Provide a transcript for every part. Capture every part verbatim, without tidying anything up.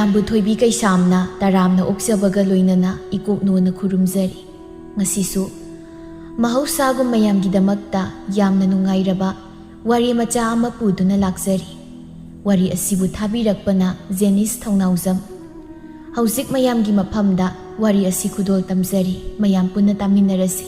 ꯃꯌꯥꯝꯕꯨ ꯊꯣꯏꯕꯤ ꯀꯩꯁꯥꯝꯅ ꯇꯔꯥꯝꯅ ꯑꯣꯛꯆꯕꯒ ꯂꯣꯏꯅꯅ ꯏꯀꯣꯛꯅꯣꯅ ꯈꯨꯔꯨꯝꯖꯔꯤ꯫ ꯉꯁꯤꯁꯨ ꯃꯍꯧꯁꯥꯒꯨꯝ ꯃꯌꯥꯝꯒꯤꯗꯃꯛꯇ ꯌꯥꯝꯅ ꯅꯨꯡꯉꯥꯏꯔꯕ ꯋꯥꯔꯤ ꯃꯆꯥ ꯑꯃ ꯄꯨꯗꯨꯅ ꯂꯥꯛꯆꯔꯤ꯫ ꯋꯥꯔꯤ ꯑꯁꯤꯕꯨ ꯊꯥꯕꯤꯔꯛꯄꯅ ꯖꯦꯅꯤꯁ ꯊꯧꯅꯥꯎꯖꯝ꯫ ꯍꯧꯖꯤꯛ ꯃꯌꯥꯝꯒꯤ ꯃꯐꯝꯗ ꯋꯥꯔꯤ ꯑꯁꯤ ꯈꯨꯗꯣꯜ ꯇꯝꯖꯔꯤ, ꯃꯌꯥꯝ ꯄꯨꯟꯅ ꯇꯥꯃꯤꯟꯅꯔꯁꯤ꯫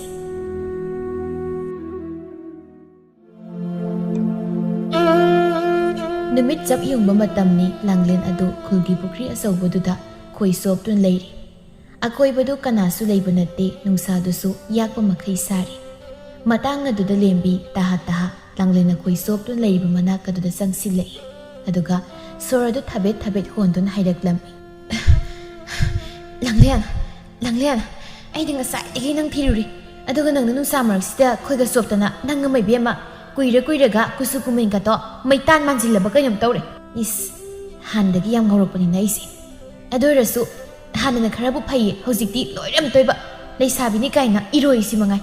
ꯅꯨꯃꯤꯠ ꯆꯞ ꯌꯨꯡꯕ ꯃꯇꯝꯅꯤ꯫ ꯂꯥꯡꯂꯦꯟ ꯑꯗꯨ ꯈꯨꯜꯒꯤ ꯄꯨꯈ꯭ꯔꯤ ꯑꯆꯧꯕꯗꯨꯗ ꯈꯣꯏ ꯆꯣꯞꯇꯨꯅ ꯂꯩꯔꯤ꯫ ꯑꯀꯣꯏꯕꯗꯨ ꯀꯅꯥꯁꯨ ꯂꯩꯕ ꯅꯠꯇꯦ, ꯅꯨꯡꯁꯥꯗꯨꯁꯨ ꯌꯥꯛꯄ ꯃꯈꯩ ꯁꯥꯔꯤ꯫ ꯃꯇꯥꯡ ꯑꯗꯨꯗ ꯂꯦꯝꯕꯤ ꯇꯍꯥ ꯇꯍꯥ ꯂꯥꯡꯂꯦꯟꯅ ꯈꯣꯏ ꯆꯣꯞꯇꯨꯅ ꯂꯩꯔꯤꯕ ꯃꯅꯥꯛ ꯑꯗꯨꯗ ꯆꯪꯁꯤꯜꯂꯛꯏ꯫ ꯑꯗꯨꯒ ꯁꯣꯔ ꯑꯗꯨ ꯊꯥꯕꯦꯠ ꯊꯥꯕꯦꯠ ꯍꯣꯟꯗꯨꯅ ꯍꯥꯏꯔꯛꯂꯝꯃꯤ, "ꯂꯥꯡꯂꯦꯟ, ꯂꯥꯡꯂꯦꯟ, ꯑꯩꯗꯤ ꯉꯁꯥꯏꯗꯒꯤ ꯅꯪ ꯊꯤꯔꯨꯔꯤ꯫ ꯑꯗꯨꯒ ꯅꯪꯅ ꯅꯨꯡꯁꯥ ꯃꯔꯛꯁꯤꯗ ꯈꯣꯏꯒ ꯆꯣꯞꯇꯅ, ꯅꯪ ꯑꯃ ꯏꯕꯦꯝꯃ, ꯀꯨꯏꯔ ꯀꯨꯏꯔꯒ ꯀꯨꯆꯨ ꯀꯨꯃꯦꯟꯒꯇꯣ ꯃꯩꯇꯥꯟ ꯃꯥꯟꯁꯤꯜꯂꯕ ꯀꯩꯅꯣꯝ ꯇꯧꯔꯦ꯫ ꯏꯁ, ꯍꯥꯟꯅꯗꯒꯤ ꯌꯥꯝ ꯉꯧꯔꯛꯄꯅꯤꯅ ꯑꯩꯁꯦ꯫ ꯑꯗꯨ ꯑꯣꯏꯔꯁꯨ ꯍꯥꯟꯅꯅ ꯈꯔꯕꯨ ꯐꯩꯌꯦ, ꯍꯧꯖꯤꯛꯇꯤ ꯂꯣꯏꯔꯝꯗꯣꯏꯕ꯫ ꯂꯩꯁꯥꯕꯤꯅꯤ ꯀꯥꯏꯅ ꯏꯔꯣꯏꯁꯤ ꯃꯉꯥꯏ꯫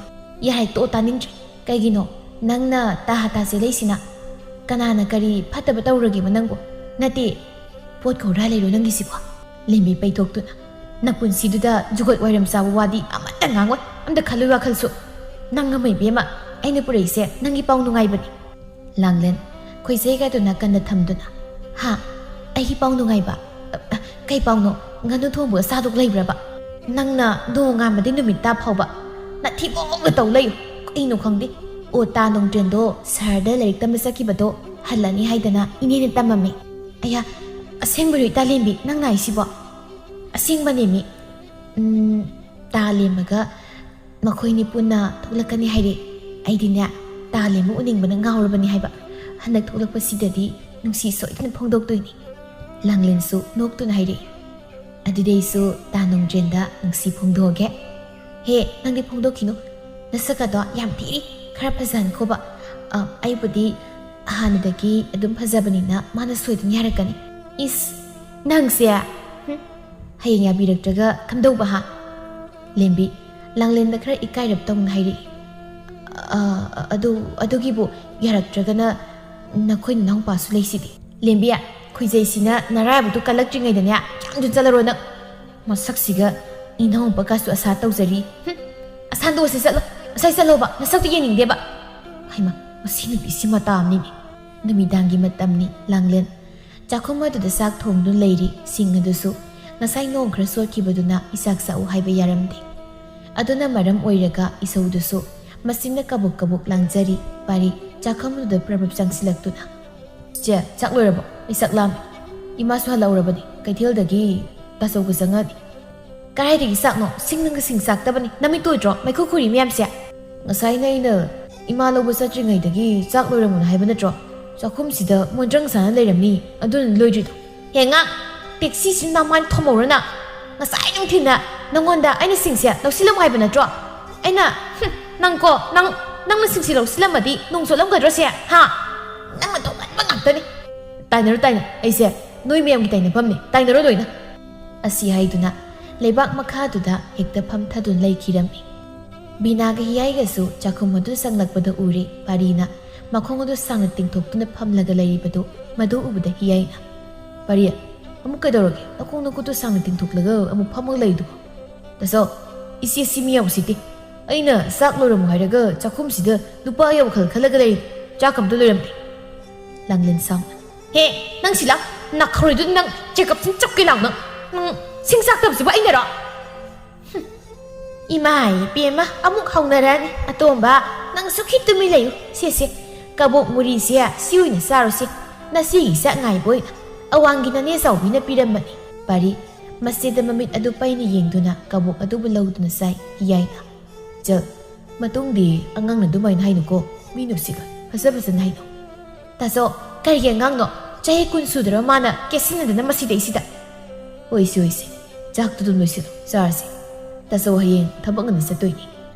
ꯌꯥꯔꯦ, ꯇꯣꯛꯑꯣ, ꯇꯥꯅꯤꯡꯗ꯭ꯔꯦ꯫ ꯀꯩꯒꯤꯅꯣ ꯅꯪꯅ ꯇꯥ ꯍꯥ ꯇꯥ ꯆꯦꯜꯂꯛꯏꯁꯤꯅ? ꯀꯅꯥꯅ ꯀꯔꯤ ꯐꯠꯇꯕ ꯇꯧꯔꯒꯦꯕ ꯅꯪꯕꯨ? ꯅꯠꯇꯦ, ꯄꯣꯠ ꯀꯧꯔꯥ ꯂꯩꯔꯣ ꯅꯪꯒꯤꯁꯤꯕꯣ?" ꯂꯦꯝꯕꯤ ꯄꯩꯊꯣꯛꯇꯨꯅ, "ꯅꯄꯨꯟꯁꯤꯗꯨꯗ ꯖꯨꯒꯣꯠ ꯋꯥꯏꯔꯝ ꯆꯥꯕ ꯋꯥꯗꯤ ꯑꯃꯠꯇ ꯉꯥꯡꯉꯣꯏ, ꯑꯝꯇ ꯈꯜꯂꯨ ꯋꯥꯈꯜꯁꯨ꯫ ꯅꯪ ꯑꯃ ꯏꯕꯦꯝꯃ, ꯑꯩꯅ ꯄꯨꯔꯛꯏꯁꯦ ꯅꯪꯒꯤ ꯄꯥꯎ ꯅꯨꯡꯉꯥꯏꯕꯅꯤ꯫" ꯂꯥꯡꯂꯦꯟ ꯈꯣꯏꯖꯩꯒꯗꯨ ꯅꯥꯀꯟꯗ ꯊꯝꯗꯨꯅ, "ꯍꯥ? ꯑꯩꯒꯤ ꯄꯥꯎ ꯅꯨꯡꯉꯥꯏꯕ? ꯑ, ꯑ, ꯀꯩ ꯄꯥꯎꯅꯣ? ꯉꯥꯅꯨ ꯊꯣꯡꯕꯒ ꯆꯥꯗꯣꯛ ꯂꯩꯕ꯭ꯔꯕ? ꯅꯪꯅ ꯅꯣꯡꯉꯥꯟꯕꯗꯤ ꯅꯨꯃꯤꯠ ꯇꯥ ꯐꯥꯎꯕ ꯅꯊꯤꯕꯣꯡꯗ ꯇꯧ ꯂꯩꯌꯨ꯫ ꯀꯩꯅꯣ ꯈꯪꯗꯦ꯫ ꯑꯣ, ꯇꯥ ꯅꯣꯡꯗ꯭ꯔꯦꯟꯗꯣ ꯁꯍꯔꯗ ꯂꯥꯏꯔꯤꯛ ꯇꯝꯕ ꯆꯠꯈꯤꯕꯗꯣ ꯍꯜꯂꯅꯤ ꯍꯥꯏꯗꯅ ꯏꯅꯦꯅ ꯇꯝꯃꯝꯃꯦ꯫" "ꯑꯌꯥ, ꯑꯁꯦꯡꯕꯔꯣ ꯏꯇꯥ ꯂꯦꯝꯕꯤ? ꯅꯪ ꯅꯥꯏꯁꯤꯕꯣ?" "ꯑꯁꯦꯡꯕꯅꯦꯃꯤ꯫ ꯎꯝ, ꯇꯥ ꯂꯦꯝꯃꯒ ꯃꯈꯣꯏꯅꯤ ꯄꯨꯟꯅ ꯊꯣꯛꯂꯛꯀꯅꯤ ꯍꯥꯏꯔꯦ꯫ ꯑꯩꯗꯤꯅꯦ, ꯇꯥ ꯂꯦꯝꯕ ꯎꯅꯤꯡꯕꯅ ꯉꯥꯎꯔꯕꯅꯤ ꯍꯥꯏꯕ꯫ ꯍꯟꯗꯛ ꯊꯣꯛꯂꯛꯄꯁꯤꯗꯗꯤ ꯅꯨꯡꯁꯤ ꯁꯣꯏꯗꯅ ꯐꯣꯡꯗꯣꯛꯇꯣꯏꯅꯤ꯫" ꯂꯥꯡꯂꯦꯟꯁꯨ ꯅꯣꯛꯇꯨꯅ ꯍꯥꯏꯔꯛꯏ꯫ "ꯑꯗꯨꯗꯤ ꯑꯩꯁꯨ ꯇꯥ ꯅꯣꯡꯗ꯭ꯔꯦꯟꯗ ꯅꯨꯡꯁꯤ ꯐꯣꯡꯗꯣꯛꯑꯒꯦ꯫" "ꯍꯦ, ꯅꯪꯗꯤ ꯐꯣꯡꯗꯣꯛꯈꯤꯅꯨ꯫ ꯅꯁꯛ ꯑꯗꯣ ꯌꯥꯝ ꯊꯤꯔꯤ꯫ ꯈꯔ ꯐꯖꯍꯟꯈꯣꯕ꯫ ꯑ, ꯑꯩꯕꯨꯗꯤ ꯍꯥꯟꯅꯗꯒꯤ ꯑꯗꯨꯝ ꯐꯖꯕꯅꯤꯅ ꯃꯥꯅ ꯁꯣꯏꯗꯅ ꯌꯥꯔꯛꯀꯅꯤ꯫" "ꯏꯁ, ꯅꯪꯁꯦ꯫ ꯍꯨꯝ, ꯍꯌꯦꯡ ꯌꯥꯕꯤꯔꯛꯇ꯭ꯔꯒ ꯀꯝꯗꯧꯕ, ꯍꯥ?" ꯂꯦꯝꯕꯤ ꯂꯥꯡꯂꯦꯟꯗ ꯈꯔ ꯏꯀꯥꯏꯔꯞ ꯇꯧꯅ ꯍꯥꯏꯔꯛꯏ꯫ "ꯑ, ꯑꯗꯨ, ꯑꯗꯨꯒꯤꯕꯨ ꯌꯥꯔꯛꯇ꯭ꯔꯒꯅ ꯅꯈꯣꯏ ꯅꯅꯥꯎꯄꯥꯁꯨ ꯂꯩꯁꯤꯗꯤ꯫" "ꯂꯦꯝꯕꯤ, ꯈꯨꯏꯖꯩꯁꯤꯅ ꯅꯔꯥꯏꯕꯛꯇꯨ ꯀꯜꯂꯛꯇ꯭ꯔꯤꯉꯩꯗꯅꯦ ꯌꯥꯝ ꯊꯨꯅ ꯆꯠꯂꯔꯣ ꯅꯪ꯫ ꯃꯁꯛꯁꯤꯒ ꯏꯅꯥꯎꯄꯥꯒꯁꯨ ꯑꯁꯥ ꯇꯧꯖꯔꯤ꯫ ꯍꯨꯝ, ꯑꯁꯥꯟꯗꯣꯁꯦ ꯆꯠꯂꯣ, ꯉꯁꯥꯏ ꯆꯠꯂꯣꯕ, ꯅꯁꯛꯇꯨ ꯌꯦꯡꯅꯤꯡꯗꯦꯕ꯫ ꯍꯩꯃ, ꯃꯁꯤ ꯅꯨꯄꯤꯁꯤ ꯃꯇꯥ ꯑꯃꯅꯤꯅꯦ꯫ ꯅꯨꯃꯤꯗꯥꯡꯒꯤ ꯃꯇꯝꯅꯤ꯫ ꯂꯥꯡꯂꯦꯟ ꯆꯥꯛꯈꯨꯝ ꯑꯗꯨꯗ ꯆꯥꯛ ꯊꯣꯡꯗꯨꯅ ꯂꯩꯔꯤ꯫ ꯁꯤꯡ ꯑꯗꯨꯁꯨ ꯉꯁꯥꯏ ꯅꯣꯡ ꯈꯔ ꯆꯣꯠꯈꯤꯕꯗꯨꯅ ꯏꯆꯥꯛ ꯆꯥꯛꯎ ꯍꯥꯏꯕ ꯌꯥꯔꯝꯗꯦ꯫ ꯑꯗꯨꯅ ꯃꯔꯝ ꯑꯣꯏꯔꯒ ꯏꯁꯧꯗꯨꯁꯨ ꯃꯆꯤꯟꯅ ꯀꯕꯨꯛ ꯀꯕꯨꯛ ꯂꯥꯡꯖꯔꯤ꯫ ꯄꯥꯔꯤ ꯆꯥꯛꯈꯨꯝꯗꯨꯗ ꯄ꯭ꯔꯞ ꯄ꯭ꯔꯞ ꯆꯪꯁꯤꯜꯂꯛꯇꯨꯅ, "ꯆꯦ, ꯆꯥꯛ ꯂꯣꯏꯔꯕꯣ? ꯑꯩ ꯆꯥꯛ ꯂꯥꯝꯃꯦ꯫ ꯏꯃꯥꯁꯨ ꯍꯜꯂꯛꯎꯔꯕꯅꯤ꯫ ꯀꯩꯊꯦꯜꯗꯒꯤ ꯇꯥꯆꯧꯒ ꯆꯪꯉꯛꯑꯅꯤ꯫" "ꯀꯗꯥꯏꯗꯒꯤ ꯆꯥꯛꯅꯣ? ꯁꯤꯡ ꯅꯪꯒ ꯁꯤꯡ ꯆꯥꯛꯇꯕꯅꯤ꯫ ꯅꯃꯤꯠꯇꯨ ꯎꯗ꯭ꯔꯣ? ꯃꯩꯈꯨ ꯈꯨꯔꯤ ꯃꯌꯥꯝꯁꯦ꯫ ꯉꯁꯥꯏꯅ ꯑꯩꯅ ꯏꯃꯥ ꯂꯧꯕ ꯆꯠꯇ꯭ꯔꯤꯉꯩꯗꯒꯤ ꯆꯥꯛ ꯂꯣꯏꯔꯝꯃꯣꯅ ꯍꯥꯏꯕ ꯅꯠꯇ꯭ꯔꯣ? ꯆꯥꯛꯈꯨꯝꯁꯤꯗ ꯃꯣꯟꯗ꯭ꯔꯪ ꯆꯥꯅ ꯂꯩꯔꯝꯅꯤ, ꯑꯗꯨꯅ ꯂꯣꯏꯗ꯭ꯔꯤꯗꯣ꯫" "ꯍꯦ ꯉꯥ, ꯇꯦꯛꯁꯤꯁꯤ ꯅꯃꯥꯏ ꯊꯣꯝꯍꯧꯔꯣ ꯅꯪ꯫ ꯉꯁꯥꯏ ꯅꯨꯡꯊꯤꯜꯅ ꯅꯪꯉꯣꯟꯗ ꯑꯩꯅ ꯁꯤꯡꯁꯦ ꯂꯧꯁꯤꯜꯂꯝꯃꯣ ꯍꯥꯏꯕ ꯅꯠꯇ꯭ꯔꯣ? ꯑꯩꯅ, ꯍꯨꯝ, ꯅꯪꯀꯣ, ꯅꯪ, ꯅꯪꯅ ꯁꯤꯡꯁꯦ ꯂꯧꯁꯤꯜꯂꯝꯃꯗꯤ ꯅꯣꯡ ꯆꯣꯠꯂꯝꯒꯗ꯭ꯔꯣ ꯁꯦ? ꯍꯥ? ꯅꯪꯅ ꯇꯧꯒꯟꯕ ꯉꯥꯛꯇꯅꯤ꯫" "ꯇꯥꯏꯅꯔꯨ, ꯇꯥꯏꯅ꯫ ꯑꯩꯁꯦ ꯅꯣꯏ ꯃꯌꯥꯝꯒꯤ ꯇꯥꯏꯅꯐꯝꯅꯤ꯫ ꯇꯥꯏꯅꯔꯣ ꯂꯣꯏꯅ꯫" ꯑꯁꯤ ꯍꯥꯏꯗꯨꯅ ꯂꯩꯕꯥꯛ ꯃꯈꯥꯗꯨꯗ ꯍꯦꯛꯇ ꯐꯝꯊꯗꯨꯅ ꯂꯩꯈꯤꯔꯝꯃꯤ꯫ ꯕꯤꯅꯥꯒ ꯍꯤꯌꯥꯏꯒꯁꯨ ꯆꯥꯛꯈꯨꯝ ꯑꯗꯨ ꯆꯪꯂꯛꯄꯗ ꯎꯔꯦ꯫ ꯄꯥꯔꯤꯅ ꯃꯈꯣꯡ ꯑꯗꯨ ꯁꯥꯡꯅ ꯇꯤꯡꯊꯣꯛꯇꯨꯅ ꯐꯝꯂꯒ ꯂꯩꯔꯤꯕꯗꯨ ꯃꯗꯨ ꯎꯕꯗ ꯍꯤꯌꯥꯏꯅ, "ꯄꯥꯔꯤ, ꯑꯃꯨꯛ ꯀꯩꯗꯧꯔꯒꯦ? ꯅꯈꯣꯡ ꯅꯈꯨꯠꯇꯨ ꯁꯥꯡꯅ ꯇꯤꯡꯊꯣꯛꯂꯒ ꯑꯃꯨꯛ ꯐꯝꯃꯒ ꯂꯩꯗꯨꯕꯣ?" "ꯇꯥꯆꯧ, ꯏꯆꯦ ꯁꯤ ꯃꯤ ꯌꯥꯝ ꯎꯁꯤꯠꯇꯦ꯫ ꯑꯩꯅ ꯆꯥꯛ ꯂꯣꯏꯔꯝꯃꯣ ꯍꯥꯏꯔꯒ ꯆꯥꯛꯈꯨꯝꯁꯤꯗ ꯅꯨꯄꯥꯒꯤ ꯋꯥꯈꯜ ꯈꯜꯂꯒ ꯂꯩꯔꯤ꯫ ꯆꯥꯛ ꯑꯝꯇ ꯂꯣꯏꯔꯝꯗꯦ꯫" ꯂꯥꯡꯂꯦꯟ ꯁꯥꯎꯅ, "ꯍꯦ, ꯅꯪ ꯁꯤ ꯂꯥꯎ꯫ ꯅꯈꯥꯔꯣꯏꯗꯨꯗ ꯅꯪ ꯆꯦꯒꯞꯁꯤꯅ ꯆꯞꯀꯦ ꯂꯥꯎ ꯅꯪ꯫ ꯅꯪ ꯁꯤꯡ ꯆꯥꯛꯇꯕꯁꯤꯕꯨ ꯑꯩꯅꯔꯣ?" ꯍꯨꯝ꯫ "ꯏꯃꯥ ꯏꯕꯦꯝꯃ, ꯑꯃꯨꯛ ꯍꯧꯅꯔꯅꯤ꯫ ꯑꯇꯣꯝꯕ, ꯅꯪꯁꯨ ꯈꯤꯠ ꯇꯨꯃꯤꯟ ꯂꯩꯌꯨ꯫ ꯁꯦ, ꯁꯦ, ꯀꯕꯣꯛ ꯃꯨꯔꯤꯁꯦ ꯁꯤ ꯑꯣꯏꯅ ꯆꯥꯔꯣꯁꯦ꯫ ꯅꯆꯦꯒꯤ ꯆꯥꯛ ꯉꯥꯏꯕ ꯑꯣꯏꯅ ꯑꯋꯥꯡꯒꯤ ꯅꯅꯦ ꯆꯥꯎꯕꯤꯅ ꯄꯤꯔꯝꯕꯅꯤ꯫" ꯄꯥꯔꯤ ꯃꯆꯦꯗ ꯃꯃꯤꯠ ꯑꯗꯨ ꯄꯩꯅ ꯌꯦꯡꯗꯨꯅ ꯀꯕꯣꯛ ꯑꯗꯨꯕꯨ ꯂꯧꯗꯨꯅ ꯆꯥꯏ꯫ ꯍꯤꯌꯥꯏꯅ, "ꯆꯜ, ꯃꯇꯨꯡꯗꯤ ꯑꯉꯥꯡꯅ ꯑꯗꯨꯃꯥꯏꯅ ꯍꯥꯏꯅꯨꯀꯣ꯫ ꯃꯤ ꯅꯨꯡꯁꯤꯠꯂꯣꯏ꯫ ꯐꯖ ꯐꯖꯅ ꯍꯥꯏꯅꯧ꯫" "ꯇꯥꯆꯧ, ꯀꯔꯤꯒꯤ ꯑꯉꯥꯡꯅꯣ? ꯆꯍꯤ ꯀꯨꯟ ꯁꯨꯗ꯭ꯔ ꯃꯥꯅ ꯀꯦꯁꯤꯟꯅꯗꯅ ꯃꯁꯤꯗꯩꯁꯤꯗ?" "ꯑꯣꯏꯁꯤ, ꯑꯣꯏꯁꯤ꯫ ꯆꯥꯛꯇꯨ ꯑꯗꯨꯝ ꯂꯣꯏꯁꯤꯜꯂꯨ, ꯆꯥꯔꯁꯤ꯫ ꯇꯥꯆꯧ ꯍꯌꯦꯡ ꯊꯕꯛ ꯉꯟꯅ ꯆꯠꯇꯣꯏꯅꯤ꯫"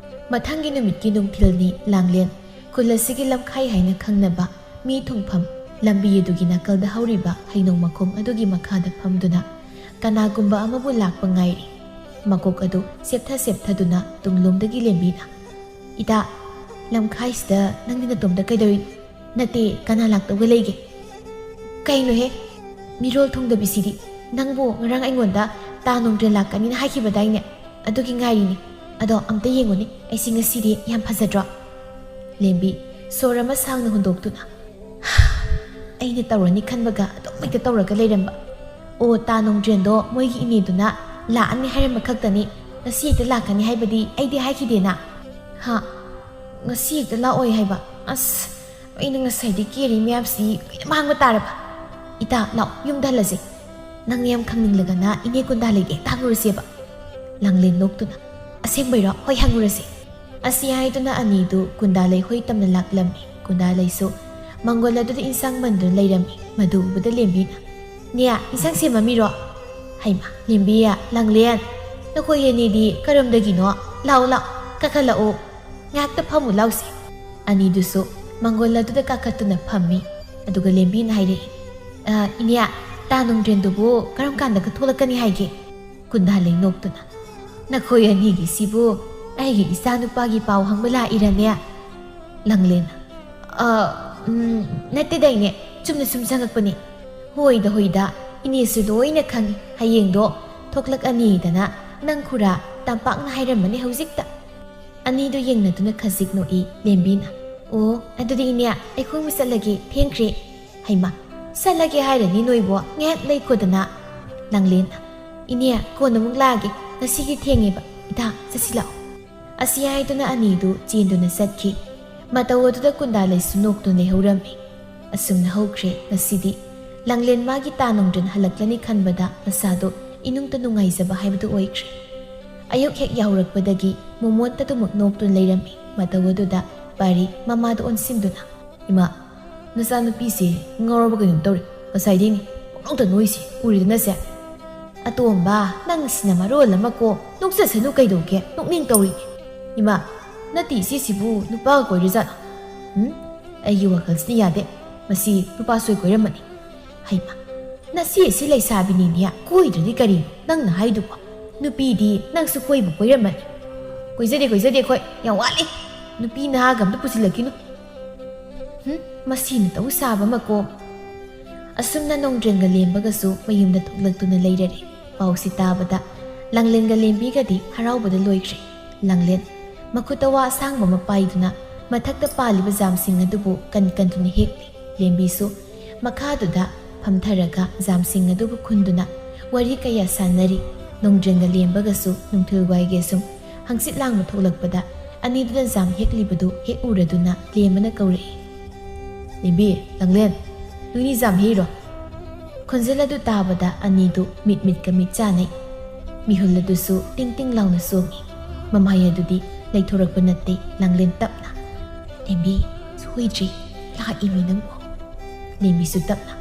ꯃꯊꯪꯒꯤ ꯅꯨꯃꯤꯠꯀꯤ ꯅꯨꯡꯊꯤꯜꯅꯤ꯫ ꯂꯥꯡꯂꯦꯟ ꯈꯨꯜ ꯑꯁꯤꯒꯤ ꯂꯝꯈꯥꯏ ꯍꯥꯏꯅ ꯈꯪꯅꯕ ꯃꯤ ꯊꯨꯡꯐꯝ ꯂꯝꯕꯤ ꯑꯗꯨꯒꯤ ꯅꯥꯀꯜꯗ ꯍꯧꯔꯤꯕ ꯍꯩꯅꯧ ꯃꯈꯣꯡ ꯑꯗꯨꯒꯤ ꯃꯈꯥꯗ ꯐꯝꯗꯨꯅ ꯀꯅꯥꯒꯨꯝꯕ ꯑꯃꯕꯨ ꯂꯥꯛꯄ ꯉꯥꯏꯔꯤ꯫ ꯃꯀꯣꯛ ꯑꯗꯨ ꯆꯦꯞꯊ ꯆꯦꯞꯊꯗꯨꯅ ꯇꯨꯡꯂꯣꯝꯗꯒꯤ ꯂꯦꯝꯕꯤꯅ, "ꯏꯇꯥ, ꯂꯝꯈꯥꯏꯁꯤꯗ ꯅꯪꯗꯤ ꯅꯇꯣꯝꯇ ꯀꯩꯗꯧꯔꯤ? ꯅꯠꯇꯦ, ꯀꯅꯥ ꯂꯥꯛꯇꯧꯒ ꯂꯩꯒꯦ?" "ꯀꯩꯅꯣꯍꯦ? ꯃꯤꯔꯣꯜ ꯊꯨꯡꯗꯕꯤꯁꯤꯗꯤ꯫ ꯅꯪꯕꯨ ꯉꯔꯥꯡ ꯑꯩꯉꯣꯟꯗ ꯇꯥ ꯅꯣꯡꯗ꯭ꯔꯦꯟ ꯂꯥꯛꯀꯅꯤꯅ ꯍꯥꯏꯈꯤꯕꯗꯥꯏꯅꯦ? ꯑꯗꯨꯒꯤ ꯉꯥꯏꯔꯤꯅꯤ꯫ ꯑꯗꯣ ꯑꯝꯇ ꯌꯦꯡꯉꯨꯅꯦ, ꯑꯩꯁꯤ ꯉꯁꯤꯗꯤ ꯌꯥꯝ ꯐꯖꯗ꯭ꯔꯣ? ꯂꯦꯝꯕꯤ ꯁꯣꯔ ꯑꯃ ꯁꯥꯡꯅ ꯍꯣꯟꯗꯣꯛꯇꯨꯅ, ꯑꯩꯅ ꯇꯧꯔꯅꯤ ꯈꯟꯕꯒ ꯑꯗꯨꯝ ꯍꯦꯛꯇ ꯇꯧꯔꯒ ꯂꯩꯔꯝꯕ꯫ ꯑꯣ, ꯇꯥ ꯅꯣꯡꯗ꯭ꯔꯦꯟꯗꯣ ꯃꯣꯏꯒꯤ ꯏꯅꯦꯗꯨꯅ ꯂꯥꯛꯑꯅꯤ ꯍꯥꯏꯔꯝꯕ ꯈꯛꯇꯅꯤ, ꯉꯁꯤ ꯍꯦꯛꯇ ꯂꯥꯛꯀꯅꯤ ꯍꯥꯏꯕꯗꯤ ꯑꯩꯗꯤ ꯍꯥꯏꯈꯤꯗꯦꯅ꯫ ꯍꯥ? ꯉꯁꯤ ꯍꯦꯛꯇ ꯂꯥꯛꯑꯣꯏ ꯍꯥꯏꯕ? ꯑꯁ, ꯑꯩꯅ ꯉꯁꯥꯏꯗꯤ ꯀꯦꯔꯤ ꯃꯌꯥꯝꯁꯤ ꯂꯣꯏꯅ ꯃꯥꯡꯕ ꯇꯥꯔꯕ꯫ ꯏꯇꯥ, ꯂꯥꯛꯑꯣ, ꯌꯨꯝꯗ ꯍꯜꯂꯁꯦ꯫ ꯅꯪ ꯌꯥꯝ ꯈꯪꯅꯤꯡꯂꯒꯅ ꯏꯅꯦ ꯀꯨꯟꯗꯥ ꯂꯩꯒꯦ ꯍꯦꯛꯇ ꯍꯪꯉꯨꯔꯁꯦꯕ꯫ ꯂꯥꯡꯂꯦꯟ ꯅꯣꯛꯇꯨꯅ, ꯑꯁꯦꯡꯕꯩꯔꯣ? ꯍꯣꯏ, ꯍꯪꯉꯨꯔꯁꯦ꯫ ꯑꯁꯤ ꯍꯥꯏꯗꯨꯅ ꯑꯅꯤꯗꯨ ꯀꯨꯟꯗꯥ ꯂꯩꯍꯣꯏ ꯇꯝꯅ ꯂꯥꯛꯂꯝꯃꯤ꯫ ꯀꯨꯟꯗꯥ ꯂꯩꯁꯨ ꯃꯪꯒꯣꯜ ꯑꯗꯨꯗ ꯏꯟꯁꯥꯡ ꯃꯟꯗꯨꯅ ꯂꯩꯔꯝꯃꯤ꯫ ꯃꯗꯨ ꯎꯕꯗ ꯂꯦꯝꯕꯤꯅ, "ꯅꯦ, ꯏꯟꯁꯥꯡ ꯁꯦꯝꯃꯝꯃꯤꯔꯣ?" ꯍꯩꯃ, ꯂꯦꯝꯕꯤ, ꯂꯥꯡꯂꯦꯟ, ꯅꯈꯣꯏ ꯑꯅꯤꯗꯤ ꯀꯔꯝꯗꯒꯤꯅꯣ? ꯂꯥꯛꯑꯣ, ꯂꯥꯛꯑꯣ, ꯀꯥꯈꯠꯂꯛꯑꯣ꯫ ꯉꯥꯏꯍꯥꯛꯇ ꯐꯝꯃꯨ ꯂꯥꯎꯁꯦ꯫ ꯑꯅꯤꯗꯨꯁꯨ ꯃꯪꯒꯣꯜ ꯑꯗꯨꯗ ꯀꯥꯈꯠꯇꯨꯅ ꯐꯝꯃꯤ꯫ ꯑꯗꯨꯒ ꯂꯦꯝꯕꯤꯅ ꯍꯥꯏꯔꯛꯏ, "ꯑ, ꯏꯅꯦ, ꯇꯥ ꯅꯣꯡꯗ꯭ꯔꯦꯟꯗꯨꯕꯨ ꯀꯔꯝ ꯀꯥꯟꯗꯒ ꯊꯣꯛꯂꯛꯀꯅꯤ ꯍꯥꯏꯒꯦ?" ꯀꯨꯟꯗꯥ ꯂꯩ ꯅꯣꯛꯇꯨꯅ, "ꯅꯈꯣꯏ ꯑꯅꯤꯒꯤꯁꯤꯕꯨ ꯑꯩꯒꯤ ꯏꯆꯥ ꯅꯨꯄꯥꯒꯤ ꯄꯥꯎ ꯍꯪꯕ ꯂꯥꯛꯏꯔꯅꯦ?" ꯂꯥꯡꯂꯦꯟ, "ꯑ, ꯎꯝ, ꯅꯠꯇꯦꯗꯥꯏꯅꯦ, ꯆꯨꯝꯅ ꯁꯨꯝ ꯆꯪꯉꯛꯄꯅꯤ꯫ ꯍꯣꯏꯗ, ꯍꯣꯏꯗ, ꯏꯅꯦꯁꯨ ꯂꯣꯏꯅ ꯈꯪꯉꯤ꯫ ꯍꯌꯦꯡꯗꯣ ꯊꯣꯛꯂꯛꯑꯅꯤꯗꯅ ꯅꯪ ꯈꯨꯔꯥ ꯇꯝꯄꯥꯛꯅ ꯍꯥꯏꯔꯝꯕꯅꯤ ꯍꯧꯖꯤꯛꯇ꯫" ꯑꯅꯤꯗꯨ ꯌꯦꯡꯅꯗꯨꯅ ꯈꯖꯤꯛ ꯅꯣꯛꯏ ꯂꯦꯝꯕꯤꯅ꯫ "ꯑꯣ, ꯑꯗꯨꯗꯤ ꯏꯅꯦ, ꯑꯩ ꯈꯣꯡꯅ ꯆꯠꯂꯒꯦ, ꯊꯦꯡꯈ꯭ꯔꯦ꯫" ꯍꯩꯃꯥ, ꯆꯠꯂꯒꯦ ꯍꯥꯏꯔꯅꯤ ꯅꯣꯏꯕꯣ, ꯉꯥꯏꯍꯥꯛ ꯂꯩꯈꯣꯗꯅ꯫ ꯂꯥꯡꯂꯦꯟꯅ, "ꯏꯅꯦ, ꯀꯣꯟꯅ ꯑꯃꯨꯛ ꯂꯥꯛꯑꯒꯦ, ꯉꯁꯤꯒꯤ ꯊꯦꯡꯉꯦꯕ꯫ ꯏꯇꯥ, ꯆꯠꯁꯤ ꯂꯥꯛꯑꯣ꯫" ꯑꯁꯤ ꯍꯥꯏꯗꯨꯅ ꯑꯅꯤꯗꯨ ꯆꯦꯟꯗꯨꯅ ꯆꯠꯈꯤ꯫ ꯃꯇꯧ ꯑꯗꯨꯗ ꯀꯨꯟꯗꯥ ꯂꯩꯁꯨ ꯅꯣꯛꯇꯨꯅ ꯂꯩꯍꯧꯔꯝꯃꯤ꯫ ꯑꯁꯨꯝꯅ ꯍꯧꯈ꯭ꯔꯦ ꯉꯁꯤꯗꯤ꯫ ꯂꯥꯡꯂꯦꯟ ꯃꯥꯒꯤ ꯇꯥ ꯅꯣꯡꯗ꯭ꯔꯦꯟ ꯍꯜꯂꯛꯂꯅꯤ ꯈꯟꯕꯗ ꯃꯁꯥꯗꯣ ꯏꯅꯨꯡꯇ ꯅꯨꯡꯉꯥꯏꯖꯕ ꯍꯥꯏꯕꯗꯨ ꯑꯣꯏꯈ꯭ꯔꯦ꯫ ꯑꯌꯨꯛ ꯍꯦꯛ ꯌꯥꯍꯧꯔꯛꯄꯗꯒꯤ ꯃꯣꯃꯣꯟꯇꯗꯨꯃꯛ ꯅꯣꯛꯇꯨꯅ ꯂꯩꯔꯝꯃꯤ꯫ ꯃꯇꯧ ꯑꯗꯨꯗ ꯄꯥꯔꯤ ꯃꯃꯥꯗ ꯑꯣꯟꯁꯤꯟꯗꯨꯅ, "ꯏꯃꯥ, ꯅꯆꯥꯅꯨꯄꯤꯁꯦ ꯉꯥꯎꯔꯕ ꯀꯩꯅꯣꯝ ꯇꯧꯔꯦ꯫ ꯉꯁꯥꯏꯗꯩꯅꯦ ꯄꯨꯡꯅꯣꯛꯇ ꯅꯣꯛꯏꯁꯦ, ꯎꯔꯦꯗꯅꯁꯦ꯫" "ꯑꯇꯣꯝꯕ, ꯅꯪꯁꯤꯅ ꯃꯔꯣꯜ ꯑꯃ ꯀꯣ, ꯅꯣꯛꯆꯁꯅꯨ ꯀꯩꯗꯧꯒꯦ, ꯅꯣꯛꯅꯤꯡ ꯇꯧꯔꯤꯅꯦ꯫" "ꯏꯃꯥ, ꯅꯠꯇꯦ ꯏꯆꯦꯁꯤꯕꯨ ꯅꯨꯄꯥꯒ ꯀꯣꯏꯔꯖꯥꯠꯂꯣ?" "ꯎꯝ, ꯑꯩꯒꯤ ꯋꯥꯈꯜꯁꯤꯅ ꯌꯥꯗꯦ꯫ ꯃꯁꯤ ꯅꯨꯄꯥ ꯁꯣꯏ ꯀꯣꯏꯔꯝꯃꯅꯤ꯫" "ꯍꯩꯃꯥ, ꯅꯆꯦꯁꯤ ꯂꯩꯁꯥꯕꯤꯅꯤꯅꯦ, ꯀꯣꯏꯗ꯭ꯔꯗꯤ ꯀꯔꯤꯅꯣ ꯅꯪꯅ ꯍꯥꯏꯗꯨꯕꯣ? ꯅꯨꯄꯤꯗꯤ ꯅꯪꯁꯨ ꯀꯣꯏꯕꯨ ꯀꯣꯏꯔꯝꯃꯅꯤ꯫" "ꯀꯣꯏꯖꯗꯦ, ꯀꯣꯏꯖꯗꯦ ꯑꯩꯈꯣꯏ, ꯌꯥꯝ ꯋꯥꯠꯂꯤ꯫ ꯅꯨꯄꯤ ꯅꯍꯥꯒ ꯑꯝꯇ ꯄꯨꯁꯤꯜꯂꯛꯈꯤꯅꯨ꯫" ꯍꯨꯝ, ꯃꯁꯤ ꯅꯇꯧ ꯁꯥꯕ ꯑꯃꯀꯣ꯫ ꯑꯁꯨꯝꯅ ꯅꯣꯡꯗ꯭ꯔꯦꯟꯒ ꯂꯦꯝꯕꯒꯁꯨ ꯃꯌꯨꯝꯗ ꯊꯣꯛꯂꯛꯇꯨꯅ ꯂꯩꯔꯔꯦ꯫ ꯄꯥꯎꯁꯤ ꯇꯥꯕꯗ ꯂꯥꯡꯂꯦꯟꯒ ꯂꯦꯝꯕꯤꯒꯗꯤ ꯍꯔꯥꯎꯕꯗ ꯂꯣꯏꯈ꯭ꯔꯦ꯫ ꯂꯥꯡꯂꯦꯟ ꯃꯈꯨꯠꯇ ꯋꯥ ꯑꯁꯥꯡꯕ ꯑꯃ ꯄꯥꯏꯗꯨꯅ ꯃꯊꯛꯇ ꯄꯥꯜꯂꯤꯕ ꯖꯥꯝꯁꯤꯡ ꯑꯗꯨꯕꯨ ꯀꯟ ꯀꯟꯗꯨꯅ ꯍꯦꯛꯂꯤ꯫ ꯂꯦꯝꯕꯤꯁꯨ ꯃꯈꯥꯗꯨꯗ ꯐꯝꯊꯔꯒ ꯖꯥꯝꯁꯤꯡ ꯑꯗꯨꯕꯨ ꯈꯨꯟꯗꯨꯅ ꯋꯥꯔꯤ ꯀꯌꯥ ꯁꯥꯟꯅꯔꯤ꯫ ꯅꯣꯡꯗ꯭ꯔꯦꯟꯒ ꯂꯦꯝꯕꯒꯁꯨ ꯅꯨꯡꯊꯤꯜ ꯋꯥꯏꯒꯤ ꯑꯁꯨꯝ ꯍꯪꯆꯤꯠ ꯂꯥꯡꯕ ꯊꯣꯛꯂꯛꯄꯗ ꯑꯅꯤꯗꯨꯅ ꯖꯥꯝ ꯍꯦꯛꯂꯤꯕꯗꯨ ꯍꯦꯛ ꯎꯔꯗꯨꯅ ꯂꯦꯝꯕꯅ ꯀꯧꯔꯛꯏ, "ꯂꯦꯝꯕꯤ, ꯂꯥꯡꯂꯦꯟ, ꯅꯣꯏꯅꯤ ꯖꯥꯝ ꯍꯦꯛꯏꯔꯣ?" ꯈꯣꯟꯖꯦꯜ ꯑꯗꯨ ꯇꯥꯕꯗ ꯑꯅꯤꯗꯨ ꯃꯤꯠ ꯃꯤꯠꯀ ꯃꯤꯠ ꯆꯥꯅꯩ꯫ ꯃꯤꯍꯨꯜ ꯑꯗꯨꯁꯨ ꯇꯤꯡ ꯇꯤꯡ ꯂꯥꯎꯅ ꯆꯣꯡꯏ꯫ ꯃꯃꯥꯏ ꯑꯗꯨꯗꯤ ꯂꯩꯊꯣꯔꯛꯄ ꯅꯠꯇꯦ꯫ ꯂꯥꯡꯂꯦꯟ ꯇꯞꯅ, "ꯂꯦꯝꯕꯤ, ꯁꯣꯏꯗ꯭ꯔꯤ, ꯂꯥꯛꯏꯃꯤ ꯅꯪꯕꯨ꯫" ꯂꯦꯝꯕꯤꯁꯨ ꯇꯞꯅ,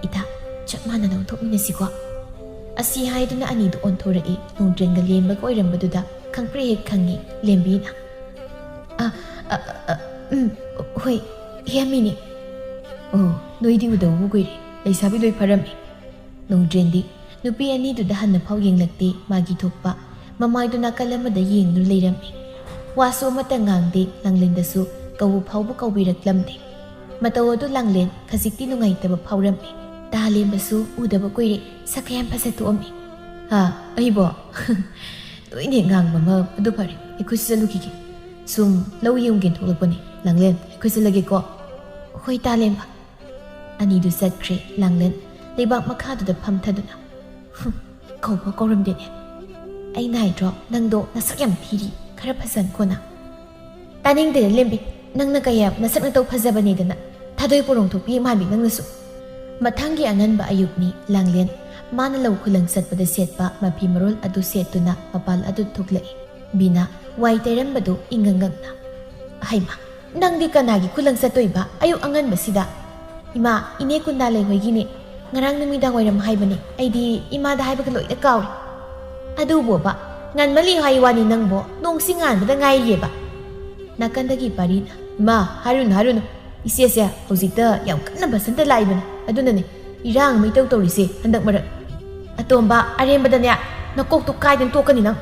"ꯏꯇꯥ, ꯆꯞ ꯃꯥꯟꯅꯅ ꯑꯣꯟꯊꯣꯛꯃꯤꯟꯅꯁꯤꯀꯣ꯫" ꯑꯁꯤ ꯍꯥꯏꯗꯨꯅ ꯑꯅꯤꯗꯨ ꯑꯣꯟꯊꯣꯔꯛꯏ꯫ ꯅꯣꯡꯗ꯭ꯔꯦꯟꯒ ꯂꯦꯝꯕꯒ ꯑꯣꯏꯔꯝꯕꯗꯨꯗ ꯈꯪꯄ꯭ꯔꯦꯛ ꯍꯦꯛ ꯈꯪꯉꯤ ꯂꯦꯝꯕꯤꯅ꯫ "ꯑ, ꯑ, ꯑ, ꯎꯝ, ꯍꯣꯏ, ꯍꯦꯝꯃꯤꯅꯤ꯫" "ꯑꯣ, ꯅꯣꯏꯗꯤ ꯎꯗꯕꯕꯨ ꯀꯨꯏꯔꯦ꯫ ꯂꯩꯁꯥꯕꯤ ꯂꯣꯏ ꯐꯔꯝꯃꯤ꯫" ꯅꯣꯡꯗ꯭ꯔꯦꯟꯗꯤ ꯅꯨꯄꯤ ꯑꯅꯤꯗꯨꯗ ꯍꯟꯅ ꯐꯥꯎ ꯌꯦꯡꯂꯛꯇꯦ꯫ ꯃꯥꯒꯤ ꯊꯣꯛꯄ ꯃꯃꯥꯏꯗꯨ ꯅꯥꯀꯜ ꯑꯃꯗ ꯌꯦꯡꯗꯨꯅ ꯂꯩꯔꯝꯃꯤ꯫ ꯋꯥꯁꯨ ꯑꯃꯠꯇ ꯉꯥꯡꯗꯦ꯫ ꯂꯥꯡꯂꯦꯟꯗꯁꯨ ꯀꯧꯕ ꯐꯥꯎꯕ ꯀꯧꯕꯤꯔꯛꯂꯝꯗꯦ꯫ ꯃꯇꯧ ꯑꯗꯨ ꯂꯥꯡꯂꯦꯟ ꯈꯖꯤꯛꯇꯤ ꯅꯨꯡꯉꯥꯏꯇꯕ ꯐꯥꯎꯔꯝꯃꯤ꯫ "ꯇꯥ ꯂꯦꯝꯕꯁꯨ ꯎꯗꯕ ꯀꯨꯏꯔꯦ, ꯁꯛ ꯀꯌꯥꯝ ꯐꯖꯊꯣꯛꯑꯝꯃꯤ꯫" "ꯍꯥ, ꯑꯩꯕꯣ? ꯅꯣꯏꯅꯦ ꯉꯥꯡꯕ ꯑꯃ, ꯑꯗꯨ ꯐꯔꯦ, ꯑꯩꯈꯣꯏꯁꯨ ꯆꯠꯂꯨꯈꯤꯒꯦ꯫ ꯁꯨꯝ ꯂꯧ ꯌꯦꯡꯒꯦꯅ ꯊꯣꯛꯂꯛꯄꯅꯦ꯫ ꯂꯥꯡꯂꯦꯟ, ꯑꯩꯈꯣꯏ ꯆꯠꯂꯒꯦꯀꯣ꯫" "ꯍꯣꯏ, ꯇꯥ ꯂꯦꯝꯕ꯫" ꯑꯅꯤꯗꯨ ꯆꯠꯈ꯭ꯔꯦ꯫ ꯂꯥꯡꯂꯦꯟ ꯂꯩꯕꯥꯛ ꯃꯈꯥꯗꯨꯗ ꯐꯝꯊꯗꯨꯅ, "ꯍꯨꯝ, ꯀꯧꯕ ꯀꯧꯔꯝꯗꯦꯅꯦ꯫ ꯑꯩꯅ ꯍꯥꯏꯗ꯭ꯔꯣ, ꯅꯪꯗꯣ ꯅꯁꯛ ꯌꯥꯝ ꯊꯤꯔꯤ, ꯈꯔ ꯐꯖꯍꯟꯈꯣꯅ꯫" "ꯇꯥꯅꯤꯡꯗꯦꯅꯦ ꯂꯦꯝꯕꯤ, ꯅꯪꯅ ꯀꯌꯥ ꯅꯁꯛ ꯅꯇꯧ ꯐꯖꯕꯅꯦꯗꯅ, ꯊꯥꯗꯣꯏ ꯄꯣꯔꯣꯡ ꯊꯣꯛꯄꯤ ꯃꯥꯟꯕꯤ ꯅꯪꯅꯁꯨ꯫" ꯃꯊꯪꯒꯤ ꯑꯉꯟꯕ ꯑꯌꯨꯛꯅꯤ꯫ ꯂꯥꯡꯂꯦꯟ ꯃꯥꯅ ꯂꯧ ꯈꯨꯂꯪ ꯆꯠꯄꯗ ꯁꯦꯠꯄ ꯃꯐꯤ ꯃꯔꯣꯜ ꯑꯗꯨ ꯁꯦꯠꯇꯨꯅ ꯃꯄꯥꯜ ꯑꯗꯨ ꯊꯣꯛꯂꯛꯏ꯫ ꯕꯤꯅꯥ ꯋꯥꯏ ꯇꯩꯔꯝꯕꯗꯨ ꯏꯪꯉꯪ ꯉꯛꯅ, "ꯍꯩꯃꯥ, ꯅꯪꯗꯤ ꯀꯅꯥꯒꯤ ꯈꯨꯂꯪ ꯆꯠꯇꯣꯏꯕ ꯑꯌꯨꯛ ꯑꯉꯟꯕꯁꯤꯗ?" "ꯏꯃꯥ, ꯏꯅꯦ ꯀꯨꯟꯗꯥ ꯂꯩꯍꯣꯏꯒꯤꯅꯦ꯫ ꯉꯔꯥꯡ ꯅꯨꯃꯤꯗꯥꯡ ꯋꯥꯏꯔꯝ ꯍꯥꯏꯕꯅꯦ, ꯑꯩꯗꯤ ꯏꯃꯥꯗ ꯍꯥꯏꯕꯒ ꯂꯣꯏꯅ ꯀꯥꯎꯔꯦ꯫" "ꯑꯗꯨꯕꯣꯕ, ꯉꯟꯃꯜꯂꯤ ꯍꯥꯏ ꯋꯥꯅꯤ ꯅꯪꯕꯣ, ꯅꯣꯡꯁꯤ ꯉꯥꯟꯕꯗ ꯉꯥꯏꯔꯤꯑꯕ꯫" ꯅꯥꯀꯟꯗꯒꯤ ꯄꯥꯔꯤꯅ, "ꯏꯃꯥ, ꯍꯥꯏꯔꯨꯅꯨ, ꯍꯥꯏꯔꯨꯅꯨ꯫ ꯏꯆꯦꯁꯦ ꯍꯧꯖꯤꯛꯇ ꯌꯥꯝ ꯀꯟꯅ ꯕꯁꯟꯇ ꯂꯥꯛꯏꯕꯅꯤ꯫ ꯑꯗꯨꯅꯅꯦ ꯏꯔꯥꯡ ꯑꯃ ꯏꯇꯧ ꯇꯧꯔꯤꯁꯦ ꯍꯟꯗꯛ ꯃꯔꯛ꯫" "ꯑꯇꯣꯝꯕ, ꯑꯔꯦꯝꯕꯗꯅꯦ ꯅꯀꯣꯛꯇꯨ ꯀꯥꯏꯗꯅ ꯇꯣꯛꯀꯅꯤ ꯅꯪ꯫"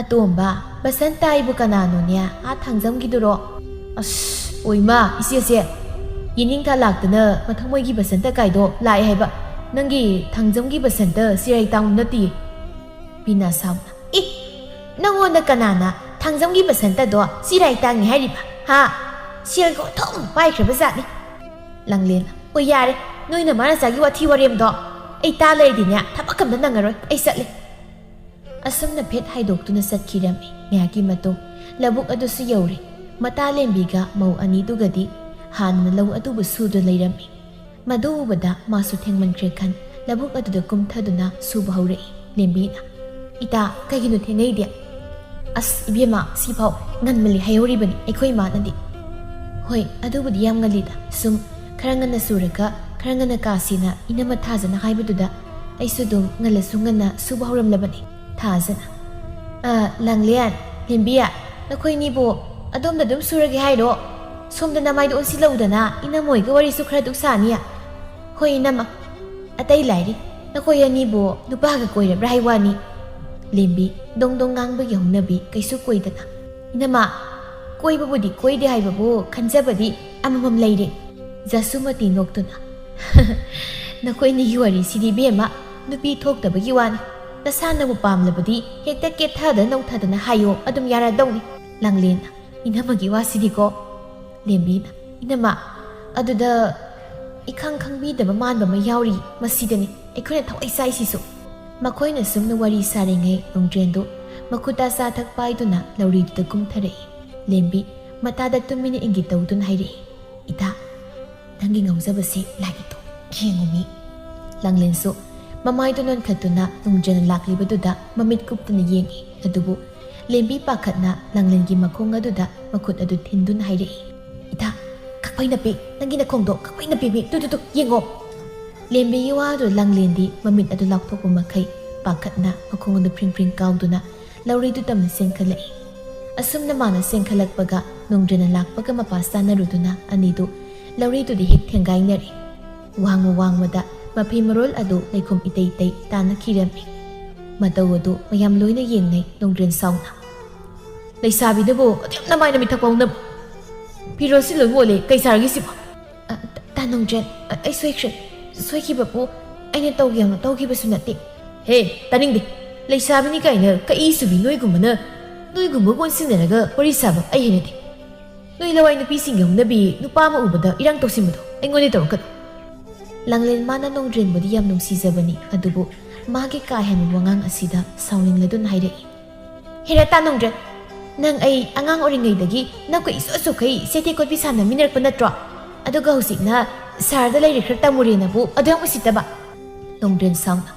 "ꯑꯇꯣꯝꯕ, ꯕꯁꯟꯇ ꯍꯥꯏꯕꯨ ꯀꯅꯥꯅꯣꯅꯦ? ꯑꯥ ꯊꯥꯡꯖꯝꯒꯤꯗꯨꯔꯣ?" "ꯑꯁ, ꯑꯣꯏꯃꯥ, ꯏꯆꯦꯁꯦ ꯌꯦꯅꯤꯡꯊꯥ ꯂꯥꯛꯇꯅ ꯃꯊꯃꯣꯏꯒꯤ ꯕꯁꯟꯇ ꯀꯥꯏꯗꯣ ꯂꯥꯛꯑꯦ ꯍꯥꯏꯕ꯫ ꯅꯪꯒꯤ ꯊꯥꯡꯖꯝꯒꯤ ꯕꯁꯟꯇ ꯁꯤꯔꯥꯏ ꯇꯥꯡꯕ ꯅꯠꯇꯦ꯫ ꯕꯤꯅꯥ ꯁꯥꯎꯅ, "ꯏ! ꯅꯪꯉꯣꯟꯗ ꯀꯅꯥꯅ ꯊꯥꯡꯖꯝꯒꯤ ꯕꯁꯟꯇꯗꯣ ꯁꯤꯔꯥꯏ ꯇꯥꯡꯉꯤ ꯍꯥꯏꯔꯤꯕ? ꯍꯥ? ꯁꯦꯜꯒ ꯑꯣꯟꯊꯣꯛꯅ ꯄꯥꯏꯈ꯭ꯔꯕ ꯖꯥꯠꯅꯤ꯫" ꯂꯥꯡꯂꯦꯟ, "ꯑꯣ ꯌꯥꯔꯦ, ꯅꯣꯏ ꯅꯃꯥ ꯅꯆꯥꯒꯤ ꯋꯥꯊꯤ ꯋꯥꯔꯦꯝꯗꯣ ꯑꯩ ꯇꯥ ꯂꯩꯔꯗꯤꯅꯦ ꯊꯕꯛ ꯑꯝꯇ ꯅꯪꯉꯔꯣꯏ꯫ ꯑꯩ ꯆꯠꯂꯦ꯫" ꯑꯁꯨꯝꯅ ꯐꯦꯠ ꯍꯥꯏꯗꯣꯛꯇꯨꯅ ꯆꯠꯈꯤꯔꯝꯃꯤ꯫ ꯉꯥꯏꯍꯥꯛꯀꯤ ꯃꯇꯨꯡ ꯂꯧꯕꯨꯛ ꯑꯗꯨꯁꯨ ꯌꯧꯔꯦ꯫ ꯃꯇꯥ ꯂꯦꯝꯕꯤꯒ ꯃꯧ ꯑꯅꯤꯗꯨꯒꯗꯤ ꯍꯥꯟꯅ ꯂꯧ ꯑꯗꯨꯕꯨ ꯁꯨꯗꯨꯅ ꯂꯩꯔꯝꯃꯤ꯫ ꯃꯗꯨ ꯎꯕꯗ ꯃꯥꯁꯨ ꯊꯦꯡꯃꯟꯈ꯭ꯔꯦ ꯈꯟ ꯂꯧꯕꯨꯛ ꯑꯗꯨꯗ ꯀꯨꯝꯊꯗꯨꯅ ꯁꯨꯕ ꯍꯧꯔꯛꯏ꯫ ꯂꯦꯝꯕꯤꯅ, "ꯏꯇꯥ, ꯀꯩꯒꯤꯅꯣ ꯊꯦꯡꯉꯛꯏꯗꯤ?" "ꯑꯁ ꯏꯕꯦꯝꯃ, ꯁꯤꯐꯥꯎ ꯉꯟꯃꯜꯂꯤ ꯍꯥꯏꯍꯧꯔꯤꯕꯅꯤ ꯑꯩꯈꯣꯏ ꯏꯃꯥꯅꯗꯤ꯫" "ꯍꯣꯏ, ꯑꯗꯨꯕꯨꯗꯤ ꯌꯥꯝ ꯉꯜꯂꯤꯗ꯫ ꯁꯨꯝ ꯈꯔ ꯉꯟꯅ ꯁꯨꯔꯒ ꯈꯔ ꯉꯟꯅ ꯀꯥꯁꯤꯅ ꯏꯅꯝꯃ ꯊꯥꯖꯅ ꯍꯥꯏꯕꯗꯨꯗ ꯑꯩꯁꯨ ꯑꯗꯨꯝ ꯉꯜꯂꯁꯨ ꯉꯟꯅ ꯁꯨꯕ ꯍꯧꯔꯝꯂꯕꯅꯤ꯫" ꯊꯥꯖꯅ, "ꯑ, ꯂꯥꯡꯂꯦꯟ, ꯂꯦꯝꯕꯤ, ꯅꯈꯣꯏꯅꯤꯕꯨ ꯑꯗꯣꯝꯗ ꯑꯗꯨꯝ ꯁꯨꯔꯒꯦ ꯍꯥꯏꯔꯣ? ꯁꯣꯝꯗ ꯅꯃꯥꯏꯗꯣ ꯑꯣꯟꯁꯤꯜꯂꯛꯎꯗꯅ, ꯏꯅꯝꯃꯣꯏꯒ ꯋꯥꯔꯤꯁꯨ ꯈꯔ ꯗꯨꯛ ꯁꯥꯅꯤ꯫" "ꯍꯣꯏ ꯏꯅꯝꯃ, ꯑꯇꯩ ꯂꯥꯏꯔꯤ, ꯅꯈꯣꯏ ꯑꯅꯤꯕꯨ ꯅꯨꯄꯥꯒ ꯀꯣꯏꯔꯕ꯭ꯔꯥ ꯍꯥꯏ ꯋꯥꯅꯤ꯫" ꯂꯦꯝꯕꯤ, ꯗꯣꯡ ꯗꯣꯡ ꯉꯥꯡꯕꯒꯤ ꯍꯧꯅꯕꯤ ꯀꯩꯁꯨ ꯀꯣꯏꯗꯅ, "ꯏꯅꯝꯃ, ꯀꯣꯏꯕꯕꯨꯗꯤ ꯀꯣꯏꯗꯦ ꯍꯥꯏꯕꯕꯨ ꯈꯟꯖꯕꯗꯤ ꯑꯃꯃꯝ ꯂꯩꯔꯦ꯫" ꯖꯁꯨꯃꯇꯤ ꯅꯣꯛꯇꯨꯅ, "ꯅꯈꯣꯏꯅꯤꯒꯤ ꯋꯥꯔꯤꯁꯤꯗꯤ ꯏꯕꯦꯝꯃ, ꯅꯨꯄꯤ ꯊꯣꯛꯇꯕꯒꯤ ꯋꯥꯅꯤ꯫ ꯅꯁꯥꯅꯕꯨ ꯄꯥꯝꯂꯕꯗꯤ ꯍꯦꯛꯇ ꯀꯦꯊꯗꯅ ꯅꯧꯊꯗꯅ ꯍꯥꯏꯌꯣ, ꯑꯗꯨꯝ ꯌꯥꯔꯗꯧꯅꯤ꯫" ꯂꯥꯡꯂꯦꯟꯅ, "ꯏꯅꯝꯃꯒꯤ ꯋꯥꯁꯤꯗꯤꯀꯣ꯫" ꯂꯦꯝꯕꯤꯅ, "ꯏꯅꯝꯃ, ꯑꯗꯨꯗ ꯏꯈꯪ ꯈꯪꯕꯤꯗꯕ ꯃꯥꯟꯕ ꯑꯃ ꯌꯥꯎꯔꯤ, ꯃꯁꯤꯗꯅꯤ ꯑꯩꯈꯣꯏꯅ ꯊꯋꯥꯏ ꯆꯥꯏꯁꯤꯁꯨ꯫" ꯃꯈꯣꯏꯅ ꯁꯨꯝꯅ ꯋꯥꯔꯤ ꯁꯥꯔꯤꯉꯩ ꯅꯣꯡꯗ꯭ꯔꯦꯟꯗꯨ ꯃꯈꯨꯠꯇ ꯑꯆꯥ ꯑꯊꯛ ꯄꯥꯏꯗꯨꯅ ꯂꯧꯔꯤꯗꯨꯗ ꯀꯨꯝꯊꯔꯛꯏ꯫ ꯂꯦꯝꯕꯤ ꯃꯇꯥꯗ ꯇꯨꯃꯤꯟꯅ ꯏꯪꯒꯤꯠ ꯇꯧꯗꯨꯅ ꯍꯥꯏꯔꯛꯏ, "ꯏꯇꯥ, ꯅꯪꯒꯤ ꯉꯥꯎꯖꯕꯁꯤ ꯂꯥꯏꯒꯤꯗꯣ ꯌꯦꯡꯉꯨꯃꯤ꯫" ꯂꯥꯡꯂꯦꯟꯁꯨ ꯃꯃꯥꯏꯗꯨ ꯅꯣꯟꯈꯠꯇꯨꯅ ꯅꯣꯡꯗ꯭ꯔꯦꯟꯅ ꯂꯥꯛꯂꯤꯕꯗꯨꯗ ꯃꯃꯤꯠ ꯀꯨꯞꯇꯨꯅ ꯌꯦꯡꯉꯤ꯫ ꯑꯗꯨꯕꯨ ꯂꯦꯝꯕꯤ ꯄꯥꯈꯠꯅ ꯂꯥꯡꯂꯦꯟꯒꯤ ꯃꯈꯣꯡ ꯑꯗꯨꯗ ꯃꯈꯨꯠ ꯑꯗꯨ ꯊꯤꯟꯗꯨꯅ ꯍꯥꯏꯔꯛꯏ, "ꯏꯇꯥ, ꯀꯛꯐꯩ ꯅꯞꯄꯤ, ꯅꯪꯒꯤ ꯅꯈꯣꯡꯗꯣ ꯀꯛꯐꯩ ꯅꯞꯄꯤꯃꯤ, ꯇꯨ, ꯇꯨ, ꯇꯨ, ꯌꯦꯡꯉꯣ꯫" ꯂꯦꯝꯕꯤꯒꯤ ꯋꯥꯗꯨ ꯂꯥꯡꯂꯦꯟꯗꯤ ꯃꯃꯤꯠ ꯑꯗꯨ ꯂꯥꯎꯊꯣꯛꯄ ꯃꯈꯩ ꯄꯥꯈꯠꯅ ꯃꯈꯣꯡ ꯑꯗꯨ ꯐ꯭ꯔꯤꯡ ꯐ꯭ꯔꯤꯡ ꯀꯥꯎꯗꯨꯅ ꯂꯧꯔꯤꯗꯨ ꯇꯝꯅ ꯆꯦꯟꯈꯠꯂꯛꯏ꯫ ꯑꯁꯨꯝꯅ ꯃꯥꯅ ꯆꯦꯟꯈꯠꯂꯛꯄꯒ ꯅꯣꯡꯗ꯭ꯔꯦꯟꯅ ꯂꯥꯛꯄꯒ ꯃꯄꯥ ꯆꯥꯅꯔꯨꯗꯨꯅ ꯑꯅꯤꯗꯨ ꯂꯧꯔꯤꯗꯨꯗ ꯍꯦꯛ ꯊꯦꯡꯒꯥꯏꯅꯔꯦ꯫ ꯋꯥꯡꯃ ꯋꯥꯡꯃꯗ ꯃꯐꯤ ꯃꯔꯣꯜ ꯑꯗꯨ ꯂꯩꯈꯣꯝ ꯏꯇꯩ ꯏꯇꯩ ꯇꯥꯅꯈꯤꯔꯝꯃꯤ꯫ ꯃꯇꯧ ꯑꯗꯨ ꯃꯌꯥꯝ ꯂꯣꯏꯅ ꯌꯦꯡꯅꯩ꯫ ꯅꯣꯡꯗ꯭ꯔꯦꯟ ꯁꯥꯎꯅ, "ꯂꯩꯁꯥꯕꯤꯗꯕꯨ ꯑꯗꯨꯛ ꯌꯥꯝꯅ ꯃꯥꯏꯅ ꯃꯤꯊꯛ ꯄꯥꯎꯅꯕ? ꯐꯤꯔꯣꯜꯁꯤ ꯂꯣꯏ ꯃꯣꯠꯂꯦ, ꯀꯩ ꯆꯥꯔꯒꯦ ꯁꯤꯕꯣ?" ꯅꯣꯡꯗ꯭ꯔꯦꯟ, ꯑ-, ꯑꯩ ꯁꯣꯏꯈ꯭ꯔꯦ꯫ ꯁꯣꯏꯈꯤꯕꯕꯨ ꯑꯩꯅ ꯇꯧꯒꯦ ꯌꯥꯎꯅ ꯇꯧꯈꯤꯕꯁꯨ ꯅꯠꯇꯦ꯫ ꯍꯦ, ꯇꯥꯅꯤꯡꯗꯦ꯫ ꯂꯩꯁꯥꯕꯤꯅꯤ ꯀꯥꯏꯅ ꯀꯛꯏ ꯁꯨꯕꯤ ꯅꯣꯏꯒꯨꯝꯕꯅ, ꯅꯣꯏꯒꯨꯝꯕ ꯀꯣꯟꯁꯤꯟꯅꯔꯒ ꯋꯥꯔꯤ ꯁꯥꯕ ꯑꯩ ꯍꯩꯅꯗꯦ꯫ ꯅꯣꯏ ꯂꯋꯥꯏ ꯅꯨꯄꯤꯁꯤꯡꯒꯤ ꯍꯧꯅꯕꯤ ꯅꯨꯄꯥ ꯑꯃ ꯎꯕꯗ ꯏꯔꯥꯡ ꯇꯧꯁꯤꯟꯕꯗꯣ ꯑꯩꯉꯣꯟꯗ ꯇꯧꯔꯛꯀꯅꯨ꯫ ꯂꯥꯡꯂꯦꯟ ꯃꯥꯅ ꯅꯣꯡꯗ꯭ꯔꯦꯟꯕꯨꯗꯤ ꯌꯥꯝ ꯅꯨꯡꯁꯤꯖꯕꯅꯤ, ꯑꯗꯨꯕꯨ ꯃꯥꯒꯤ ꯀꯥ ꯍꯦꯟꯕ ꯋꯥꯉꯥꯡ ꯑꯁꯤꯗ ꯁꯥꯎꯅꯤꯡꯂꯗꯨꯅ ꯍꯥꯏꯔꯛꯏ꯫ ꯍꯦꯔꯥ ꯇꯥ ꯅꯣꯡꯗ꯭ꯔꯦꯟ, ꯅꯪ ꯑꯩ ꯑꯉꯥꯡ ꯑꯣꯏꯔꯤꯉꯩꯗꯒꯤ ꯅꯈꯣꯏ ꯏꯁꯨ ꯑꯁꯨꯛꯈꯩ ꯆꯦꯇꯦ ꯀꯣꯠꯄꯤ ꯁꯥꯟꯅꯃꯤꯟꯅꯔꯛꯄ ꯅꯠꯇ꯭ꯔꯣ? ꯑꯗꯨꯒ ꯍꯧꯖꯤꯛꯅ ꯁꯍꯔꯗ ꯂꯩꯔꯦ ꯈꯔ ꯇꯝꯃꯨꯔꯦꯅꯕꯨ ꯑꯗꯨ ꯌꯥꯝ ꯎꯁꯤꯠꯇꯕ꯫ ꯅꯣꯡꯗ꯭ꯔꯦꯟ ꯁꯥꯎꯅ,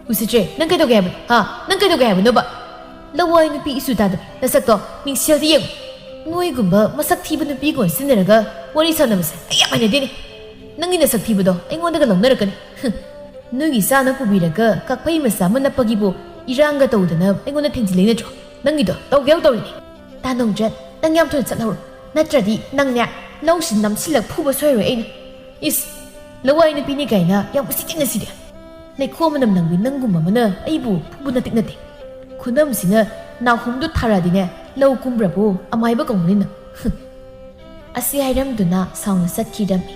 ꯎꯁꯤꯠꯇ꯭ꯔꯦ, ꯅꯪ ꯀꯩꯗꯧꯒꯦ ꯍꯥꯏꯕꯅꯣ? ꯍꯥ? ꯅꯪ ꯀꯩꯗꯧꯒꯦ ꯍꯥꯏꯕꯅꯣꯕ? ꯂꯋꯥꯏ ꯅꯨꯄꯤ ꯏꯁꯨ ꯇꯥꯗꯕ ꯅꯁꯛꯇꯣ ꯃꯤꯡꯁꯦꯜꯗ ꯌꯦꯡꯉꯨ꯫ ꯅꯣꯏꯒꯨꯝꯕ ꯃꯁꯛ ꯊꯤꯕ ꯅꯨꯄꯤꯒ ꯑꯣꯟꯁꯤꯟꯅꯔꯒ ꯋꯥꯔꯤ ꯁꯥꯟꯅꯕꯁꯦ ꯑꯩ ꯌꯥꯝ ꯍꯩꯅꯗꯦꯅꯦ꯫ ꯅꯪꯒꯤ ꯅꯁꯛ ꯊꯤꯕꯗꯣ ꯑꯩꯉꯣꯟꯗꯒ ꯂꯧꯅꯔꯛꯀꯅꯤ꯫ ꯍꯨꯝ꯫ ꯅꯣꯏꯒꯤ ꯆꯥꯅ ꯄꯨꯕꯤꯔꯒ ꯀꯛꯐꯩ ꯃꯆꯥ ꯑꯃ ꯅꯞꯄꯒꯤꯕꯨ ꯏꯔꯥꯡꯒ ꯇꯧꯗꯅ ꯑꯩꯉꯣꯟꯗ ꯊꯦꯡꯖꯤꯜꯂꯛꯏ ꯅꯠꯇ꯭ꯔꯣ? ꯅꯪꯒꯤꯗꯣ ꯇꯧꯒꯦ ꯌꯥꯎ ꯇꯧꯔꯤꯅꯦ꯫ ꯇꯥ ꯅꯣꯡꯗ꯭ꯔꯦꯟ, ꯅꯪ ꯌꯥꯝ ꯊꯨꯅ ꯆꯠꯍꯧꯔꯣ꯫ ꯅꯠꯇ꯭ꯔꯗꯤ ꯅꯪꯅꯦ ꯂꯧꯁꯤ ꯅꯝꯁꯤꯜꯂꯒ ꯐꯨꯕ ꯁꯣꯏꯔꯣꯏ ꯑꯩꯅ꯫ ꯏꯁ, ꯂꯋꯥꯏ ꯅꯨꯄꯤꯅꯤ ꯀꯥꯏꯅ ꯌꯥꯝ ꯎꯁꯤꯠꯇꯦ ꯉꯁꯤꯗꯤ꯫ ꯂꯩꯈꯣꯝ ꯃꯅꯝ ꯅꯝꯕꯤ ꯅꯪꯒꯨꯝꯕ ꯑꯃꯅ ꯑꯩꯕꯨ ꯐꯨꯕ ꯅꯇꯤꯛ ꯅꯠꯇꯦ꯫ ꯈꯨꯅꯝꯁꯤꯅ ꯅꯥꯍꯨꯝꯗꯨ ꯊꯥꯔꯛꯑꯗꯤꯅꯦ, ꯂꯧ ꯀꯨꯝꯕ꯭ꯔꯕꯨ ꯑꯃꯥꯏꯕ ꯀꯧꯅꯤ ꯅꯪ꯫ ꯑꯁꯤ ꯍꯥꯏꯔꯝꯗꯨꯅ ꯁꯥꯎꯅ ꯆꯠꯈꯤꯔꯝꯃꯤ꯫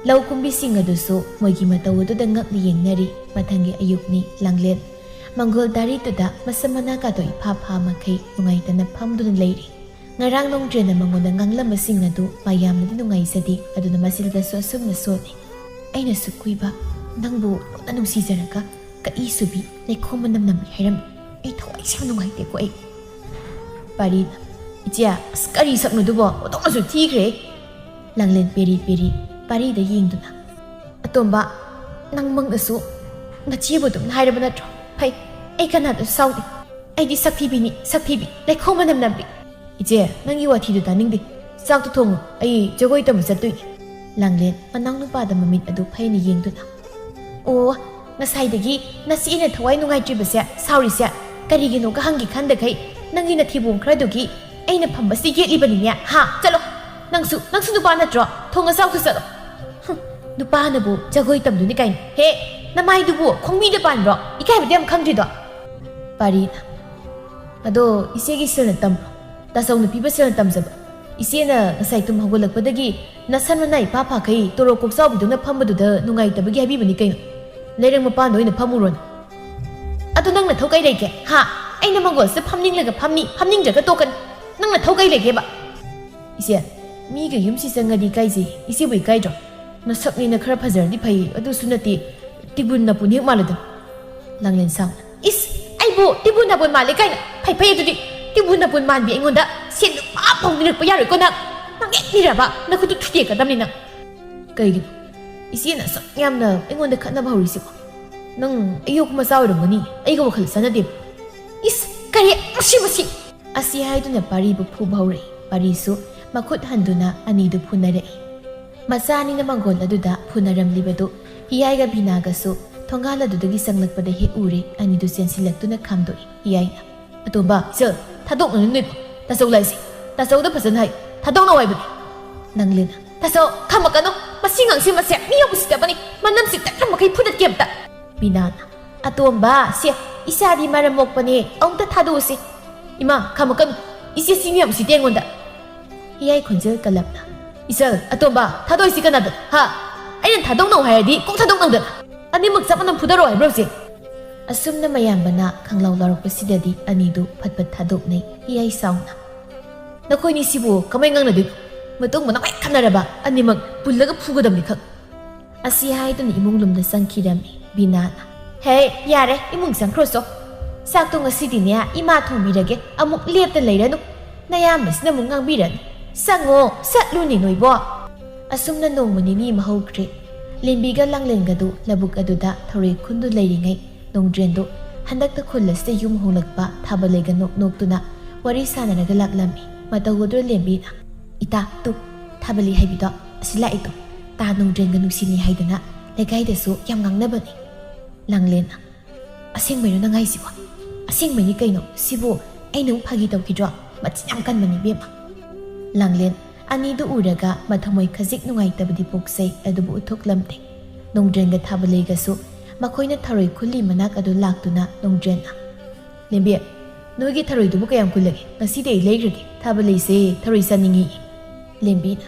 ꯂꯧ ꯀꯨꯝꯕꯤꯁꯤꯡ ꯑꯗꯨꯁꯨ ꯃꯣꯏꯒꯤ ꯃꯇꯧ ꯑꯗꯨꯗ ꯉꯛꯅ ꯌꯦꯡꯅꯔꯤ꯫ ꯃꯊꯪꯒꯤ ꯑꯌꯨꯛꯅꯤ꯫ ꯂꯥꯡꯂꯦꯟ ꯃꯪꯒꯣꯜ ꯗꯥꯔꯤꯗꯨꯗ ꯃꯁꯝ ꯃꯅꯥ ꯀꯥꯗꯣ ꯏꯐꯥ ꯐꯥ ꯃꯈꯩ ꯅꯨꯡꯉꯥꯏꯇꯅ ꯐꯝꯗꯨꯅ ꯂꯩꯔꯤ꯫ ꯉꯔꯥꯡ ꯅꯣꯡꯗ꯭ꯔꯦꯟꯅ ꯃꯉꯣꯟꯗ ꯉꯥꯡꯂꯝꯕꯁꯤꯡ ꯑꯗꯨ ꯃꯥ ꯌꯥꯝꯅꯗꯤ ꯅꯨꯡꯉꯥꯏꯖꯗꯦ, ꯑꯗꯨꯅ ꯃꯆꯤꯟꯗꯁꯨ ꯑꯁꯨꯝꯅ ꯁꯣꯜꯂꯤ꯫ ꯑꯩꯅꯁꯨ ꯀꯨꯏꯕ ꯅꯪꯕꯨ ꯂꯨꯅ ꯅꯨꯡꯁꯤꯖꯔꯒ ꯀꯛꯏ ꯁꯨꯕꯤ ꯂꯩꯈꯣꯝ ꯃꯅꯝ ꯅꯝꯃꯤ ꯍꯥꯏꯔꯝꯃꯤ꯫ ꯑꯩ ꯊꯋꯥꯏꯁꯦ ꯌꯥꯝ ꯅꯨꯡꯉꯥꯏꯇꯦꯀꯣ ꯑꯩ꯫ ꯄꯥꯔꯤꯅ, "ꯏꯆꯦ, ꯑꯁ, ꯀꯔꯤ ꯁꯛꯅꯣꯗꯨꯕꯣ? ꯑꯣꯟꯊꯣꯛꯅꯁꯨ ꯊꯤꯈ꯭ꯔꯦ!" ꯂꯥꯡꯂꯦꯟ ꯄꯦꯔꯤ ꯄꯦꯔꯤ ꯄꯥꯔꯤꯗ ꯌꯦꯡꯗꯨꯅ, "ꯑꯇꯣꯝꯕ, ꯅꯪꯃꯛꯅꯁꯨ ꯅꯆꯦꯕꯨ ꯑꯗꯨꯝ ꯍꯥꯏꯔꯕ ꯅꯠꯇ꯭ꯔꯣ? ꯐꯩ, ꯑꯩ ꯀꯅꯥꯗꯁꯨ ꯁꯥꯎꯗꯦ꯫ ꯑꯩꯗꯤ ꯁꯛꯊꯤꯕꯤꯅꯤ, ꯁꯛꯊꯤꯕꯤ, ꯂꯩꯈꯣꯝ ꯃꯅꯝ ꯅꯝꯕꯤ!" "ꯏꯆꯦ, ꯅꯪꯒꯤ ꯋꯥꯊꯤꯗꯨ ꯇꯥꯅꯤꯡꯗꯦ꯫ ꯆꯥꯛꯇꯨ ꯊꯣꯡꯉꯨ, ꯑꯩ ꯖꯒꯣꯏ ꯇꯝꯕ ꯆꯠꯇꯣꯏꯅꯦ꯫" ꯂꯥꯡꯂꯦꯟ ꯃꯅꯥꯎꯅꯨꯄꯥꯗ ꯃꯃꯤꯠ ꯑꯗꯨ ꯐꯩꯅ ꯌꯦꯡꯗꯨꯅ, "ꯑꯣ, ꯉꯁꯥꯏꯗꯒꯤ ꯅꯆꯦꯅ ꯊꯋꯥꯏ ꯅꯨꯡꯉꯥꯏꯇ꯭ꯔꯤꯕꯁꯦ, ꯁꯥꯎꯔꯤꯁꯦ ꯀꯔꯤꯒꯤꯅꯣꯒ ꯍꯪꯒꯦ ꯈꯟꯗꯈꯩ ꯅꯪꯒꯤ ꯅꯊꯤꯕꯣꯡ ꯈꯔꯗꯨꯒꯤ ꯑꯩꯅ ꯐꯝꯕꯁꯤ ꯌꯦꯠꯂꯤꯕꯅꯤꯅꯦ, ꯍꯥ? ꯆꯠꯂꯣ, ꯅꯪꯁꯨ, ꯅꯪꯁꯨ ꯅꯨꯄꯥ ꯅꯠꯇ꯭ꯔꯣ? ꯊꯣꯡ ꯑꯁꯥꯎꯗꯨ ꯆꯠꯂꯣ꯫ ꯍꯨꯝ, ꯅꯨꯄꯥꯅꯕꯨ ꯖꯒꯣꯏ ꯇꯝꯗꯣꯏꯅꯤ ꯀꯥꯏꯅ꯫ ꯍꯦ, ꯅꯃꯥꯏꯗꯨꯕꯨ ꯈꯣꯡꯕꯤꯗ ꯄꯥꯟꯕ꯭ꯔꯣ? ꯏꯀꯥꯏꯕꯗꯤ ꯌꯥꯝ ꯈꯪꯗ꯭ꯔꯤꯗꯣ?" ꯄꯥꯔꯤꯅ, "ꯑꯗꯣ ꯏꯆꯦꯒꯤ ꯁꯦꯜꯅ ꯇꯝꯕ꯭ꯔꯣ? ꯇꯥꯆꯧꯅ ꯄꯤꯕ ꯁꯦꯜꯅ ꯇꯝꯖꯕ?" ꯏꯆꯦꯅ ꯉꯁꯥꯏ ꯇꯨꯝ ꯍꯧꯒꯠꯂꯛꯄꯗꯒꯤ ꯅꯁꯝ ꯅꯅꯥꯏ ꯏꯄꯥ ꯐꯥꯈꯩ ꯇꯣꯔꯣ ꯀꯣꯛꯆꯥꯎꯕꯤꯗꯧꯅ ꯐꯝꯕꯗꯨꯗ ꯅꯨꯡꯉꯥꯏꯇꯕꯒꯤ ꯍꯥꯏꯕꯤꯕꯅꯤ ꯀꯩꯅꯣ꯫ ꯂꯩꯔꯪ ꯃꯄꯥꯟꯗ ꯑꯣꯏꯅ ꯐꯝꯃꯨꯔꯣꯅ꯫ ꯑꯗꯨ ꯅꯪ ꯅꯊꯧ ꯀꯩ ꯂꯩꯒꯦ? ꯍꯥ? ꯑꯩꯅ ꯃꯪꯒꯣꯜꯁꯤꯗ ꯐꯝꯅꯤꯡꯂꯒ ꯐꯝꯅꯤ, ꯐꯝꯅꯤꯡꯗ꯭ꯔꯒ ꯇꯣꯛꯀꯅꯤ꯫ ꯅꯪ ꯅꯊꯧ ꯀꯩ ꯂꯩꯒꯦꯕ? ꯏꯆꯦ, ꯃꯤꯒꯤ ꯌꯨꯝꯁꯤ ꯆꯪꯉꯗꯤ ꯏꯀꯥꯏꯖꯩ꯫ ꯏꯆꯦꯕꯨ ꯏꯀꯥꯏꯗ꯭ꯔꯣ? ꯅꯁꯛꯅꯦꯅ ꯈꯔ ꯐꯖꯔꯗꯤ ꯐꯩ, ꯑꯗꯨꯁꯨ ꯅꯠꯇꯦ꯫ ꯇꯤꯕꯨꯟ ꯅꯄꯨꯟ ꯍꯦꯛ ꯃꯥꯜꯂꯗꯝ꯫ ꯂꯥꯡꯂꯦꯟ ꯁꯥꯎꯅ, "ꯏꯁ! ꯑꯩꯕꯨ ꯇꯤꯕꯨꯟ ꯅꯄꯨꯟ ꯃꯥꯜꯂꯦ ꯀꯥꯏꯅ? ꯐꯩ ꯐꯩ, ꯑꯗꯨꯗꯤ ꯇꯤꯕꯨꯟ ꯅꯄꯨꯟ ꯃꯥꯟꯕꯤ ꯑꯩꯉꯣꯟꯗ ꯁꯦꯟ ꯂꯨꯄꯥ ꯐꯥꯎ ꯅꯤꯔꯛꯄ ꯌꯥꯔꯣꯏꯀꯣ ꯅꯪ꯫ ꯅꯪ ꯍꯦꯛ ꯅꯤꯔꯕ ꯅꯈꯨꯠꯇꯨ ꯊꯨꯗꯦꯛꯀꯗꯕꯅꯤ ꯅꯪ꯫ ꯀꯩꯒꯤꯅꯣ ꯏꯆꯦꯅ ꯑꯁꯨꯛ ꯌꯥꯝꯅ ꯑꯩꯉꯣꯟꯗ ꯈꯠꯅꯕ ꯍꯧꯔꯤꯁꯤꯕꯣ? ꯅꯪ ꯑꯌꯣꯛꯄ ꯃꯆꯥ ꯑꯣꯏꯔꯝꯒꯅꯤ, ꯑꯩꯒ ꯋꯥꯈꯜ ꯆꯥꯟꯅꯗꯦꯕ꯫ ꯏꯁ! ꯀꯔꯤ? ꯃꯁꯤ, ꯃꯁꯤ!" ꯑꯁꯤ ꯍꯥꯏꯗꯨꯅ ꯄꯥꯔꯤꯕꯨ ꯐꯨꯕ ꯍꯧꯔꯛꯏ꯫ ꯄꯥꯔꯤꯁꯨ ꯃꯈꯨꯠ ꯍꯟꯗꯨꯅ ꯑꯅꯤꯗꯨ ꯐꯨꯅꯔꯛꯏ꯫ ꯃꯆꯥ ꯑꯅꯤꯅ ꯃꯪꯒꯣꯜ ꯑꯗꯨꯗ ꯐꯨꯅꯔꯝꯂꯤꯕꯗꯨ ꯍꯤꯌꯥꯏꯒ ꯕꯤꯅꯥꯒꯁꯨ ꯊꯣꯡꯒꯥꯜ ꯑꯗꯨꯗꯒꯤ ꯆꯪꯂꯛꯄꯗ ꯍꯦꯛ ꯎꯔꯦ꯫ ꯑꯅꯤꯗꯨ ꯆꯦꯟꯁꯤꯜꯂꯛꯇꯨꯅ ꯈꯥꯝꯗꯣꯛꯏ꯫ ꯍꯤꯌꯥꯏꯅ, "ꯑꯇꯣꯝꯕ, ꯏꯆꯜ, ꯊꯥꯗꯣꯛꯅꯅꯨ ꯅꯣꯏꯕꯨ꯫ ꯇꯥꯆꯧ ꯂꯥꯛꯏꯁꯦ꯫ ꯇꯥꯆꯧꯗ ꯐꯖꯅ ꯍꯥꯏ, ꯊꯥꯗꯣꯛꯅꯧ ꯍꯥꯏꯕꯅꯤ꯫" ꯂꯥꯡꯂꯦꯟꯅ, "ꯇꯥꯆꯧ, ꯈꯥꯝꯃꯛꯀꯅꯨ꯫ ꯃꯁꯤ ꯉꯥꯡꯁꯤ ꯃꯁꯦ ꯃꯤ ꯌꯥꯝ ꯎꯁꯤꯠꯇꯕꯅꯤ꯫ ꯃꯅꯝꯁꯤ ꯇꯠꯈ꯭ꯔ ꯃꯈꯩ ꯐꯨꯗꯠꯀꯦ ꯑꯝꯇ꯫" ꯕꯤꯅꯥꯅ, "ꯑꯇꯣꯝꯕ, ꯁꯦ, ꯏꯆꯥꯗꯤ ꯃꯔꯝ ꯃꯣꯛꯄꯅꯦ, ꯑꯃꯨꯛꯇ ꯊꯥꯗꯣꯛꯎꯁꯤ꯫" "ꯏꯃꯥ, ꯈꯥꯝꯃꯛꯀꯅꯨ꯫ ꯏꯆꯦ ꯁꯤ ꯃꯌꯥꯝ ꯎꯁꯤꯠꯇꯦ ꯑꯩꯉꯣꯟꯗ꯫" ꯍꯤꯌꯥꯏ ꯈꯣꯟꯖꯦꯜ ꯀꯜꯂꯞꯅ, "ꯏꯆꯜ, ꯑꯇꯣꯝꯕ, ꯊꯥꯗꯣꯛꯏꯁꯤ ꯀꯅꯥꯗ? ꯍꯥ? ꯑꯩꯅ ꯊꯥꯗꯣꯛꯅꯧ ꯍꯥꯏꯔꯗꯤ ꯀꯣꯛ ꯊꯥꯗꯣꯛꯅꯧꯗꯅ꯫ ꯑꯅꯤꯃꯛ ꯆꯞ ꯃꯥꯟꯅ ꯐꯨꯗꯔꯣ ꯍꯥꯏꯕ꯭ꯔꯣ ꯍꯧꯖꯤꯛ?" ꯑꯁꯨꯝꯅ ꯃꯌꯥꯝꯕꯅ ꯈꯪꯂꯥꯎ ꯂꯥꯎꯔꯛꯄꯁꯤꯗꯗꯤ ꯑꯅꯤꯗꯨ ꯐꯠ ꯐꯠ ꯊꯥꯗꯣꯛꯅꯩ꯫ ꯍꯤꯌꯥꯏ ꯁꯥꯎꯅ, "ꯅꯈꯣꯏꯅꯤꯁꯤꯕꯨ ꯀꯃꯥꯏ ꯉꯥꯡꯅꯗꯣꯏꯅꯣ? ꯃꯇꯨꯡ ꯃꯅꯥꯎ ꯍꯦꯛ ꯈꯠꯅꯔꯕ ꯑꯅꯤꯃꯛ ꯄꯨꯜꯂꯒ ꯐꯨꯒꯗꯕꯅꯤ ꯈꯪ꯫" ꯑꯁꯤ ꯍꯥꯏꯗꯨꯅ ꯏꯃꯨꯡ ꯂꯣꯝꯗ ꯆꯪꯈꯤꯔꯝꯃꯤ꯫ ꯕꯤꯅꯥꯅ, "ꯍꯦ, ꯌꯥꯔꯦ, ꯏꯃꯨꯡ ꯆꯪꯈ꯭ꯔꯣꯆꯣ꯫ ꯆꯥꯛꯇꯣ ꯉꯁꯤꯗꯤꯅꯦ ꯏꯃꯥ ꯊꯣꯡꯕꯤꯔꯒꯦ, ꯑꯃꯨꯛ ꯂꯦꯞꯇ ꯂꯩꯔꯅꯨ꯫ ꯅꯌꯥꯝꯕꯁꯤꯅ ꯑꯃꯨꯛ ꯉꯥꯡꯕꯤꯔꯅꯤ꯫ ꯆꯪꯉꯣ, ꯆꯠꯂꯨꯅꯦ ꯅꯣꯏꯕꯣ꯫" ꯑꯁꯨꯝꯅ ꯅꯣꯡꯃ ꯅꯤꯅꯤ ꯑꯃ ꯍꯧꯈ꯭ꯔꯦ꯫ ꯂꯦꯝꯕꯤꯒ ꯂꯥꯡꯂꯦꯟꯒꯗꯨ ꯂꯧꯕꯨꯛ ꯑꯗꯨꯗ ꯊꯔꯣꯏ ꯈꯨꯟꯗꯨ ꯂꯩꯔꯤꯉꯩ ꯅꯣꯡꯗ꯭ꯔꯦꯟꯗꯨ ꯍꯟꯗꯛꯇ ꯈꯨꯜ ꯑꯁꯤꯗ ꯌꯨꯝ ꯍꯣꯡꯂꯛꯄ ꯊꯥꯕꯂꯩꯒ ꯅꯣꯛ ꯅꯣꯛꯇꯨꯅ ꯋꯥꯔꯤ ꯁꯥꯟꯅꯔꯒ ꯂꯥꯛꯂꯝꯃꯤ꯫ ꯃꯇꯧ ꯑꯗꯨ ꯂꯦꯝꯕꯤꯅ, "ꯏꯇꯥ, ꯇꯨ, ꯊꯥꯕꯂꯩ ꯍꯥꯏꯕꯤꯗꯣ ꯑꯁꯤ ꯂꯥꯛꯏꯗꯣ꯫ ꯇꯥ ꯅꯣꯡꯗ꯭ꯔꯦꯟꯒ ꯅꯨꯡꯁꯤꯅꯤ ꯍꯥꯏꯗꯅ ꯂꯩꯀꯥꯏꯗꯁꯨ ꯌꯥꯝ ꯉꯥꯡꯅꯕꯅꯤ꯫" ꯂꯥꯡꯂꯦꯟꯅ, "ꯑꯁꯦꯡꯕꯩꯔꯣ ꯅꯪ ꯍꯥꯏꯁꯤꯕꯣ? ꯑꯁꯦꯡꯕꯩꯅꯤ ꯀꯩꯅꯣ꯫ ꯁꯤꯕꯨ ꯑꯩꯅ ꯑꯃꯨꯛ ꯐꯥꯒꯤ ꯇꯧꯈꯤꯗ꯭ꯔꯣ? ꯃꯆꯤꯟ ꯌꯥꯝ ꯀꯟꯕꯅꯤ ꯏꯕꯦꯝꯃ꯫" ꯂꯥꯡꯂꯦꯟ ꯑꯅꯤꯗꯨ ꯎꯔꯒ ꯃꯊꯃꯣꯏ ꯈꯖꯤꯛ ꯅꯨꯡꯉꯥꯏꯇꯕꯗꯤ ꯄꯣꯛꯆꯩ, ꯑꯗꯨꯕꯨ ꯎꯠꯊꯣꯛꯂꯝꯗꯦ꯫ ꯅꯣꯡꯗ꯭ꯔꯦꯟꯒ ꯊꯥꯕꯂꯩꯒꯁꯨ ꯃꯈꯣꯏꯅ ꯊꯔꯣꯏ ꯈꯨꯜꯂꯤ ꯃꯅꯥꯛ ꯑꯗꯨ ꯂꯥꯛꯇꯨꯅ ꯅꯣꯡꯗ꯭ꯔꯦꯟꯅ, "ꯂꯦꯝꯕꯤ, "ꯅꯣꯏꯒꯤ ꯊꯔꯣꯏꯗꯨꯕꯨ ꯀꯌꯥꯝ ꯈꯨꯜꯂꯒꯦ? ꯉꯁꯤꯗꯤ ꯑꯩ ꯂꯩꯈ꯭ꯔꯒꯦ, ꯊꯥꯕ ꯂꯩꯁꯦ, ꯊꯔꯣꯏ ꯆꯥꯅꯤꯡꯉꯤ"꯫ ꯂꯦꯝꯕꯤꯅ,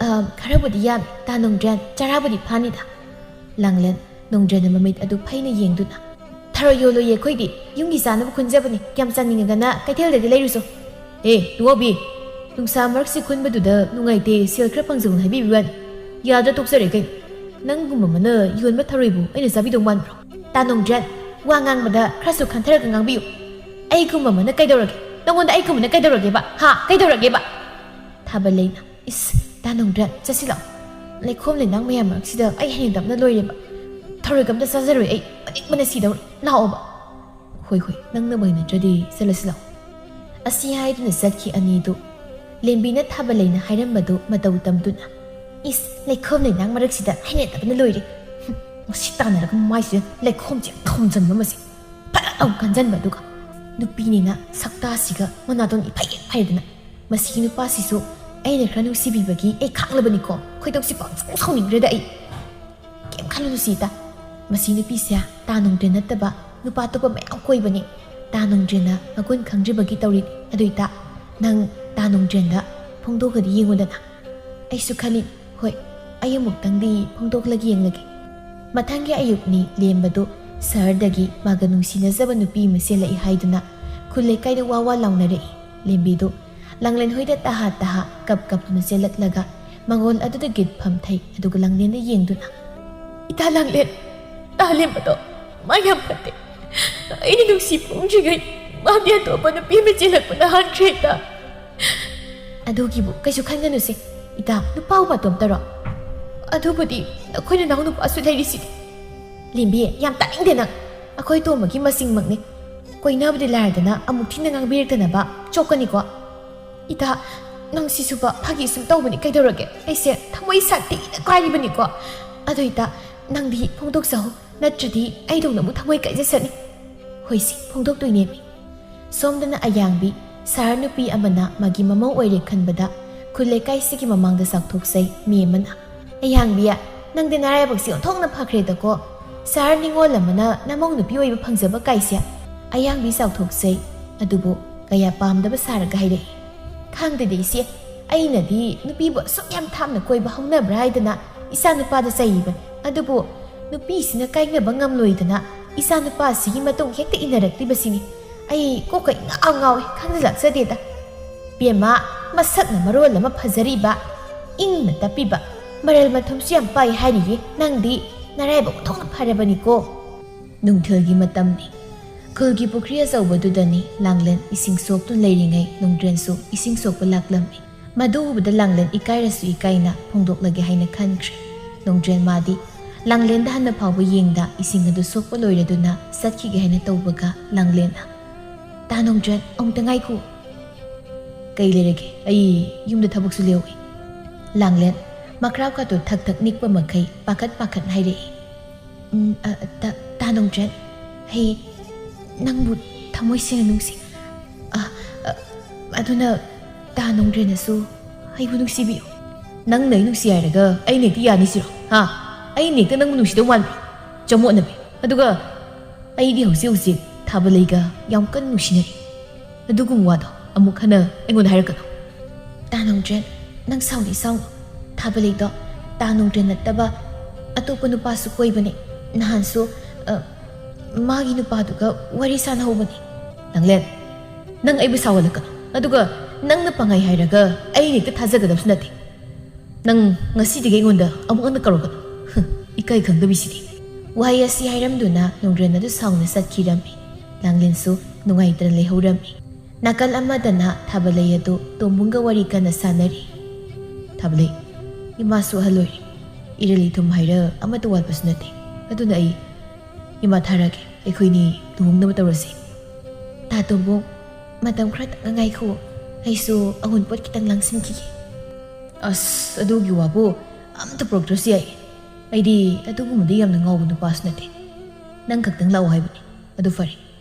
"ꯑ, ꯈꯔꯕꯨꯗꯤ ꯌꯥꯝꯃꯤ, ꯇꯥ ꯅꯣꯡꯗ꯭ꯔꯦꯟ, ꯆꯔꯥꯕꯨꯗꯤ ꯐꯥꯅꯤꯗ"꯫ ꯂꯥꯡꯂꯦꯟ ꯅꯣꯡꯗ꯭ꯔꯦꯟꯅ ꯃꯃꯤꯠ ꯑꯗꯨ ꯐꯩꯅ ꯌꯦꯡꯗꯨꯅ, "ꯊꯔꯣꯏ ꯌꯣꯜꯂꯣꯏꯌꯦ ꯑꯩꯈꯣꯏꯗꯤ, ꯌꯨꯝꯒꯤ ꯆꯥꯅꯕ ꯈꯨꯟꯖꯕꯅꯤ, ꯀꯌꯥꯝ ꯆꯥꯅꯤꯡꯉꯒꯅ ꯀꯩꯊꯦꯜꯗꯒꯤ ꯂꯩꯔꯨꯁꯣ"꯫ "ꯑꯦ, ꯇꯨꯋꯣꯕꯤ, ꯅꯨꯡꯁꯥ ꯃꯔꯛꯁꯤ ꯈꯨꯟꯕꯗꯨꯗ ꯅꯨꯡꯉꯥꯏꯇꯦ, ꯁꯦꯜ ꯈꯔ ꯐꯪꯖꯧꯅ ꯍꯥꯏꯕꯤꯕ ꯋꯥꯅꯤ꯫ ꯌꯥꯗ꯭ꯔꯥ ꯇꯣꯛꯆꯔꯦ ꯀꯩꯅꯣ꯫ ꯅꯪꯒꯨꯝꯕ ꯑꯃꯅ ꯌꯣꯟꯕ ꯊꯔꯣꯏꯕꯨ ꯑꯩꯅ ꯆꯥꯕꯤꯗꯧ ꯃꯥꯟꯕ꯭ꯔꯣ?" "ꯇꯥ ꯅꯣꯡꯗ꯭ꯔꯦꯟ, ꯋꯥ ꯉꯥꯡꯕꯗ ꯈꯔꯁꯨ ꯈꯟꯊꯔꯒ ꯉꯥꯡꯕꯤꯌꯨ꯫ ꯑꯩꯒꯨꯝꯕ ꯑꯃꯅ ꯀꯩꯗꯧꯔꯒꯦ? ꯅꯉꯣꯟꯗ ꯑꯩꯒꯨꯝꯕꯅ ꯀꯩꯗꯧꯔꯒꯦꯕ? ꯍꯥ? ꯀꯩꯗꯧꯔꯒꯦꯕ?" ꯊꯥꯕ ꯂꯩꯅ, "ꯏꯁ, ꯇꯥ ꯅꯣꯡꯗ꯭ꯔꯦꯟ, ꯆꯠꯁꯤ ꯂꯥꯛꯑꯣ꯫ ꯂꯩꯈꯣꯝ ꯂꯩꯅꯥꯡ ꯃꯌꯥꯝ ꯃꯔꯛꯁꯤꯗ ꯑꯩ ꯍꯩꯅꯗꯕꯅ ꯂꯣꯏꯔꯦꯕ꯫ ꯊꯔꯣꯏꯒ ꯑꯝꯇ ꯆꯥꯖꯔꯣꯏ ꯑꯩ, ꯑꯅꯤꯡꯕꯅ ꯁꯤꯗꯧꯔꯦ꯫ ꯂꯥꯛꯑꯣꯕ"꯫ "ꯍꯣꯏ, ꯍꯣꯏ, ꯅꯪꯅꯕꯨ ꯍꯩꯅꯗ꯭ꯔꯗꯤ ꯆꯠꯂꯁꯤ ꯂꯥꯛꯑꯣ"꯫ ꯑꯁꯤ ꯍꯥꯏꯗꯨꯅ ꯆꯠꯈꯤ ꯑꯅꯤꯗꯨ꯫ ꯂꯦꯝꯕꯤꯅ ꯊꯥꯕ ꯂꯩꯅ ꯍꯥꯏꯔꯝꯕꯗꯨ ꯃꯇꯧ ꯇꯝꯗꯨꯅ, "ꯏꯁ, ꯂꯩꯈꯣꯝ ꯂꯩꯅꯥꯡ ꯃꯔꯛꯁꯤꯗ ꯍꯩꯅꯗꯕꯅ ꯂꯣꯏꯔꯦ꯫ ꯍꯨꯝ, ꯉꯁꯤ ꯇꯥꯟꯅꯔꯒ ꯃꯥꯏꯁꯤꯗ ꯂꯩꯈꯣꯝꯁꯦ ꯊꯣꯝꯖꯤꯟꯕ ꯃꯁꯤ꯫ ꯐꯠ ꯂꯥꯎ ꯀꯟꯖꯟꯕ ꯑꯗꯨꯒ꯫ ꯅꯨꯄꯤꯅꯤꯅ ꯁꯛꯇꯥꯁꯤꯒ ꯃꯅꯥꯇꯣꯟ ꯏꯐꯩ ꯍꯦꯛ ꯐꯩꯗꯅ꯫ ꯃꯁꯤꯒꯤ ꯅꯨꯄꯥꯁꯤꯁꯨ ꯑꯩꯅ ꯈꯔ ꯅꯨꯡꯁꯤꯕꯤꯕꯒꯤ ꯑꯩ ꯈꯥꯡꯂꯕꯅꯤꯀꯣ꯫ ꯈꯣꯏꯗꯧꯁꯤ ꯄꯪꯁꯥꯎ ꯁꯥꯎꯅꯤꯡꯈ꯭ꯔꯦꯗ ꯑꯩ꯫ ꯀꯩꯝ ꯈꯜꯂꯨꯅꯨ ꯁꯤꯇ꯫ ꯃꯁꯤ ꯅꯨꯄꯤꯁꯦ ꯇꯥ ꯅꯣꯡꯗ꯭ꯔꯦꯟ ꯅꯠꯇꯕ ꯅꯨꯄꯥ ꯑꯇꯣꯞꯄ ꯃꯌꯥꯝ ꯀꯣꯏꯕꯅꯤ꯫ ꯇꯥ ꯅꯣꯡꯗ꯭ꯔꯦꯟꯅ ꯃꯒꯨꯟ ꯈꯪꯗ꯭ꯔꯤꯕꯒꯤ ꯇꯧꯔꯤꯅꯤ꯫ ꯑꯗꯨꯏꯇ ꯅꯪ ꯇꯥ ꯅꯣꯡꯗ꯭ꯔꯦꯟꯗ ꯐꯣꯡꯗꯣꯛꯂꯒ ꯌꯦꯡꯉꯨꯗꯅ"꯫ ꯑꯩꯁꯨ ꯈꯜꯂꯤ, ꯍꯣꯏ, ꯑꯩ ꯑꯃꯨꯛꯇꯪꯗꯤ ꯐꯣꯡꯗꯣꯛꯂꯒ ꯌꯦꯡꯂꯒꯦ꯫ ꯃꯊꯪꯒꯤ ꯑꯌꯨꯛꯅꯤ ꯂꯦꯝꯕꯗꯨ ꯁꯍꯔꯗꯒꯤ ꯃꯥꯒ ꯅꯨꯡꯁꯤꯅꯖꯕ ꯅꯨꯄꯤ ꯑꯃ ꯆꯦꯜꯂꯛꯏ ꯍꯥꯏꯗꯨꯅ ꯈꯨꯜ ꯂꯩꯀꯥꯏꯗ ꯋꯥ ꯋꯥ ꯂꯥꯎꯅꯔꯛꯏ꯫ ꯂꯦꯝꯕꯤꯗꯨ ꯂꯥꯡꯂꯦꯟ ꯍꯣꯏꯗ ꯇꯍꯥ ꯇꯍꯥ ꯀꯞ ꯀꯞꯇꯨꯅ ꯆꯦꯜꯂꯛꯂꯒ ꯃꯉꯣꯜ ꯑꯗꯨꯗꯒꯤ ꯐꯝꯊꯩ, ꯑꯗꯨꯒ ꯂꯥꯡꯂꯦꯟꯗ ꯌꯦꯡꯗꯨꯅ, "ꯏꯇꯥ ꯂꯥꯡꯂꯦꯟ, ꯇꯥ ꯂꯦꯝꯕꯗꯣ ꯃꯥ ꯌꯥꯝ ꯐꯠꯇꯦ꯫ ꯑꯩꯅ ꯅꯨꯡꯁꯤ ꯄꯣꯡꯗ꯭ꯔꯤꯉꯩ ꯃꯥꯗꯤ ꯑꯇꯣꯞꯄ ꯅꯨꯄꯤ ꯑꯃ ꯆꯦꯜꯂꯛꯄꯅ ꯍꯥꯟꯈ꯭ꯔꯦ ꯏꯇꯥ"꯫ "ꯑꯗꯨꯒꯤꯕꯨ ꯀꯩꯁꯨ ꯈꯟꯒꯅꯨꯁꯦ ꯏꯇꯥ, ꯅꯨꯄꯥ ꯃꯇꯣꯝꯇꯔꯣ? ꯑꯗꯨꯕꯨꯗꯤ ꯅꯈꯣꯏ ꯅꯅꯥꯎ ꯅꯨꯄꯥꯁꯨ ꯂꯩꯔꯤꯁꯤꯗꯤ"꯫ "ꯂꯦꯝꯕꯤ, ꯌꯥꯝ ꯇꯥꯅꯤꯡꯗꯦ ꯅꯪ꯫ ꯑꯩꯈꯣꯏ ꯇꯣꯝꯕꯒꯤ ꯃꯁꯤꯡꯃꯛꯅꯤ꯫ ꯀꯣꯏꯅꯕꯗꯤ ꯂꯥꯏꯔꯗꯅ ꯑꯃꯨꯛ ꯊꯤꯅ ꯉꯥꯡꯕꯤꯔꯛꯇꯅꯕ ꯆꯣꯛꯀꯅꯤꯀꯣ"꯫ "ꯏꯇꯥ, ꯅꯪ ꯁꯤꯁꯨꯕ ꯐꯥꯒꯤ ꯁꯨꯝ ꯇꯧꯕꯅꯤ ꯀꯩꯗꯧꯔꯒꯦ? ꯑꯩꯁꯦ ꯊꯃꯣꯏ ꯁꯥꯊꯤꯅ ꯀꯥꯏꯔꯤꯕꯅꯤꯀꯣ꯫ ꯑꯗꯣ ꯏꯇꯥ, ꯅꯪꯗꯤ ꯐꯣꯡꯗꯣꯛꯆꯍꯧ, ꯅꯠꯇ꯭ꯔꯗꯤ ꯑꯩꯗꯧꯅ ꯑꯃꯨꯛ ꯊꯃꯣꯏ ꯀꯥꯏꯖꯁꯅꯤ"꯫ "ꯍꯣꯏꯁꯦ, ꯐꯣꯡꯗꯣꯛꯇꯣꯏꯅꯦꯃꯤ"꯫ ꯁꯣꯝꯗꯅ ꯑꯌꯥꯡꯕꯤ, ꯁꯍꯔ ꯅꯨꯄꯤ ꯑꯃꯅ ꯃꯥꯒꯤ ꯃꯃꯧ ꯑꯣꯏꯔꯦ ꯈꯟꯕꯗ ꯈꯨꯜ ꯂꯩꯀꯥꯏꯁꯤꯒꯤ ꯃꯃꯥꯡꯗ ꯆꯥꯎꯊꯣꯛꯆꯩ꯫ ꯃꯤ ꯑꯃꯅ, "ꯑꯌꯥꯡꯕꯤ, ꯅꯪꯗꯤ ꯅꯔꯥꯏꯕꯛꯁꯤ ꯑꯣꯟꯊꯣꯛꯅ ꯐꯈ꯭ꯔꯦꯗꯀꯣ꯫ ꯁꯍꯔ ꯅꯤꯉꯣꯜ ꯑꯃꯅ ꯅꯃꯧ ꯅꯨꯄꯤ ꯑꯣꯏꯕ ꯐꯪꯖꯕ ꯀꯥꯏꯁꯦ"꯫ ꯑꯌꯥꯡꯕꯤ ꯆꯥꯎꯊꯣꯛꯆꯩ꯫ ꯑꯗꯨꯕꯨ ꯀꯌꯥ ꯄꯥꯝꯗꯕ ꯁꯥꯔꯒ ꯍꯥꯏꯔꯛꯏ, "ꯈꯪꯗꯦꯗ ꯏꯆꯦ, ꯑꯩꯅꯗꯤ ꯅꯨꯄꯤꯕꯨ ꯑꯁꯨꯛ ꯌꯥꯝ ꯊꯥꯞꯅ ꯀꯣꯏꯕ ꯍꯧꯅꯕ꯭ꯔꯥ ꯍꯥꯏꯗꯅ ꯏꯆꯥ ꯅꯨꯄꯥꯗ ꯆꯩꯕꯅꯤ꯫ ꯑꯗꯨꯕꯨ ꯅꯨꯄꯤꯁꯤꯅ ꯀꯥꯏꯅꯕ ꯉꯝꯂꯣꯏꯗꯅ ꯏꯆꯥ ꯅꯨꯄꯥꯁꯤꯒꯤ ꯃꯇꯨꯡ ꯍꯦꯛꯇ ꯏꯟꯅꯔꯛꯂꯤꯕꯁꯤꯅꯤ꯫ ꯑꯩ ꯀꯣꯛꯀ ꯏꯉꯥꯎ ꯉꯥꯎꯏ, ꯈꯪꯖ ꯂꯥꯛꯆꯗꯦꯗ꯫ ꯄꯦꯝꯃ, ꯃꯁꯛꯅ ꯃꯔꯣꯜ ꯑꯃ ꯐꯖꯔꯤꯕ, ꯏꯪꯅ ꯇꯞꯄꯤꯕ, ꯃꯔꯜ ꯃꯊꯨꯝꯁꯨ ꯌꯥꯝ ꯄꯥꯏ ꯍꯥꯏꯔꯤꯌꯦ꯫ ꯅꯪꯗꯤ ꯅꯔꯥꯏꯕꯛ ꯑꯣꯟꯊꯣꯛꯅ ꯐꯔꯕꯅꯤꯀꯣ꯫" ꯅꯨꯡꯊꯤꯜꯒꯤ ꯃꯇꯝꯅꯤ꯫ ꯈꯨꯜꯒꯤ ꯄꯨꯈ꯭ꯔꯤ ꯑꯆꯧꯕꯗꯨꯗꯅꯤ ꯂꯥꯡꯂꯦꯟ ꯏꯁꯤꯡ ꯁꯣꯛꯇꯨꯅ ꯂꯩꯔꯤꯉꯩ ꯅꯣꯡꯗ꯭ꯔꯦꯟꯁꯨ ꯏꯁꯤꯡ ꯁꯣꯛꯄ ꯂꯥꯛꯂꯝꯃꯤ꯫ ꯃꯗꯨ ꯎꯕꯗ ꯂꯥꯡꯂꯦꯟ ꯏꯀꯥꯏꯔꯁꯨ ꯏꯀꯥꯏꯅ ꯐꯣꯡꯗꯣꯛꯂꯒꯦ ꯍꯥꯏꯅ ꯈꯟꯈ꯭ꯔꯦ꯫ ꯅꯣꯡꯗ꯭ꯔꯦꯟ ꯃꯥꯗꯤ ꯂꯥꯡꯂꯦꯟꯗ ꯍꯟꯅ ꯐꯥꯎꯕ ꯌꯦꯡꯗ ꯏꯁꯤꯡ ꯑꯗꯨ ꯁꯣꯛꯄ ꯂꯣꯏꯔꯗꯨꯅ ꯆꯠꯈꯤꯒꯦ ꯍꯥꯏꯅ ꯇꯧꯕꯒ ꯂꯥꯡꯂꯦꯟꯅ, "ꯇꯥ ꯅꯣꯡꯗ꯭ꯔꯦꯟ, ꯑꯃꯨꯛꯇ ꯉꯥꯏꯈꯣ꯫" "ꯀꯩ ꯂꯩꯔꯒꯦ? ꯑꯩ ꯌꯨꯝꯗ ꯊꯕꯛꯁꯨ ꯂꯩꯍꯧꯏ꯫" ꯂꯥꯡꯂꯦꯟ ꯃꯈ꯭ꯔꯥꯎ ꯀꯥꯇꯨ ꯊꯛ ꯊꯛ ꯅꯤꯛꯄ ꯃꯈꯩ ꯄꯥꯈꯠ ꯄꯥꯈꯠ ꯍꯥꯏꯔꯛꯏ꯫ "ꯎꯝ, ꯑ, ꯇ-, ꯇꯥ ꯅꯣꯡꯗ꯭ꯔꯦꯟ, ꯑꯩ ꯅꯪꯕꯨ ꯊꯃꯣꯏ ꯁꯦꯡꯅ ꯅꯨꯡꯁꯤ꯫ ꯑ, ꯑ, ꯑꯗꯨꯅ ꯇꯥ ꯅꯣꯡꯗ꯭ꯔꯦꯟꯅꯁꯨ ꯑꯩꯕꯨ ꯅꯨꯡꯁꯤꯕꯤꯌꯨ꯫" "ꯅꯪꯅ ꯑꯩ ꯅꯨꯡꯁꯤ ꯍꯥꯏꯔꯒ ꯑꯩꯅ ꯍꯦꯛꯇ ꯌꯥꯅꯤꯁꯤꯔꯣ? ꯍꯥ? ꯑꯩꯅ ꯍꯦꯛꯇ ꯅꯪꯕꯨ ꯅꯨꯡꯁꯤꯗꯧ ꯃꯥꯟꯕ꯭ꯔꯣ? ꯆꯃꯣꯠꯅꯕꯤ꯫ ꯑꯗꯨꯒ ꯑꯩꯗꯤ ꯍꯧꯖꯤꯛ ꯍꯧꯖꯤꯛ ꯊꯥꯕꯂꯩꯒ ꯌꯥꯝ ꯀꯟꯅ ꯅꯨꯡꯁꯤꯅꯔꯤ꯫ ꯑꯗꯨꯒꯨꯝꯕ ꯋꯥꯗꯣ ꯑꯃꯨꯛ ꯍꯟꯅ ꯑꯩꯉꯣꯟꯗ ꯍꯥꯏꯔꯛꯀꯅꯨ꯫" "ꯇꯥ ꯅꯣꯡꯗ꯭ꯔꯦꯟ, ꯅꯪ ꯁꯥꯎꯅꯤ ꯁꯥꯎꯅꯨ꯫ ꯊꯥꯕꯂꯩꯗꯣ ꯇꯥ ꯅꯣꯡꯗ꯭ꯔꯦꯟ ꯅꯠꯇꯕ ꯑꯇꯣꯞꯄ ꯅꯨꯄꯥꯁꯨ ꯀꯣꯏꯕꯅꯦ꯫ ꯅꯍꯥꯟꯁꯨ, ꯑ, ꯃꯥꯒꯤ ꯅꯨꯄꯥꯗꯨꯒ ꯋꯥꯔꯤ ꯁꯥꯟꯅꯍꯧꯕꯅꯦ꯫" "ꯂꯥꯡꯂꯦꯟ, ꯅꯪ ꯑꯩꯕꯨ ꯁꯥꯎꯍꯜꯂꯛꯀꯅꯨ꯫ ꯑꯗꯨꯒ ꯅꯪꯅ ꯄꯪꯍꯥꯏ ꯍꯥꯏꯔꯒ ꯑꯩꯅ ꯍꯦꯛꯇ ꯊꯥꯖꯒꯗꯕꯁꯨ ꯅꯠꯇꯦ꯫ ꯅꯪ ꯉꯁꯤꯗꯒꯤ ꯑꯩꯉꯣꯟꯗ ꯑꯃꯨꯛ ꯍꯟꯅ ꯀꯧꯔꯛꯀꯅꯨ꯫" "ꯍꯨꯝ, ꯏꯀꯥꯏ ꯈꯪꯗꯕꯤꯁꯤꯗꯤ꯫" ꯋꯥꯍꯩ ꯑꯁꯤ ꯍꯥꯏꯔꯝꯗꯨꯅ ꯅꯣꯡꯗ꯭ꯔꯦꯟ ꯑꯗꯨ ꯁꯥꯎꯅ ꯆꯠꯈꯤꯔꯝꯃꯤ꯫ ꯂꯥꯡꯂꯦꯟꯁꯨ ꯅꯨꯡꯉꯥꯏꯇꯅ ꯂꯩꯍꯧꯔꯝꯃꯤ꯫ ꯅꯥꯀꯜ ꯑꯃꯗꯅ ꯊꯥꯕꯂꯩ ꯑꯗꯨ ꯇꯣꯝꯕꯨꯡꯒ ꯋꯥꯔꯤ ꯀꯟꯅ ꯁꯥꯟꯅꯔꯤ꯫ "ꯊꯥꯕꯂꯩ, ꯏꯃꯥꯁꯨ ꯑꯍꯜ ꯑꯣꯏꯔꯦ꯫ ꯏꯔꯩ ꯂꯩꯊꯨꯝ ꯍꯥꯏꯔ ꯑꯃꯠꯇ ꯋꯥꯠꯄꯁꯨ ꯅꯠꯇꯦ꯫ ꯑꯗꯨꯅ ꯑꯩ ꯏꯃꯥ ꯊꯥꯔꯛꯑꯒꯦ, ꯑꯩꯈꯣꯏꯅꯤ ꯂꯨꯍꯣꯡꯅꯕ ꯇꯧꯔꯁꯤ꯫" "ꯇꯥ ꯇꯣꯝꯕꯨꯡ, ꯃꯇꯝ ꯈꯔꯇꯪ ꯉꯥꯏꯈꯣ꯫ ꯑꯩꯁꯨ ꯑꯍꯨꯟꯄꯣꯠ ꯈꯤꯇꯪ ꯂꯥꯡꯁꯤꯟꯈꯤꯒꯦ꯫" "ꯑꯁ, ꯑꯗꯨꯒꯤ ꯋꯥꯕꯨ ꯑꯝꯇ ꯄꯨꯔꯛꯇ꯭ꯔꯁꯨ ꯌꯥꯏ꯫ ꯑꯩꯗꯤ ꯑꯗꯨꯒꯨꯝꯕꯗ ꯌꯥꯝꯅ ꯉꯥꯎꯕ ꯅꯨꯄꯥꯁꯨ ꯅꯠꯇꯦ꯫ ꯅꯪ ꯈꯛꯇꯪ ꯂꯥꯛꯑꯣ ꯍꯥꯏꯕꯅꯤ꯫ ꯑꯗꯨ ꯐꯔꯦ,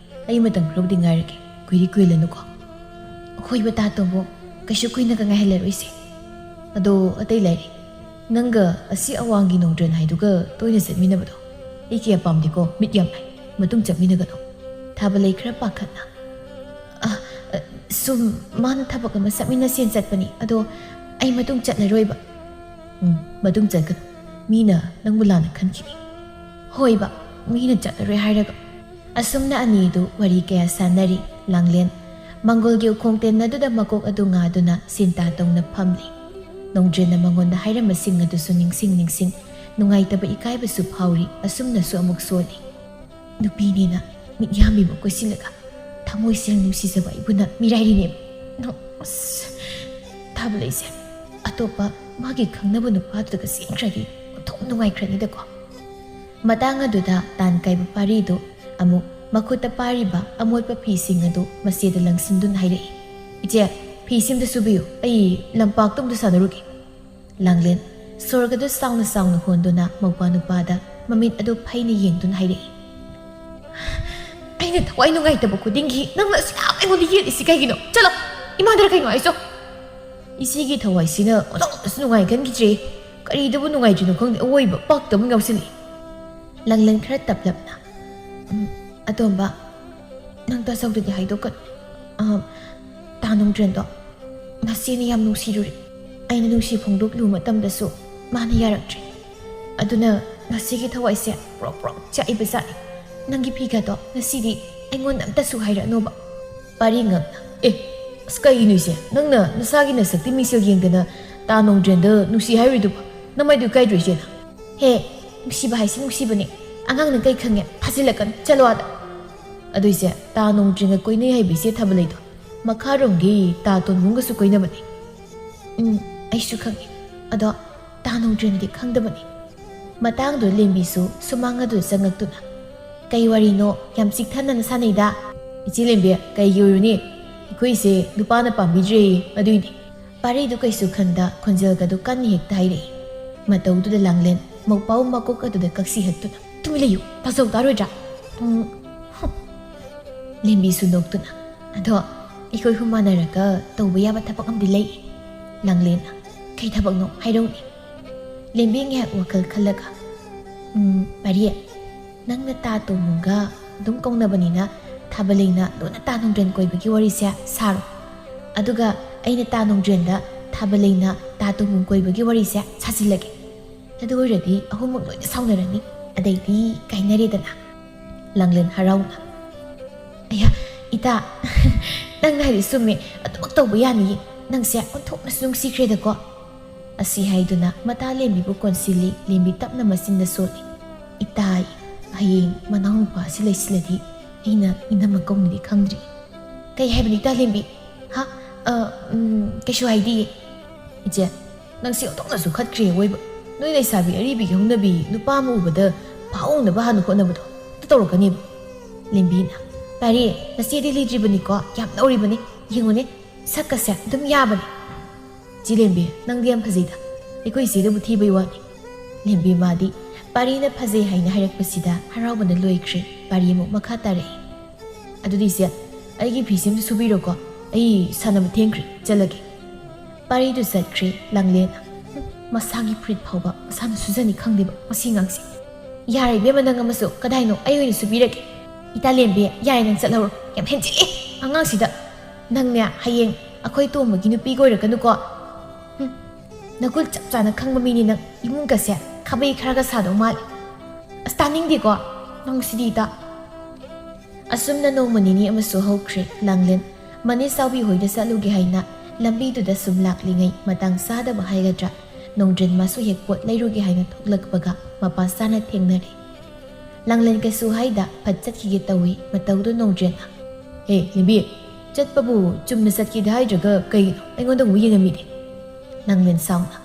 ꯑꯩ ꯃꯇꯝ ꯈꯔꯕꯨꯗꯤ ꯉꯥꯏꯔꯒꯦ꯫ ꯀꯨꯏꯗꯤ ꯀꯨꯏꯍꯜꯂꯅꯨꯀꯣ꯫" "ꯍꯣꯏꯕ ꯇꯥ ꯇꯣꯝꯕꯨꯡ, ꯀꯩꯁꯨ ꯀꯨꯏꯅꯒ ꯉꯥꯏꯍꯜꯂꯔꯣꯏꯁꯦ꯫ ꯑꯗꯣ ꯑꯇꯩ ꯂꯥꯏꯔꯤ, ꯅꯪꯒ ꯑꯁꯤ ꯑꯋꯥꯡꯒꯤ ꯅꯣꯡꯗ꯭ꯔꯦꯟ ꯍꯥꯏꯗꯨꯒ ꯇꯣꯏꯅ ꯆꯠꯃꯤꯟꯅꯕꯗꯣ ꯑꯩ ꯀꯌꯥ ꯄꯥꯝꯗꯦꯀꯣ, ꯃꯤꯠ ꯌꯥꯝ ꯅꯥꯏ꯫ ꯃꯇꯨꯡ ꯆꯠꯃꯤꯟꯅꯒꯅꯨ꯫" ꯊꯥꯕꯂꯩ ꯈꯔ ꯄꯥꯈꯠꯅ, ꯁꯨꯝ ꯃꯥꯅ ꯊꯕꯛ ꯑꯃ ꯆꯠꯃꯤꯟꯅꯁꯦꯅ ꯆꯠꯄꯅꯤ, ꯑꯗꯣ ꯑꯩ ꯃꯇꯨꯡ ꯆꯠꯂꯔꯣꯏꯕ꯫ ꯎꯝ, ꯃꯇꯨꯡ ꯆꯠꯀꯅꯨ꯫ ꯃꯤꯅ ꯅꯪꯕꯨ ꯂꯥꯟꯅ ꯈꯟꯈꯤꯅꯤ꯫ ꯍꯣꯏꯕ, ꯃꯤꯅ ꯆꯠꯂꯔꯣꯏ ꯍꯥꯏꯔꯒ꯫ ꯑꯁꯨꯝꯅ ꯑꯅꯤꯗꯨ ꯋꯥꯔꯤ ꯀꯌꯥ ꯁꯥꯟꯅꯔꯤ꯫ ꯂꯥꯡꯂꯦꯟ ꯃꯪꯒꯣꯜꯒꯤ ꯎꯈꯣꯡ ꯇꯦꯟ ꯑꯗꯨꯗ ꯃꯀꯣꯛ ꯑꯗꯨ ꯉꯥꯗꯨꯅ ꯁꯤꯟꯇꯥ ꯇꯧꯅ ꯐꯝꯂꯤ꯫ ꯅꯣꯡꯗ꯭ꯔꯦꯟꯅ ꯃꯉꯣꯟꯗ ꯍꯥꯏꯔꯝꯕꯁꯤꯡ ꯑꯗꯨꯁꯨ ꯅꯤꯡꯁꯤꯡ ꯅꯤꯡꯁꯤꯡ ꯅꯨꯡꯉꯥꯏꯇꯕ ꯏꯀꯥꯏꯕꯁꯨ ꯐꯥꯎꯔꯤ꯫ ꯑꯁꯨꯝꯅꯁꯨ ꯑꯃꯨꯛ ꯁꯣꯜꯂꯤ꯫ ꯅꯨꯄꯤꯅꯦꯅ ꯃꯤꯠꯌꯥꯝꯕꯤꯕꯨ ꯀꯣꯏꯁꯤꯜꯂꯒ ꯊꯃꯣꯏ ꯁꯦꯡ ꯅꯨꯡꯁꯤꯖꯕ ꯑꯩꯕꯨꯅ ꯃꯤꯔꯥꯏꯔꯤꯅꯦ꯫ ꯅꯪ, ꯑꯁ, ꯊꯥꯕ ꯂꯩꯁꯦ꯫ ꯑꯇꯣꯞꯄ ꯃꯥꯒꯤ ꯈꯪꯅꯕ ꯅꯨꯄꯥꯗꯨꯗꯒ ꯆꯦꯟꯈ꯭ꯔꯗꯤ ꯑꯣꯟꯊꯣꯛꯅ ꯅꯨꯡꯉꯥꯏꯈ꯭ꯔꯅꯤꯗꯀꯣ꯫ ꯃꯇꯥꯡ ꯑꯗꯨꯗ ꯇꯥꯟ ꯀꯥꯏꯕ ꯄꯥꯔꯤꯗꯨ ꯑꯃꯨꯛ ꯃꯈꯨꯠꯇ ꯄꯥꯔꯤꯕ ꯑꯃꯣꯠꯄ ꯐꯤꯁꯤꯡ ꯑꯗꯨ ꯃꯆꯦꯗ ꯂꯪꯁꯤꯟꯗꯨꯅ ꯍꯥꯏꯔꯛꯏ, "ꯏꯆꯦ, ꯐꯤꯁꯤꯝꯗ ꯁꯨꯕꯤꯌꯨ, ꯑꯩ ꯂꯝꯄꯥꯛꯇ ꯑꯃꯨꯛꯇ ꯁꯥꯟꯅꯔꯨꯒꯦ꯫" ꯂꯥꯡꯂꯦꯟ ꯁꯣꯔꯒꯗꯨ ꯆꯥꯎꯅ ꯆꯥꯎꯅ ꯍꯣꯟꯗꯨꯅ ꯃꯧꯄꯥ ꯅꯨꯄꯥꯗ ꯃꯃꯤꯠ ꯑꯗꯨ ꯐꯩꯅ ꯌꯦꯡꯗꯨꯅ ꯍꯥꯏꯔꯛꯏ, "ꯑꯩꯅ ꯊꯋꯥꯏ ꯅꯨꯡꯉꯥꯏꯇꯕ ꯈꯨꯗꯤꯡꯒꯤ ꯅꯪꯅ ꯑꯁꯨꯛ ꯌꯥꯝ ꯑꯩꯉꯣꯟꯗ ꯌꯦꯠꯂꯤꯁꯤ ꯀꯩꯒꯤꯅꯣ? ꯆꯠꯂꯣ! ꯏꯃꯥꯗꯔ ꯀꯩꯅꯣ ꯍꯥꯏꯁꯣ?" ꯏꯆꯦꯒꯤ ꯊꯋꯥꯏꯁꯤꯅ ꯑꯣꯟꯊꯣꯛꯅꯁꯨ ꯅꯨꯡꯉꯥꯏꯒꯟꯈꯤꯗ꯭ꯔꯦ꯫ ꯀꯔꯤꯗꯕꯨ ꯅꯨꯡꯉꯥꯏꯇ꯭ꯔꯤꯅꯣ ꯈꯪꯗꯦ, ꯑꯋꯣꯏꯕ ꯄꯥꯛꯇꯕ ꯑꯃ ꯌꯥꯎꯁꯤꯜꯂꯛꯏ꯫ ꯂꯥꯡꯂꯦꯟ ꯈꯔ ꯇꯞꯂꯞꯅ, "ꯎꯝ, ꯑꯇꯣꯝꯕ, ꯅꯪ ꯇꯥꯆꯧꯗꯗꯤ ꯍꯥꯏꯗꯣꯛꯀꯅꯨ꯫ ꯑꯥ, ꯇꯥ ꯅꯣꯡꯗ꯭ꯔꯦꯟꯗꯣ ꯅꯆꯦꯅ ꯌꯥꯝ ꯅꯨꯡꯁꯤꯔꯨꯔꯦ꯫ ꯑꯩꯅ ꯅꯨꯡꯁꯤ ꯐꯣꯡꯗꯣꯛꯂꯨꯕ ꯃꯇꯝꯗꯁꯨ ꯃꯥꯅ ꯌꯥꯔꯛꯇ꯭ꯔꯦ꯫ ꯑꯗꯨꯅ ꯉꯁꯤꯒꯤ ꯊꯋꯥꯏꯁꯦ ꯄ꯭ꯔꯣꯛ ꯄ꯭ꯔꯣꯛ ꯆꯥꯛꯏꯕ ꯖꯥꯠꯅꯤ꯫ ꯅꯪꯒꯤ ꯐꯤꯒꯗꯣ ꯉꯁꯤꯗꯤ ꯑꯩꯉꯣꯟꯗ ꯑꯝꯇꯁꯨ ꯍꯥꯏꯔꯛꯑꯅꯣꯕ꯫" ꯄꯥꯔꯤ ꯉꯛꯅ, "ꯑꯦ, ꯑꯁ, ꯀꯩꯒꯤꯅꯣ ꯏꯆꯦ? ꯅꯪꯅ ꯅꯁꯥꯒꯤ ꯅꯁꯛꯇꯤ ꯃꯤꯡꯁꯦꯜ ꯌꯦꯡꯗꯅ ꯇꯥ ꯅꯣꯡꯗ꯭ꯔꯦꯟꯗ ꯅꯨꯡꯁꯤ ꯍꯥꯏꯔꯨꯏꯗꯨꯕꯣ? ꯅꯃꯥꯏꯗꯨ ꯏꯀꯥꯏꯗ꯭ꯔꯣ ꯏꯆꯦꯅ?" "ꯍꯦ, ꯅꯨꯡꯁꯤꯕ ꯍꯥꯏꯁꯤ ꯅꯨꯡꯁꯤꯕꯅꯤ꯫ ꯑꯉꯥꯡꯅ ꯀꯩ ꯈꯪꯉꯦ? ꯐꯥꯖꯤꯜꯂꯛꯀꯅꯨ꯫ ꯆꯠꯂꯣ ꯑꯥꯗ꯫" "ꯑꯗꯨ ꯏꯆꯦ, ꯇꯥ ꯅꯣꯡꯗ꯭ꯔꯦꯟꯒ ꯀꯣꯏꯅꯩ ꯍꯥꯏꯕ ꯏꯆꯦ ꯊꯥꯕ ꯂꯩꯗꯣ ꯃꯈꯥꯔꯣꯝꯒꯤ ꯇꯥ ꯇꯣꯟꯕꯨꯡꯒꯁꯨ ꯀꯣꯏꯅꯕꯅꯤ꯫" "ꯎꯝ, ꯑꯩꯁꯨ ꯈꯪꯉꯤ꯫ ꯑꯗꯣ ꯇꯥ ꯅꯣꯡꯗ꯭ꯔꯦꯟꯗꯤ ꯈꯪꯗꯕꯅꯤ꯫" ꯃꯇꯥꯡꯗꯨꯗ ꯂꯦꯝꯕꯤꯁꯨ ꯁꯨꯃꯥꯡ ꯑꯗꯨꯗ ꯆꯪꯉꯛꯇꯨꯅ, "ꯀꯩ ꯋꯥꯔꯤꯅꯣ ꯌꯥꯝ ꯆꯤꯛꯊꯅꯅ ꯁꯥꯟꯅꯩꯗ?" "ꯏꯆꯦ ꯂꯦꯝꯕꯤ, ꯀꯩꯒꯤ ꯑꯣꯏꯔꯨꯅꯤ? ꯑꯩꯈꯣꯏꯁꯦ ꯅꯨꯄꯥꯅ ꯄꯥꯝꯕꯤꯗ꯭ꯔꯦ, ꯑꯗꯨꯏꯅꯤ꯫" ꯄꯥꯔꯤꯗꯨ ꯀꯩꯁꯨ ꯈꯟꯗ ꯈꯣꯟꯖꯦꯜꯒꯗꯨ ꯀꯟꯅ ꯍꯦꯛꯇ ꯍꯥꯏꯔꯛꯏ꯫ ꯃꯇꯧꯗꯨꯗ ꯂꯥꯡꯂꯦꯟ ꯃꯧꯄꯥꯎ ꯃꯀꯣꯛ ꯑꯗꯨꯗ ꯀꯛꯁꯤ ꯍꯠꯇꯨꯅ, "ꯇꯨꯃꯤꯟ ꯂꯩꯌꯨ, ꯇꯥꯖꯧ ꯇꯥꯔꯣꯏꯗ꯭ꯔꯥ?" "ꯎꯝ, ꯍꯨꯝ꯫" ꯂꯦꯝꯕꯤꯁꯨ ꯅꯣꯛꯇꯨꯅ, "ꯑꯗꯣ ꯑꯩꯈꯣꯏ ꯑꯍꯨꯝ ꯃꯥꯟꯅꯔꯒ ꯇꯧꯕ ꯌꯥꯕ ꯊꯕꯛ ꯑꯃꯗꯤ ꯂꯩ꯫" ꯂꯥꯡꯂꯦꯟꯅ, "ꯀꯩ ꯊꯕꯛꯅꯣ? ꯍꯥꯏꯔꯧꯅꯦ꯫" ꯂꯦꯝꯕꯤ ꯉꯥꯏꯍꯥꯛ ꯋꯥꯈꯜ ꯈꯜꯂꯒ, "ꯎꯝ, ꯄꯥꯔꯤ, ꯅꯪꯅ ꯇꯥ ꯇꯣꯝꯕꯨꯡꯒ ꯑꯗꯨꯝ ꯀꯧꯅꯕꯅꯤꯅ ꯊꯥꯕꯂꯩꯅ ꯂꯣꯟꯅ ꯇꯥ ꯅꯣꯡꯗ꯭ꯔꯦꯟ ꯀꯣꯏꯕꯒꯤ ꯋꯥꯔꯤꯁꯦ ꯁꯥꯔꯣ꯫ ꯑꯗꯨꯒ ꯑꯩꯅ ꯇꯥ ꯅꯣꯡꯗ꯭ꯔꯦꯟꯗ ꯊꯥꯕꯂꯩꯅ ꯇꯥ ꯇꯣꯝꯕꯨꯝ ꯀꯣꯏꯕꯒꯤ ꯋꯥꯔꯤꯁꯦ ꯁꯥꯖꯤꯜꯂꯒꯦ꯫ ꯑꯗꯨ ꯑꯣꯏꯔꯗꯤ ꯑꯍꯨꯝꯃꯛ ꯂꯣꯏꯅ ꯁꯥꯎꯅꯔꯅꯤ꯫ ꯑꯗꯩꯗꯤ ꯀꯥꯏꯅꯔꯦꯗꯅ꯫ ꯂꯥꯡꯂꯦꯟ ꯍꯔꯥꯎꯅ, "ꯑꯌꯥ, ꯏꯇꯥ, ꯅꯪꯅ ꯍꯥꯏꯔꯤ ꯆꯨꯝꯃꯦ꯫ ꯑꯗꯨꯃꯛ ꯇꯧꯕ ꯌꯥꯅꯤꯌꯦ꯫ ꯅꯪꯁꯦ ꯑꯣꯟꯊꯣꯛꯅꯁꯨ ꯅꯨꯡꯁꯤꯈ꯭ꯔꯦꯗꯀꯣ꯫" ꯑꯁꯤ ꯍꯥꯏꯗꯨꯅ ꯃꯇꯥ ꯂꯦꯝꯕꯤꯕꯨ ꯀꯣꯟꯁꯤꯜꯂꯤ꯫ ꯂꯦꯝꯕꯤ ꯇꯞꯅ ꯃꯆꯤꯟꯗ ꯁꯣꯜꯂꯤ꯫ "ꯏꯇꯥ, ꯍꯌꯦꯡ ꯃꯅꯥꯎꯅꯨꯄꯥ ꯑꯁꯤ ꯂꯩꯁꯤꯜꯂꯗꯤ ꯑꯩꯅ ꯏꯅꯝꯃ ꯀꯧꯅꯤꯗꯤ ꯈꯪꯗ꯭ꯔꯤ꯫" "ꯀꯩ ꯍꯥꯏꯕꯅꯤ ꯏꯇꯥ ꯂꯦꯝꯕꯤ?" "ꯍꯥ? ꯑ, ꯎꯝ, ꯀꯩꯁꯨ ꯍꯥꯏꯗꯤꯌꯦ꯫" "ꯏꯆꯦ, ꯅꯪꯁꯤ ꯑꯣꯟꯊꯣꯛꯅꯁꯨ ꯈꯠꯈ꯭ꯔꯦ ꯑꯣꯏꯕ꯫ ꯅꯣꯏ ꯂꯩꯁꯥꯕꯤ ꯑꯔꯤꯕꯤꯒꯤ ꯍꯧꯅꯕꯤ ꯅꯨꯄꯥ ꯑꯃ ꯎꯕꯗ ꯐꯥꯎꯅꯕ ꯍꯥꯟꯅ ꯍꯣꯠꯅꯕꯗꯣ ꯑꯗꯨ ꯇꯧꯔꯛꯀꯅꯦꯕ꯫" ꯂꯦꯝꯕꯤꯅ, "ꯄꯥꯔꯤ, ꯅꯆꯦꯗꯤ ꯂꯤꯗ꯭ꯔꯤꯕꯅꯤꯀꯣ, ꯌꯥꯝ ꯅꯧꯔꯤꯕꯅꯤ꯫ ꯌꯦꯡꯉꯨꯅꯦ, ꯁꯛꯀꯁꯦ ꯑꯗꯨꯝ ꯌꯥꯕꯅꯤ꯫" "ꯆꯦ ꯂꯦꯝꯕꯤ, ꯅꯪꯗꯤ ꯌꯥꯝ ꯐꯖꯩꯗ꯫ ꯑꯩꯈꯣꯏ ꯏꯆꯦꯗꯕꯨ ꯊꯤꯕꯩ ꯋꯥꯅꯤ꯫" ꯂꯦꯝꯕꯤ ꯃꯥꯗꯤ ꯄꯥꯔꯤꯅ ꯐꯖꯩ ꯍꯥꯏꯅ ꯍꯥꯏꯔꯛꯄꯁꯤꯗ ꯍꯔꯥꯎꯕꯅ ꯂꯣꯏꯈ꯭ꯔꯦ꯫ ꯄꯥꯔꯤ ꯑꯃꯨꯛ ꯃꯈꯥ ꯇꯥꯔꯛꯏ꯫ "ꯑꯗꯨꯗꯤ ꯏꯆꯦ, ꯑꯩꯒꯤ ꯐꯤꯁꯦ ꯑꯝꯇ ꯁꯨꯕꯤꯔꯣꯀꯣ꯫ ꯑꯩ ꯁꯥꯟꯅꯕ ꯊꯦꯡꯈ꯭ꯔꯦ, ꯆꯠꯂꯒꯦ꯫" ꯄꯥꯔꯤꯗꯨ ꯆꯠꯈ꯭ꯔꯦ꯫ ꯂꯥꯡꯂꯦꯟ, "ꯍꯨꯝ, ꯃꯁꯥꯒꯤ ꯐꯨꯔꯤꯠ ꯐꯥꯎꯕ ꯃꯁꯥꯅ ꯁꯨꯖꯅꯤ ꯈꯪꯗꯦꯕ ꯃꯁꯤ ꯑꯉꯥꯡꯁꯦ꯫" "ꯌꯥꯔꯦ ꯏꯕꯦꯝꯃ, ꯅꯪ ꯑꯃꯁꯨ꯫ ꯀꯗꯥꯏꯅꯣ? ꯑꯩ ꯑꯣꯏꯅ ꯁꯨꯕꯤꯔꯒꯦ꯫" "ꯏꯇꯥ ꯂꯦꯝꯕꯤ, ꯌꯥꯔꯦ, ꯅꯪ ꯆꯠꯍꯧꯔꯣ꯫ ꯌꯥꯝ ꯍꯦꯟꯖꯤꯜꯂꯦ ꯑꯉꯥꯡꯁꯤꯗ꯫ ꯅꯪꯅꯦ, ꯍꯌꯦꯡ ꯑꯩꯈꯣꯏ ꯇꯣꯝꯕꯒꯤ ꯅꯨꯄꯤꯒ ꯑꯣꯏꯔꯛꯀꯅꯨꯀꯣ꯫ ꯍꯨꯝ, ꯅꯒꯨꯟ ꯆꯞ ꯆꯥꯅ ꯈꯪꯕ ꯃꯤꯅꯤ ꯅꯪ꯫ ꯏꯃꯨꯡꯒꯁꯦ ꯈꯥꯕꯩ ꯈꯔꯒ ꯁꯥꯗꯧ ꯃꯥꯜꯂꯦ꯫ ꯑꯁ, ꯇꯥꯅꯤꯡꯗꯦꯀꯣ ꯅꯪꯁꯤꯗꯤ, ꯏꯇꯥ꯫" ꯑꯁꯨꯝꯅ ꯅꯣꯡꯃ ꯅꯤꯅꯤ ꯑꯃꯁꯨ ꯍꯧꯈ꯭ꯔꯦ꯫ ꯂꯥꯡꯂꯦꯟ ꯃꯅꯤ ꯆꯥꯎꯕꯤ ꯍꯣꯏꯗ ꯆꯠꯂꯨꯒꯦ ꯍꯥꯏꯅ ꯂꯝꯕꯤꯗꯨꯗ ꯁꯨꯝ ꯂꯥꯛꯂꯤꯉꯩ, ꯃꯇꯥꯡ ꯆꯥꯗꯕ ꯍꯥꯏꯒꯗ꯭ꯔꯥ, ꯅꯣꯡꯗ꯭ꯔꯦꯟ ꯃꯥꯁꯨ ꯍꯦꯛ ꯄꯣꯠ ꯂꯩꯔꯨꯒꯦ ꯍꯥꯏꯅ ꯊꯣꯛꯂꯛꯄꯒ ꯃꯄꯥ ꯆꯥꯅ ꯊꯦꯡꯅꯔꯦ꯫ ꯂꯥꯡꯂꯦꯟ ꯀꯩꯁꯨ ꯍꯥꯏꯗ ꯐꯠ ꯆꯠꯈꯤꯒꯦ ꯇꯧꯏ꯫ ꯃꯇꯧꯗꯨ ꯅꯣꯡꯗ꯭ꯔꯦꯟꯅ, "ꯍꯦ ꯂꯦꯝꯕꯤ, ꯆꯠꯄꯕꯨ ꯆꯨꯝꯅ ꯆꯠꯀꯦꯗꯤ ꯍꯥꯏꯗ꯭ꯔꯒ ꯀꯩꯒꯤꯅꯣ ꯑꯩꯉꯣꯟꯗ ꯑꯃꯨꯛ ꯌꯦꯡꯉꯝꯃꯤꯗꯤ?" ꯂꯥꯡꯂꯦꯟ ꯁꯥꯎꯅ,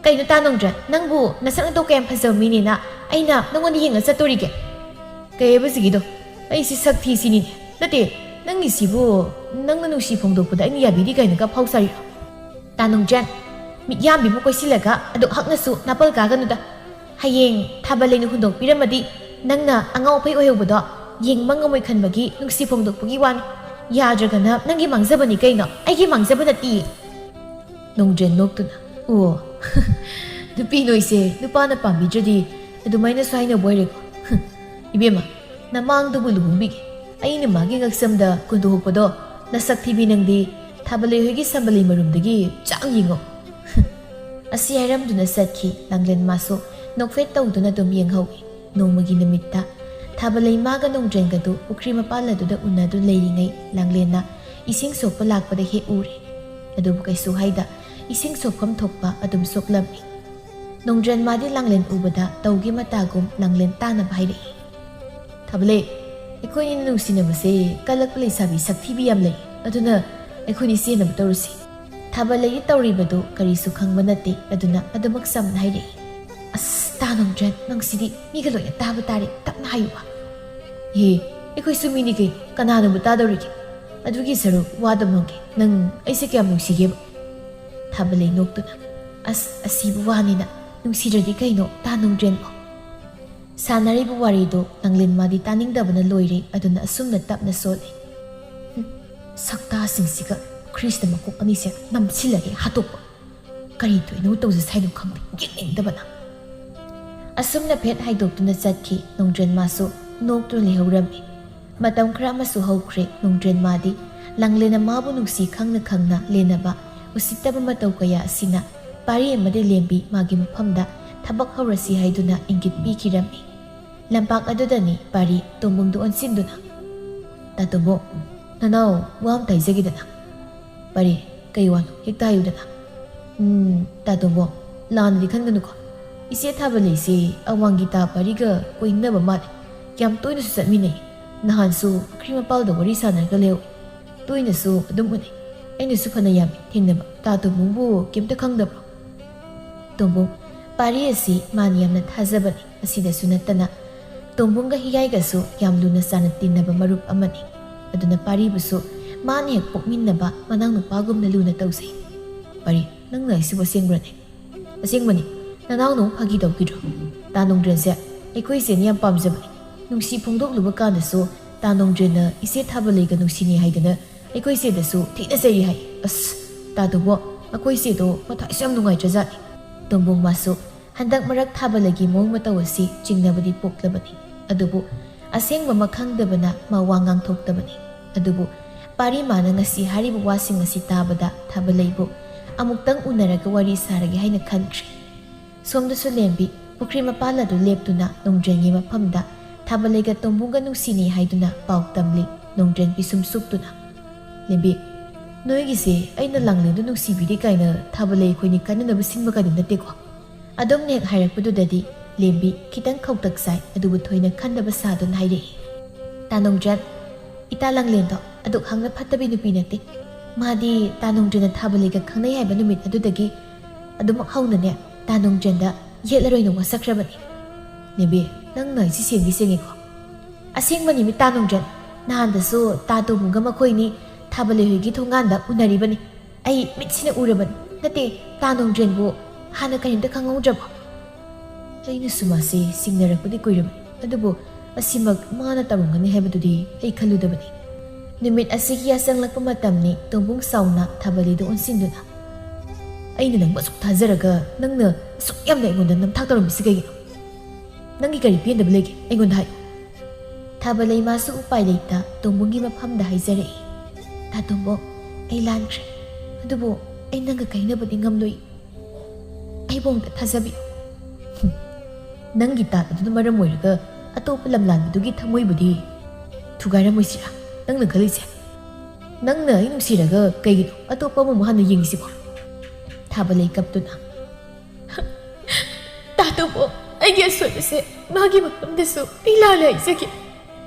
"ꯀꯩꯅꯣ ꯇꯥ ꯅꯣꯡꯗ꯭ꯔꯦꯟ, ꯅꯪꯕꯨ ꯅꯁꯛ ꯅꯇꯧ ꯀꯌꯥꯝ ꯐꯖꯕ ꯃꯤꯅꯦꯅ ꯑꯩꯅ ꯅꯪꯉꯣꯟꯗ ꯌꯦꯡꯉ ꯆꯠꯇꯣꯔꯤꯒꯦ?" "ꯀꯩ ꯍꯥꯏꯕ ꯁꯤꯒꯤꯗꯣ? ꯑꯩꯁꯤ ꯁꯛ ꯊꯤ ꯁꯤꯅꯤꯅꯦ꯫ ꯅꯠꯇꯦ, ꯅꯪꯒꯤꯁꯤꯕꯨ ꯅꯪꯅ ꯅꯨꯡꯁꯤ ꯐꯣꯡꯗꯣꯛꯄꯗ ꯑꯩꯅ ꯌꯥꯕꯤꯔꯤ ꯀꯥꯏꯅꯒ ꯐꯥꯎ ꯁꯥꯔꯤꯔꯣ?" ꯇꯥ ꯅꯣꯡꯗ꯭ꯔꯦꯟ, ꯃꯤꯠꯌꯥꯝꯕꯤꯕꯨ ꯀꯣꯏꯁꯤꯜꯂꯒ ꯑꯗꯨꯛ ꯍꯛꯅꯁꯨ ꯅꯥꯄꯜ ꯀꯥꯒꯅꯨꯗ꯫ ꯍꯌꯦꯡ ꯊꯥꯕꯜ ꯂꯩꯅ ꯍꯨꯟꯗꯣꯛꯄꯤꯔꯝꯃꯗꯤ ꯅꯪꯅ ꯑꯉꯥꯎ ꯑꯐꯩ ꯑꯣꯏꯍꯧꯕꯗꯣ ꯌꯦꯡꯕ ꯉꯝꯃꯣꯏ ꯈꯟꯕꯒꯤ ꯅꯨꯡꯁꯤ ꯐꯣꯡꯗꯣꯛꯄꯒꯤ ꯋꯥꯅꯤ꯫ ꯌꯥꯗ꯭ꯔꯒꯅ ꯅꯪꯒꯤ ꯃꯥꯡꯖꯕꯅꯤ ꯀꯩꯅꯣ, ꯑꯩꯒꯤ ꯃꯥꯡꯖꯕ ꯅꯠꯇꯤꯌꯦ꯫ ꯅꯣꯡꯗ꯭ꯔꯦꯟ ꯅꯣꯛꯇꯨꯅ, "ꯑꯣ, ꯅꯨꯄꯤ ꯅꯣꯏꯁꯦ ꯅꯨꯄꯥꯅ ꯄꯥꯝꯕꯤꯗ꯭ꯔꯗꯤ ꯑꯗꯨꯃꯥꯏꯅꯁꯨ ꯍꯥꯏꯅꯕ ꯑꯣꯏꯔꯦꯀꯣ꯫ ꯏꯕꯦꯝꯃ, ꯅꯃꯥꯡꯗꯨꯕꯨ ꯂꯨꯍꯣꯡꯕꯤꯒꯦ꯫ ꯑꯩꯅ ꯃꯥꯒꯤ ꯉꯛꯁꯝꯗ ꯀꯨꯟꯗꯣꯛꯄꯗꯣ ꯅꯁꯛ ꯊꯤꯕꯤ ꯅꯪꯗꯤ ꯊꯥꯕꯂꯩ ꯍꯣꯏꯒꯤ ꯁꯝꯕꯂꯩ ꯃꯔꯨꯝꯗꯒꯤ ꯆꯥꯡ ꯌꯦꯡꯉꯣ꯫ ꯑꯁꯤ ꯍꯥꯏꯔꯝꯗꯨꯅ ꯆꯠꯈꯤ ꯂꯥꯡꯂꯦꯟ ꯃꯥꯁꯨ ꯅꯣꯛꯐꯦꯠ ꯇꯧꯗꯨꯅ ꯑꯗꯨꯝ ꯌꯦꯡꯍꯧꯏ꯫ ꯅꯣꯡꯃꯒꯤ ꯅꯨꯃꯤꯠꯇ ꯊꯥꯕꯂꯩ ꯃꯥꯒ ꯅꯣꯡꯗ꯭ꯔꯦꯟꯒꯗꯨ ꯄꯨꯈ꯭ꯔꯤ ꯃꯄꯥꯜ ꯑꯗꯨꯗ ꯎꯅꯗꯨ ꯂꯩꯔꯤꯉꯩ ꯂꯥꯡꯂꯦꯟꯅ ꯏꯁꯤꯡ ꯁꯣꯛꯄ ꯂꯥꯛꯄꯗ ꯍꯦꯛ ꯎꯔꯦ꯫ ꯑꯗꯨꯕꯨ ꯀꯩꯁꯨ ꯍꯥꯏꯗ ꯏꯁꯤꯡ ꯁꯣꯛꯐꯝ ꯊꯣꯛꯄ ꯑꯗꯨꯝ ꯁꯣꯛꯂꯝꯃꯤ꯫ ꯅꯣꯡꯗ꯭ꯔꯦꯟ ꯃꯥꯗꯤ ꯂꯥꯡꯂꯦꯟ ꯎꯕꯗ ꯇꯧꯒꯦ ꯃꯇꯥꯒꯨꯝ ꯂꯥꯡꯂꯦꯟ ꯇꯥꯅꯕ ꯍꯥꯏꯔꯛꯏ꯫ ꯊꯥꯕꯂꯩ, ꯑꯩꯈꯣꯏꯅꯤꯅ ꯅꯨꯡꯁꯤꯅꯕꯁꯦ ꯀꯜꯂꯛꯄ ꯂꯩꯁꯥꯕꯤ ꯁꯛꯊꯤꯕꯤ ꯌꯥꯝ ꯂꯩ, ꯑꯗꯨꯅ ꯑꯩꯈꯣꯏꯅꯤ ꯆꯦꯟꯅꯕ ꯇꯧꯔꯁꯤ꯫ ꯊꯥꯕꯂꯩꯗꯤ ꯇꯧꯔꯤꯕꯗꯨ ꯀꯔꯤꯁꯨ ꯈꯪꯕ ꯅꯠꯇꯦ, ꯑꯗꯨꯅ ꯑꯗꯨꯃꯛ ꯆꯝꯅ ꯍꯥꯏꯔꯛꯏ꯫ ꯑꯁ, ꯇꯥ ꯅꯣꯡꯗ꯭ꯔꯦꯟ, ꯅꯪꯁꯤꯗꯤ ꯃꯤꯒ ꯂꯣꯏꯅ ꯇꯥꯕ ꯇꯥꯔꯦ, ꯇꯞꯅ ꯍꯥꯏꯌꯨꯕ꯫ ꯍꯦ, ꯑꯩꯈꯣꯏꯁꯨ ꯃꯤꯅꯤ ꯀꯩꯅꯣ, ꯀꯅꯥꯅꯕꯨ ꯇꯥꯗꯧꯔꯤꯒꯦ? ꯑꯗꯨꯒꯤ ꯁꯔꯨꯛ ꯋꯥꯗ ꯍꯪꯒꯦ, ꯅꯪ ꯑꯩꯁꯦ ꯀꯌꯥꯝ ꯅꯨꯡꯁꯤꯒꯦꯕ? ꯊꯥꯕꯂꯩ ꯅꯣꯛꯇꯨꯅ, ꯑꯁ, ꯑꯁꯤꯕꯨ ꯋꯥꯅꯤꯅ, ꯅꯨꯡꯁꯤꯗ꯭ꯔꯗꯤ ꯀꯩꯅꯣ, ꯇꯥ ꯅꯣꯡꯗ꯭ꯔꯦꯟꯕꯣ? ꯁꯥꯟꯅꯔꯤꯕ ꯋꯥꯔꯤꯗꯨ ꯂꯥꯡꯂꯦꯟ ꯃꯥꯗꯤ ꯇꯥꯅꯤꯡꯗꯕꯅ ꯂꯣꯏꯔꯦ, ꯑꯗꯨꯅ ꯑꯁꯨꯝꯅ ꯇꯞꯅ ꯁꯣꯜꯂꯤ꯫ "ꯍꯨꯝ, ꯁꯛꯇꯥꯁꯤꯡꯁꯤꯒ ꯈ꯭ꯔꯤꯁꯇ ꯃꯀꯣꯛ ꯑꯅꯤꯁꯦ ꯅꯝꯁꯤꯜꯂꯒꯦ ꯍꯥꯠꯇꯣꯛꯄ꯫ ꯀꯔꯤ ꯊꯣꯏꯅꯣ ꯇꯧꯖꯁꯦ ꯍꯥꯏꯅꯣ ꯈꯪꯗꯦ, ꯌꯦꯡꯅꯤꯡꯗꯕꯅ꯫" ꯑꯁꯨꯝꯅ ꯐꯦꯠ ꯍꯥꯏꯗꯣꯛꯇꯨꯅ ꯆꯠꯈꯤ꯫ ꯅꯣꯡꯗ꯭ꯔꯦꯟ ꯃꯥꯁꯨ ꯅꯣꯛꯇꯨꯅ ꯂꯩꯍꯧꯔꯝꯃꯤ꯫ ꯃꯇꯝ ꯈꯔ ꯑꯃꯁꯨ ꯍꯧꯈ꯭ꯔꯦ꯫ ꯅꯣꯡꯗ꯭ꯔꯦꯟ ꯃꯥꯗꯤ ꯂꯥꯡꯂꯦꯟꯅ ꯃꯥꯕꯨ ꯅꯨꯡꯁꯤ ꯈꯪꯅ ꯈꯪꯅ ꯂꯦꯟꯅꯕ ꯎꯁꯤꯠꯇꯕ ꯃꯇꯧ ꯀꯌꯥ ꯑꯁꯤꯅ ꯄꯥꯔꯤ ꯑꯃꯗꯤ ꯂꯦꯝꯕꯤ ꯃꯥꯒꯤ ꯃꯐꯝꯗ ꯊꯕꯛ ꯍꯧꯔꯁꯤ ꯍꯥꯏꯗꯨꯅ ꯏꯪꯒꯤꯠ ꯄꯤꯈꯤꯔꯝꯃꯤ꯫ ꯂꯝꯄꯥꯛ ꯑꯗꯨꯗꯅꯤ ꯄꯥꯔꯤ ꯇꯣꯝꯕꯨꯡꯗꯨ ꯑꯣꯟꯁꯤꯟꯗꯨꯅ, "ꯇꯥ ꯇꯣꯝꯕꯨꯡ, ꯅꯅꯥꯎ ꯋꯥ ꯑꯃꯇ ꯍꯥꯏꯖꯒꯦꯗꯅ꯫" "ꯄꯥꯔꯤ, ꯀꯩ ꯋꯥꯅꯣ? ꯍꯦꯛꯇ ꯍꯥꯏꯌꯨꯗꯅ꯫" "ꯎꯝ, ꯇꯥ ꯇꯣꯝꯕꯨꯡ, ꯂꯥꯟꯅꯗꯤ ꯈꯟꯒꯅꯨꯀꯣ꯫ ꯏꯆꯦ ꯊꯥꯕꯂꯩꯁꯤ ꯑꯋꯥꯡꯒꯤ ꯇꯥ ꯄꯥꯔꯤꯒ ꯀꯣꯏꯅꯕ ꯃꯥꯜꯂꯦ꯫ ꯌꯥꯝ ꯇꯣꯏꯅꯁꯨ ꯆꯠꯃꯤꯟꯅꯩ꯫ ꯅꯍꯥꯟꯁꯨ ꯄꯨꯈ꯭ꯔꯤ ꯃꯄꯥꯜꯗ ꯋꯥꯔꯤ ꯁꯥꯟꯅꯔꯒ ꯂꯩꯍꯧꯏ꯫ ꯇꯣꯏꯅꯁꯨ ꯑꯗꯨꯝ ꯎꯅꯩ꯫ ꯑꯩꯅꯁꯨ ꯐꯅ ꯌꯥꯝꯃꯤ ꯊꯦꯡꯅꯕ꯫ ꯇꯥ ꯇꯣꯝꯕꯨꯡꯕꯨ ꯀꯩꯝꯇ ꯈꯪꯗꯕ꯭ꯔꯣ?" ꯇꯣꯝꯕꯨꯡ, ꯄꯥꯔꯤ ꯑꯁꯤ ꯃꯥꯅ ꯌꯥꯝꯅ ꯊꯥꯖꯕꯅꯤ꯫ ꯑꯁꯤꯗꯁꯨ ꯅꯠꯇꯅ ꯇꯣꯝꯕꯨꯡꯒ ꯍꯤꯌꯥꯏꯒꯁꯨ ꯌꯥꯝ ꯂꯨꯅ ꯆꯥꯟꯅ ꯇꯤꯟꯅꯕ ꯃꯔꯨꯞ ꯑꯃꯅꯤ꯫ ꯑꯗꯨꯅ ꯄꯥꯔꯤꯕꯨꯁꯨ ꯃꯥꯅ ꯍꯦꯛ ꯄꯣꯛꯃꯤꯟꯅꯕ ꯃꯅꯥꯎꯅꯨꯄꯥꯒꯨꯝꯅ ꯂꯨꯅ ꯇꯧꯖꯩ꯫ "ꯄꯥꯔꯤ, ꯅꯪꯅ ꯍꯥꯏꯁꯤꯕꯨ ꯑꯁꯦꯡꯕ꯭ꯔꯅꯦ?" "ꯑꯁꯦꯡꯕꯅꯤ꯫ ꯅꯅꯥꯎꯅ ꯑꯃꯨꯛ ꯐꯥꯒꯤ ꯇꯧꯈꯤꯗ꯭ꯔꯣ? ꯇꯥ ꯅꯣꯡꯗ꯭ꯔꯦꯟꯁꯦ ꯑꯩꯈꯣꯏ ꯏꯆꯦꯅ ꯌꯥꯝ ꯄꯥꯝꯖꯕꯅꯤ꯫ ꯅꯨꯡꯁꯤ ꯐꯣꯡꯗꯣꯛꯂꯨꯕ ꯀꯥꯟꯗꯁꯨ ꯇꯥ ꯅꯣꯡꯗ꯭ꯔꯦꯟꯅ ꯏꯆꯦ ꯊꯥꯕꯂꯩꯒ ꯅꯨꯡꯁꯤꯅꯩ ꯍꯥꯏꯗꯅ ꯑꯩꯈꯣꯏ ꯏꯆꯦꯗꯁꯨ ꯊꯤꯅ ꯆꯩꯔꯤ ꯍꯥꯏ꯫ ꯑꯁ, ꯇꯥ ꯇꯣꯝꯕꯨꯡ, ꯑꯩꯈꯣꯏ ꯏꯆꯦꯗꯣ ꯃꯊ꯭ꯋꯥꯏꯁꯨ ꯌꯥꯝ ꯅꯨꯡꯉꯥꯏꯇ꯭ꯔꯖꯥꯠꯅꯤ꯫" ꯇꯣꯝꯕꯨꯡ ꯃꯥꯁꯨ ꯍꯟꯗꯛ ꯃꯔꯛ ꯊꯥꯕꯂꯩꯒꯤ ꯃꯑꯣꯡ ꯃꯇꯧ ꯑꯁꯤ ꯆꯤꯡꯅꯕꯗꯤ ꯄꯣꯛꯂꯕꯅꯤ꯫ ꯑꯗꯨꯕꯨ ꯑꯁꯦꯡꯕꯃꯛ ꯈꯪꯗꯕꯅ ꯃꯥ ꯋꯥ ꯉꯥꯡꯊꯣꯛꯇꯕꯅꯤ꯫ ꯑꯗꯨꯕꯨ ꯄꯥꯔꯤꯃꯥꯅ ꯉꯁꯤ ꯍꯥꯏꯔꯤꯕ ꯋꯥꯁꯤꯡ ꯑꯁꯤ ꯇꯥꯕꯗ ꯊꯥꯕꯂꯩꯕꯨ ꯑꯃꯨꯛꯇꯪ ꯎꯅꯔꯒ ꯋꯥꯔꯤ ꯁꯥꯔꯒꯦ ꯍꯥꯏꯅ ꯈꯟꯈ꯭ꯔꯦ꯫ ꯁꯣꯝꯗꯁꯨ ꯂꯦꯝꯕꯤ ꯄꯨꯈ꯭ꯔꯤ ꯃꯄꯥꯜ ꯑꯗꯨ ꯂꯦꯞꯇꯨꯅ ꯅꯣꯡꯗ꯭ꯔꯦꯟꯒꯤ ꯃꯐꯝꯗ ꯊꯥꯕꯂꯩꯒ ꯇꯣꯝꯕꯨꯡꯒ ꯅꯨꯡꯁꯤꯅꯩ ꯍꯥꯏꯗꯨꯅ ꯄꯥꯎ ꯇꯝꯂꯤ꯫ ꯅꯣꯡꯗ꯭ꯔꯦꯟ ꯄꯤꯁꯨꯝ ꯁꯨꯛꯇꯨꯅ, "ꯂꯦꯝꯕꯤ, ꯅꯣꯏꯒꯤꯁꯦ ꯑꯩꯅ ꯂꯥꯡꯂꯦꯟꯗꯨ ꯅꯨꯡꯁꯤꯕꯤꯔꯦ ꯀꯥꯏꯅ ꯊꯥꯕꯂꯩ ꯑꯩꯈꯣꯏꯅꯤ ꯀꯥꯏꯅꯅꯕ ꯁꯤꯟꯕꯒꯗꯤ ꯅꯠꯇꯦꯀꯣ?" ꯑꯗꯨꯝ ꯍꯦꯛ ꯍꯥꯏꯔꯛꯄꯗꯨꯗꯗꯤ ꯂꯦꯝꯕꯤ ꯈꯤꯇꯪ ꯈꯧꯇꯛ ꯆꯥꯏ, ꯑꯗꯨꯕꯨ ꯊꯣꯏꯅ ꯈꯟꯗꯕ ꯁꯥꯗꯨꯅ ꯍꯥꯏꯔꯛꯏ꯫ "ꯇꯥ ꯅꯣꯡꯗ꯭ꯔꯦꯟ, ꯏꯇꯥ ꯂꯥꯡꯂꯦꯟꯗꯣ ꯑꯗꯨꯛ ꯍꯥꯡꯅ ꯐꯠꯇꯕꯤ ꯅꯨꯄꯤ ꯅꯠꯇꯦ꯫ ꯃꯥꯗꯤ ꯇꯥ ꯅꯣꯡꯗ꯭ꯔꯦꯟꯅ ꯊꯥꯕꯂꯩꯒ ꯈꯪꯅꯩ ꯍꯥꯏꯕ ꯅꯨꯃꯤꯠ ꯑꯗꯨꯗꯒꯤ ꯑꯗꯨꯃꯛ ꯍꯧꯅꯅꯦ ꯇꯥ ꯅꯣꯡꯗ꯭ꯔꯦꯟꯗ ꯌꯦꯠꯂꯔꯣꯏꯅ ꯋꯥꯁꯛꯈ꯭ꯔꯕꯅꯤ꯫" "ꯂꯦꯝꯕꯤ, ꯅꯪꯅ ꯑꯩꯁꯤ ꯁꯦꯡꯗꯤ ꯁꯦꯡꯉꯤꯀꯣ?" "ꯑꯁꯦꯡꯕꯅꯤ ꯃꯤ ꯇꯥ ꯅꯣꯡꯗ꯭ꯔꯦꯟ꯫ ꯅꯍꯥꯟꯗꯁꯨ ꯇꯥ ꯇꯣꯝꯕꯨꯡꯒ ꯃꯈꯣꯏꯅꯤ ꯊꯥꯕꯂꯩ ꯍꯣꯏꯒꯤ ꯊꯣꯡꯒꯥꯟꯗ ꯎꯅꯔꯤꯕꯅꯤ꯫ ꯑꯩ ꯃꯤꯠꯁꯤꯅ ꯎꯔꯕꯅꯤ꯫ ꯅꯠꯇꯦ, ꯇꯥ ꯅꯣꯡꯗ꯭ꯔꯦꯟꯕꯨ ꯍꯥꯟꯅ ꯀꯔꯤꯝꯇ ꯈꯪꯍꯧꯗ꯭ꯔꯕꯣ?" ꯑꯩꯅꯁꯨ ꯃꯥꯁꯦ ꯁꯤꯡꯅꯔꯛꯄꯗꯤ ꯀꯨꯏꯔꯕꯅꯤ, ꯑꯗꯨꯕꯨ ꯑꯁꯤꯃꯛ ꯃꯥꯅ ꯇꯧꯔꯝꯒꯅꯤ ꯍꯥꯏꯕꯗꯨꯗꯤ ꯑꯩ ꯈꯜꯂꯨꯗꯕꯅꯤ꯫ ꯅꯨꯃꯤꯠ ꯑꯁꯤꯒꯤ ꯌꯥꯆꯪꯂꯛꯄ ꯃꯇꯝꯅꯤ꯫ ꯇꯣꯝꯕꯨꯡ ꯁꯥꯎꯅ ꯊꯥꯕꯂꯩꯗ ꯑꯣꯟꯁꯤꯟꯗꯨꯅ, "ꯑꯩꯅ ꯅꯪꯕꯨ ꯑꯁꯨꯛ ꯊꯥꯖꯔꯒ ꯅꯪꯅ ꯑꯁꯨꯛ ꯌꯥꯝꯅ ꯑꯩꯉꯣꯟꯗ ꯅꯝꯊꯥꯛ ꯇꯧꯔꯝꯃꯤꯁꯤ ꯀꯩꯒꯤꯅꯣ? ꯅꯪꯒꯤ ꯀꯔꯤ ꯄꯦꯟꯗꯕ ꯂꯩꯒꯦ? ꯑꯩꯉꯣꯟꯗ ꯍꯥꯏꯌꯨ꯫" ꯊꯥꯕꯂꯩ ꯃꯥꯁꯨ ꯎꯄꯥꯏ ꯂꯩꯇ ꯇꯣꯝꯕꯨꯡꯒꯤ ꯃꯐꯝꯗ ꯍꯥꯏꯖꯔꯛꯏ꯫ "ꯇꯥ ꯇꯣꯝꯕꯨꯡ, ꯑꯩ ꯂꯥꯟꯈ꯭ꯔꯦ꯫ ꯑꯗꯨꯕꯨ ꯑꯩ ꯅꯪꯒ ꯀꯥꯏꯅꯕꯗꯤ ꯉꯝꯂꯣꯏ꯫ ꯑꯩꯕꯨ ꯑꯝꯇ ꯊꯥꯖꯕꯤꯌꯨ꯫" "ꯍꯨꯝ, ꯅꯪꯒꯤ ꯇꯥꯠ ꯑꯗꯨꯅ ꯃꯔꯝ ꯑꯣꯏꯔꯒ ꯑꯇꯣꯞꯄ ꯂꯝꯂꯥꯟꯕꯗꯨꯒꯤ ꯊꯃꯣꯏꯕꯨꯗꯤ ꯊꯨꯒꯥꯏꯔꯝꯃꯣꯏꯁꯤꯔꯥ ꯅꯪꯅ ꯈꯜꯂꯤꯁꯦ? ꯅꯪꯅ ꯑꯩ ꯅꯨꯡꯁꯤꯔꯒ ꯀꯩꯒꯤꯅꯣ ꯑꯇꯣꯞꯄ ꯑꯃꯃꯨꯛ ꯍꯥꯟꯅ ꯌꯦꯡꯉꯤꯁꯤꯕꯣ?" ꯊꯥꯕꯂꯩ ꯀꯞꯇꯨꯅ, "ꯇꯥ ꯇꯣꯝꯕꯨꯡ, ꯑꯩꯒꯤ ꯑꯁꯣꯏꯕꯁꯦ ꯃꯥꯒꯤ ꯃꯐꯝꯗꯁꯨ ꯑꯩ ꯂꯥꯜꯂꯦ ꯍꯥꯏꯖꯒꯦ꯫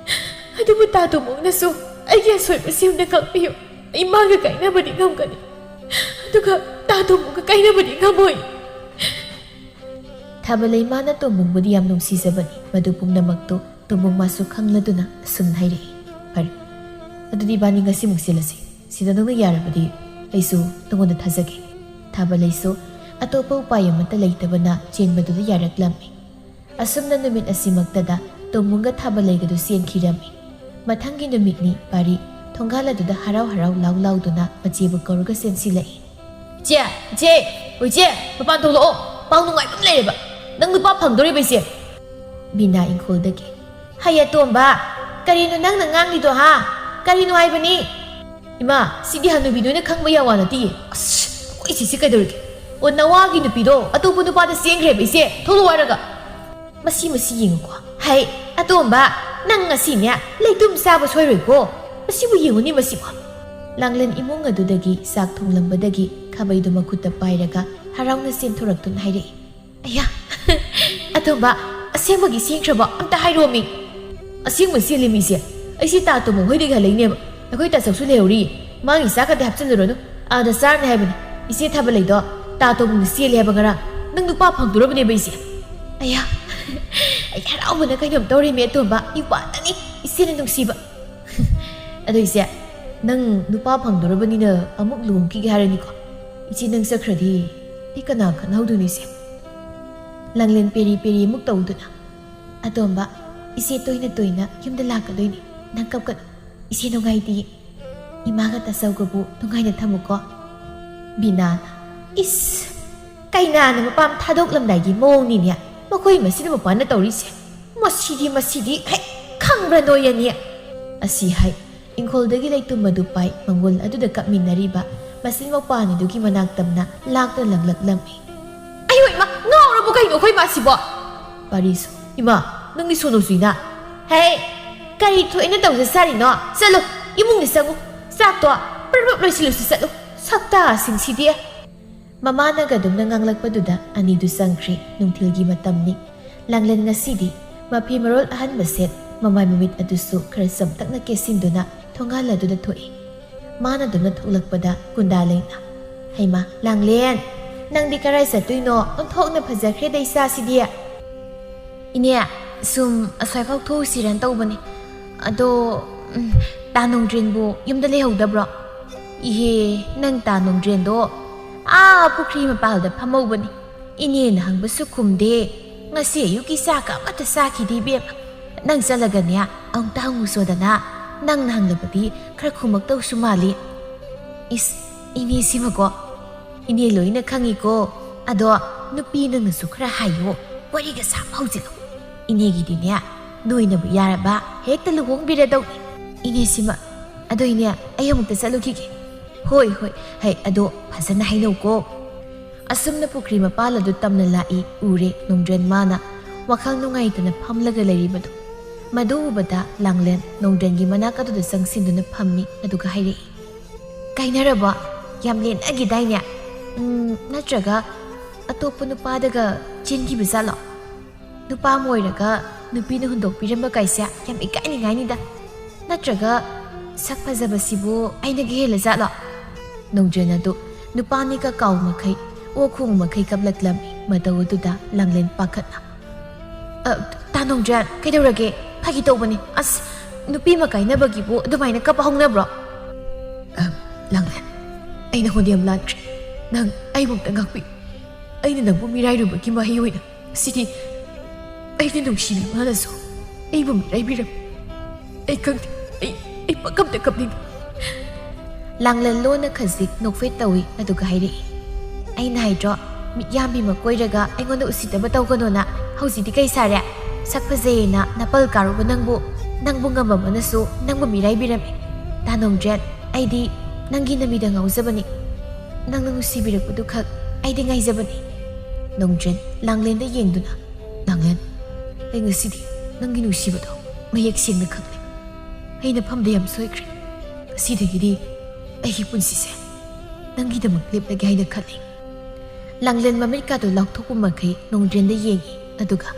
ꯑꯗꯨꯕꯨ ꯇꯥ ꯇꯣꯝꯕꯨꯡꯅꯁꯨ ꯑꯩꯒꯤ ꯑꯁꯣꯏꯕꯁꯤ ꯑꯝꯇ ꯈꯪꯕꯤꯌꯨ꯫ ꯑꯩ ꯃꯥꯒ ꯀꯥꯏꯅꯕꯗꯤ ꯉꯝꯒꯅꯤ, ꯑꯗꯨꯒ ꯇꯥ ꯇꯣꯝꯕꯨꯡꯒ ꯀꯥꯏꯅꯕꯗꯤ ꯉꯝꯃꯣꯏ꯫" ꯊꯥꯕꯂꯩ ꯃꯥꯅ ꯇꯣꯝꯕꯨꯡꯕꯨꯗꯤ ꯌꯥꯝ ꯅꯨꯡꯁꯤꯖꯕꯅꯤ꯫ ꯃꯗꯨ ꯄꯨꯝꯅꯃꯛꯇꯨ ꯇꯣꯝꯕꯨꯡ ꯃꯥꯁꯨ ꯈꯪꯂꯗꯨꯅ ꯑꯁꯨꯝꯅ ꯍꯥꯏꯔꯛꯏ꯫ "ꯐꯔꯦ, ꯑꯗꯨꯗꯤ ꯏꯕꯥꯅꯤ ꯉꯁꯤꯃꯛ ꯆꯦꯜꯂꯁꯤ꯫ ꯁꯤꯗ ꯅꯪꯅ ꯌꯥꯔꯕꯗꯤ ꯑꯩꯁꯨ ꯅꯉꯣꯟꯗ ꯊꯥꯖꯒꯦ꯫" ꯊꯥꯕꯂꯩꯁꯨ ꯑꯇꯣꯞꯄ ꯎꯄꯥꯏ ꯑꯃꯠꯇ ꯂꯩꯇꯕꯅ ꯆꯦꯟꯕꯗꯨꯗ ꯌꯥꯔꯛꯂꯝꯃꯤ꯫ ꯑꯁꯨꯝꯅ ꯅꯨꯃꯤꯠ ꯑꯁꯤꯃꯛꯇꯗ ꯇꯣꯝꯕꯨꯡꯒ ꯊꯥꯕꯂꯩꯒꯗꯨ ꯆꯦꯟꯈꯤꯔꯝꯃꯤ꯫ ꯃꯊꯪꯒꯤ ꯅꯨꯃꯤꯠꯅꯤ꯫ ꯄꯥꯔꯤ ꯊꯣꯡꯒꯥꯜ ꯑꯗꯨꯗ ꯍꯔꯥꯎ ꯍꯔꯥꯎ ꯂꯥꯎ ꯂꯥꯎꯗꯨꯅ ꯃꯆꯦꯕꯨ ꯀꯧꯔꯒ ꯆꯦꯟꯁꯤꯜꯂꯛꯏ꯫ "ꯏꯆꯦ, ꯏꯆꯦ, ꯑꯣ ꯏꯆꯦ, ꯃꯄꯥꯟ ꯊꯣꯛꯂꯛꯑꯣ, ꯄꯥꯎ ꯅꯨꯡꯉꯥꯏꯕ ꯑꯃ ꯂꯩꯔꯦꯕ꯫ ꯅꯪ ꯅꯨꯄꯥ ꯐꯪꯗꯣꯔꯦꯕ ꯏꯆꯦ꯫" ꯕꯤꯅꯥ ꯏꯪꯈꯣꯜꯗꯒꯤ꯫ "ꯍꯩ ꯑꯇꯣꯝꯕ, ꯀꯔꯤꯅꯣ ꯅꯪꯅ ꯉꯥꯡꯂꯤꯗꯣ, ꯍꯥ? ꯀꯔꯤꯅꯣ ꯍꯥꯏꯕꯅꯤ?" "ꯏꯃꯥ, ꯁꯤꯗꯤ ꯍꯅꯨꯕꯤ ꯅꯣꯏꯅ ꯈꯪꯕ ꯌꯥꯕ ꯋꯥ ꯅꯠꯇꯤꯌꯦ꯫ ꯑꯁ, ꯑꯩꯈꯣꯏ ꯏꯆꯦꯁꯤ ꯀꯩꯗꯧꯔꯒꯦ? ꯑꯣ, ꯅꯋꯥꯒꯤ ꯅꯨꯄꯤꯗꯣ ꯑꯇꯣꯞꯄ ꯅꯨꯄꯥꯗ ꯆꯦꯟꯈ꯭ꯔꯦꯕ, ꯏꯆꯦ꯫ ꯊꯣꯛꯂꯛꯑꯣ ꯍꯥꯏꯔꯒ꯫ ꯃꯁꯤ, ꯃꯁꯤ ꯌꯦꯡꯉꯨꯀꯣ꯫ ꯍꯩ ꯑꯇꯣꯝꯕ, ꯅꯪ ꯉꯁꯤꯅꯦ ꯂꯩꯇꯨꯝ ꯆꯥꯕ ꯁꯣꯏꯔꯣꯏꯀꯣ꯫ ꯃꯁꯤꯕꯨ ꯌꯦꯡꯉꯨꯅꯦ, ꯃꯁꯤꯕꯨ꯫" ꯂꯥꯡꯂꯦꯟ ꯏꯃꯨꯡ ꯑꯗꯨꯗꯒꯤ ꯆꯥꯛ ꯊꯣꯡꯂꯝꯕꯗꯒꯤ ꯈꯥꯕꯩꯗꯨ ꯃꯈꯨꯠꯇ ꯄꯥꯏꯔꯒ ꯍꯔꯥꯎꯅ ꯆꯦꯟꯊꯣꯔꯛꯇꯨꯅ ꯍꯥꯏꯔꯛꯏ꯫ "ꯑꯌꯥ, ꯑꯇꯣꯝꯕ, ꯑꯁꯦꯡꯕꯒꯤ ꯆꯦꯟꯈ꯭ꯔꯕꯣ? ꯑꯝꯇ ꯍꯥꯏꯔꯣꯃꯤ꯫" "ꯑꯁꯦꯡꯕ ꯆꯦꯜꯂꯤ ꯃꯤꯁꯦ꯫ ꯑꯩꯁꯦ ꯇꯥ ꯇꯣꯝꯕ ꯍꯣꯏꯗꯒꯤ ꯍꯜꯂꯛꯏꯅꯦꯕ꯫ ꯑꯩꯈꯣꯏ ꯇꯥꯆꯧꯁꯨ ꯂꯩꯍꯧꯔꯤ꯫ ꯃꯥꯒꯤ ꯆꯥꯛꯀꯗꯤ ꯍꯥꯞꯆꯤꯜꯂꯨꯔꯅꯨ꯫ ꯑꯥꯗ ꯆꯥꯔꯅꯤ ꯍꯥꯏꯕꯅꯤ꯫ ꯏꯆꯦ ꯊꯥꯕ ꯂꯩꯗꯣ ꯇꯥ ꯇꯣꯝꯕꯅ ꯆꯦꯜꯂꯦ ꯍꯥꯏꯕ ꯉꯔꯥꯡ꯫ ꯅꯪ ꯅꯨꯄꯥ ꯐꯪꯗꯣꯔꯕꯅꯦꯕ ꯏꯆꯦ꯫" "ꯑꯌꯥ, ꯑꯩ ꯍꯔꯥꯎꯕꯅ ꯀꯩꯅꯣꯝ ꯇꯧꯔꯦꯃꯤ ꯑꯇꯣꯝꯕ꯫ ꯏꯄ꯭ꯋꯥꯇꯅꯤ ꯏꯆꯦꯅ ꯅꯨꯡꯁꯤꯕ꯫" "ꯑꯗꯣ ꯏꯆꯦ, ꯅꯪ ꯅꯨꯄꯥ ꯐꯪꯗꯣꯔꯕꯅꯤꯅ ꯑꯃꯨꯛ ꯂꯨꯍꯣꯡꯈꯤꯒꯦ ꯍꯥꯏꯔꯅꯤꯀꯣ꯫ ꯏꯆꯦ ꯅꯪ ꯆꯠꯈ꯭ꯔꯗꯤ ꯑꯩ ꯀꯅꯥ ꯈꯠꯅꯍꯧꯗꯣꯏꯅꯣ ꯏꯆꯦ?" ꯂꯥꯡꯂꯦꯟ ꯄꯦꯔꯤ ꯄꯦꯔꯤ ꯑꯃꯨꯛ ꯇꯧꯗꯨꯅ, "ꯑꯇꯣꯝꯕ, ꯏꯆꯦ ꯇꯣꯏꯅ ꯇꯣꯏꯅ ꯌꯨꯝꯗ ꯂꯥꯛꯀꯗꯣꯏꯅꯤ꯫ ꯅꯪ ꯀꯞꯀꯅꯨ꯫ ꯏꯆꯦ ꯅꯨꯡꯉꯥꯏꯇꯦ꯫ ꯏꯃꯥꯒ ꯇꯥꯆꯧꯒꯕꯨ ꯅꯨꯡꯉꯥꯏꯅ ꯊꯝꯃꯨꯀꯣ꯫" ꯕꯤꯅꯥꯅ, "ꯏꯁ, ꯀꯩꯅꯥꯅ ꯃꯄꯥꯝ ꯊꯥꯗꯣꯛꯂꯝꯗꯥꯏꯒꯤ ꯃꯑꯣꯡꯅꯤꯅꯦ ꯃꯈꯣꯏ ꯃꯁꯤꯅ ꯃꯄꯥꯟꯗ ꯇꯧꯔꯤꯁꯦ꯫ ꯃꯁꯤꯗꯤ, ꯃꯁꯤꯗꯤ, ꯍꯦꯛ ꯈꯪꯕ꯭ꯔꯥ ꯅꯣꯏ ꯑꯅꯤ?" ꯑꯁꯤ ꯍꯥꯏ ꯏꯪꯈꯣꯜꯗꯒꯤ ꯂꯩꯇꯨꯝ ꯑꯗꯨ ꯄꯥꯏ ꯃꯪꯒꯣꯜ ꯑꯗꯨꯗ ꯀꯞꯃꯤꯟꯅꯔꯤꯕ ꯃꯆꯤꯟ ꯃꯧꯄꯥ ꯑꯅꯤꯗꯨꯒꯤ ꯃꯅꯥꯛ ꯇꯝꯅ ꯂꯥꯛꯇꯨꯅ ꯂꯪꯂꯛꯂꯝꯃꯤ꯫ "ꯑꯌꯣ ꯏꯃꯥ, ꯉꯥꯎꯔꯕꯣ ꯀꯩꯅꯣ ꯑꯩꯈꯣꯏ ꯃꯥꯁꯤꯕꯣ?" ꯄꯥꯔꯤꯁꯨ, "ꯏꯃꯥ, ꯅꯪꯒꯤ ꯁꯣꯅꯣ ꯆꯨꯏꯅ꯫ ꯍꯦ, ꯀꯔꯤ ꯊꯣꯛꯏꯅ ꯇꯧꯖ ꯁꯥꯔꯤꯅꯣ? ꯆꯠꯂꯨ, ꯏꯃꯨꯡꯗ ꯆꯪꯉꯨ꯫ ꯆꯥꯛꯇꯣ ꯄ꯭ꯔꯞ ꯄ꯭ꯔꯞ ꯂꯣꯏꯁꯤꯜꯂꯨꯁꯤ ꯆꯠꯂꯨ꯫ ꯁꯛꯇꯥꯁꯤꯡꯁꯤꯗꯤ꯫" ꯃꯃꯥꯅꯒ ꯑꯗꯨꯝꯅ ꯉꯥꯡꯂꯛꯄꯗꯨꯗ ꯑꯅꯤꯗꯨ ꯆꯪꯈ꯭ꯔꯤ꯫ ꯅꯨꯡꯊꯤꯜꯒꯤ ꯃꯇꯝꯅꯤ꯫ ꯂꯥꯡꯂꯦꯟ ꯉꯁꯤꯗꯤ ꯃꯐꯤ ꯃꯔꯣꯜ ꯑꯍꯟꯕ ꯁꯦꯠ, ꯃꯃꯥꯏ ꯃꯃꯤꯠ ꯑꯗꯨꯁꯨ ꯈꯔ ꯆꯝꯇꯛꯅ ꯀꯦꯁꯤꯟꯗꯨꯅ ꯊꯣꯡꯒꯥꯜ ꯑꯗꯨꯗ ꯊꯣꯛꯏ꯫ ꯃꯥꯅ ꯑꯗꯨꯝꯅ ꯊꯣꯛꯂꯛꯄꯗ ꯀꯨꯟꯗꯥ ꯂꯩꯅ, "ꯍꯩꯃꯥ, ꯂꯥꯡꯂꯦꯟ, ꯅꯪꯗꯤ ꯀꯔꯥꯏ ꯆꯠꯇꯣꯏꯅꯣ? ꯑꯣꯟꯊꯣꯛꯅ ꯐꯖꯈ꯭ꯔꯦꯗ ꯏꯆꯥꯁꯤꯗꯤ꯫" "ꯏꯅꯦ, ꯁꯨꯝ ꯑꯁ꯭ꯋꯥꯏꯐꯥꯎ ꯊꯣꯛꯎꯁꯤꯔꯅ ꯇꯧꯕꯅꯦ꯫ ꯑꯗꯣ, ꯎꯝ, ꯇꯥ ꯅꯣꯡꯗ꯭ꯔꯦꯟꯕꯨ ꯌꯨꯝꯗ ꯂꯩꯍꯧꯗꯕ꯭ꯔꯣ?" "ꯏꯍꯦ, ꯅꯪ ꯇꯥ ꯅꯣꯡꯗ꯭ꯔꯦꯟꯗꯣ ꯑꯥ ꯄꯨꯈ꯭ꯔꯤ ꯃꯄꯥꯜꯗ ꯐꯝꯍꯧꯕꯅꯤ꯫ ꯏꯅꯦꯅ ꯍꯪꯕꯁꯨ ꯈꯨꯝꯗꯦ꯫ ꯉꯁꯤ ꯑꯌꯨꯛꯀꯤ ꯆꯥꯛꯀ ꯑꯃꯠꯇ ꯆꯥꯈꯤꯗꯦ ꯏꯕꯦꯝꯃ꯫ ꯅꯪ ꯆꯠꯂꯒꯅꯦ, ꯑꯃꯨꯛꯇ ꯍꯪꯉꯨꯁꯣꯗꯅ꯫ ꯅꯪꯅ ꯍꯪꯂꯕꯗꯤ ꯈꯔ ꯈꯨꯝꯃꯛꯇꯧꯁꯨ ꯃꯥꯜꯂꯤ꯫" "ꯏꯁ, ꯏꯅꯦꯁꯤꯃꯀꯣ꯫ ꯏꯅꯦ ꯂꯣꯏꯅ ꯈꯪꯉꯤꯀꯣ꯫ ꯑꯗꯣ ꯅꯨꯄꯤ ꯅꯪꯅꯁꯨ ꯈꯔ ꯍꯥꯏꯌꯣ, ꯋꯥꯔꯤꯒ ꯁꯥꯕ ꯍꯧꯖꯤꯜꯂꯣ꯫ ꯏꯅꯦꯒꯤꯗꯤꯅꯦ, ꯅꯣꯏꯅꯕꯨ ꯌꯥꯔꯕ ꯍꯦꯛꯇ ꯂꯨꯍꯣꯡꯕꯤꯔꯗꯧꯅꯤ꯫ ꯏꯅꯦ ꯁꯤꯃ, ꯑꯗꯣ ꯏꯅꯦ, ꯑꯩ ꯑꯃꯨꯛꯇ ꯆꯠꯂꯨꯈꯤꯒꯦ꯫ ꯍꯣꯏ, ꯍꯣꯏ, ꯍꯩ, ꯑꯗꯣ ꯐꯖꯅ ꯍꯥꯏꯅꯧꯀꯣ꯫ ꯑꯁꯨꯝꯅ ꯄꯨꯈ꯭ꯔꯤ ꯃꯄꯥꯜ ꯑꯗꯨ ꯇꯝꯅ ꯂꯥꯛꯏ ꯎꯔꯦ ꯅꯣꯡꯗ꯭ꯔꯦꯟ ꯃꯥꯅ ꯋꯥꯈꯜ ꯅꯨꯡꯉꯥꯏꯇꯅ ꯐꯝꯂꯒ ꯂꯩꯔꯤꯕꯗꯨ꯫ ꯃꯗꯨ ꯎꯕꯗ ꯂꯥꯡꯂꯦꯟ ꯅꯣꯡꯗ꯭ꯔꯦꯟꯒꯤ ꯃꯅꯥꯛ ꯑꯗꯨꯗ ꯆꯪꯁꯤꯟꯗꯨꯅ ꯐꯝꯃꯤ, ꯑꯗꯨꯒ ꯍꯥꯏꯔꯛꯏ, "ꯀꯥꯏꯅꯔꯕꯣ? ꯌꯥꯝ ꯂꯦꯟꯅꯈꯤꯗꯥꯏꯅꯦ? ꯎꯝ, ꯅꯠꯇ꯭ꯔꯒ ꯑꯇꯣꯞꯄ ꯅꯨꯄꯥꯗꯒ ꯆꯦꯟꯈꯤꯕ ꯖꯥꯠꯂꯣ? ꯅꯨꯄꯥ ꯑꯃ ꯑꯣꯏꯔꯒ ꯅꯨꯄꯤꯅ ꯍꯨꯟꯗꯣꯛꯄꯤꯔꯝꯕ ꯀꯥꯏꯁꯦ ꯌꯥꯝ ꯏꯀꯥꯏꯅꯤꯡꯉꯥꯏꯅꯤꯗ꯫ ꯅꯠꯇ꯭ꯔꯒ ꯁꯛ ꯐꯖꯕꯁꯤꯕꯨ ꯑꯩꯅꯒ ꯍꯦꯜꯂ ꯖꯥꯠꯂꯣ?" ꯅꯣꯡꯗ꯭ꯔꯦꯟ ꯑꯗꯨ ꯅꯨꯄꯥꯅꯤꯒ ꯀꯥꯎ ꯃꯈꯩ, ꯑꯣꯛ ꯈꯣꯡ ꯃꯈꯩ ꯀꯞꯂꯛꯂꯝꯃꯤ꯫ ꯃꯇꯧ ꯑꯗꯨꯗ ꯂꯥꯡꯂꯦꯟ ꯄꯥꯈꯠꯅ, "ꯑ, ꯇꯥ ꯅꯣꯡꯗ꯭ꯔꯦꯟ, ꯀꯩꯗꯧꯔꯒꯦ? ꯐꯥꯒꯤ ꯇꯧꯕꯅꯤ꯫ ꯑꯁ, ꯅꯨꯄꯤ ꯑꯃ ꯀꯥꯏꯅꯕꯒꯤꯕꯨ ꯑꯗꯨꯃꯥꯏꯅ ꯀꯞꯄ ꯍꯧꯅꯕ꯭ꯔꯣ?" "ꯑ, ꯂꯥꯡꯂꯦꯟ, ꯑꯩ ꯅꯉꯣꯟꯗ ꯌꯥꯝ ꯂꯥꯟꯈ꯭ꯔꯦ꯫ ꯅꯪ ꯑꯩꯕꯨ ꯑꯝꯇ ꯉꯥꯛꯄꯤꯌꯨ꯫ ꯑꯩꯅ ꯅꯪꯕꯨ ꯃꯤꯔꯥꯏꯔꯨꯕꯒꯤ ꯃꯍꯩ ꯑꯣꯏꯅ ꯁꯤꯗꯤ ꯑꯩꯒꯤ ꯅꯨꯡꯁꯤꯕꯤ ꯃꯥꯅꯁꯨ ꯑꯩꯕꯨ ꯃꯤꯔꯥꯏꯕꯤꯔꯝꯃꯤ꯫ ꯑꯩ ꯈꯪꯗꯦ, ꯑꯩ, ꯑꯩ ꯄꯪꯀꯞꯇ ꯀꯞꯅꯤꯡꯉꯤ꯫" ꯂꯥꯡꯂꯦꯟ ꯂꯣꯟꯅ ꯈꯖꯤꯛ ꯅꯣꯛꯐꯦꯠ ꯇꯧꯏ, ꯑꯗꯨꯒ ꯍꯥꯏꯔꯛꯏ, "ꯑꯩꯅ ꯍꯥꯏꯗ꯭ꯔꯣ, ꯃꯤꯠꯌꯥꯝꯕꯤ ꯑꯃ ꯀꯣꯏꯔꯒ ꯑꯩꯉꯣꯟꯗ ꯎꯁꯤꯠꯇꯕ ꯇꯧꯒꯅꯣꯅ꯫ ꯍꯧꯖꯤꯛꯇꯤ ꯀꯩ ꯁꯥꯔꯦ? ꯁꯛ ꯐꯖꯩꯌꯦꯅ ꯅꯄꯜ ꯀꯥꯔꯨꯕ ꯅꯪꯕꯨ, ꯅꯪꯕꯨ ꯉꯝꯕ ꯑꯃꯅꯁꯨ ꯅꯪꯕꯨ ꯃꯤꯔꯥꯏꯕꯤꯔꯝꯃꯤ꯫ ꯇꯥ ꯅꯣꯡꯗ꯭ꯔꯦꯟ, ꯑꯩꯗꯤ ꯅꯪꯒꯤ ꯅꯃꯤꯗ ꯉꯥꯎꯖꯕꯅꯤ꯫ ꯅꯪꯅ ꯅꯨꯡꯁꯤꯕꯤꯔꯛꯄꯗꯨ ꯈꯛ ꯑꯩꯗꯤ ꯉꯥꯏꯖꯕꯅꯤ꯫" ꯅꯣꯡꯗ꯭ꯔꯦꯟ ꯂꯥꯡꯂꯦꯟꯗ ꯌꯦꯡꯗꯨꯅ, "ꯂꯥꯡꯂꯦꯟ, ꯑꯩ ꯉꯁꯤꯗꯤ ꯅꯪꯒꯤ ꯅꯨꯡꯁꯤꯕꯗꯣ ꯃꯌꯦꯛ ꯁꯦꯡꯅ ꯈꯪꯂꯦ꯫ ꯑꯩꯅ ꯐꯝꯗ ꯌꯥꯝ ꯁꯣꯏꯈ꯭ꯔꯦ꯫ ꯉꯁꯤꯗꯒꯤꯗꯤ ꯑꯩꯒꯤ ꯄꯨꯟꯁꯤꯁꯦ ꯅꯪꯒꯤꯗꯃꯛ ꯂꯦꯞꯂꯒꯦ ꯍꯥꯏꯅ ꯈꯜꯂꯤ꯫" ꯂꯥꯡꯂꯦꯟ ꯃꯃꯤꯠꯀꯥꯗꯨ ꯂꯥꯎꯊꯣꯛꯄ ꯃꯈꯩ ꯅꯣꯡꯗ꯭ꯔꯦꯟꯗ ꯌꯦꯡꯉꯤ, ꯑꯗꯨꯒ,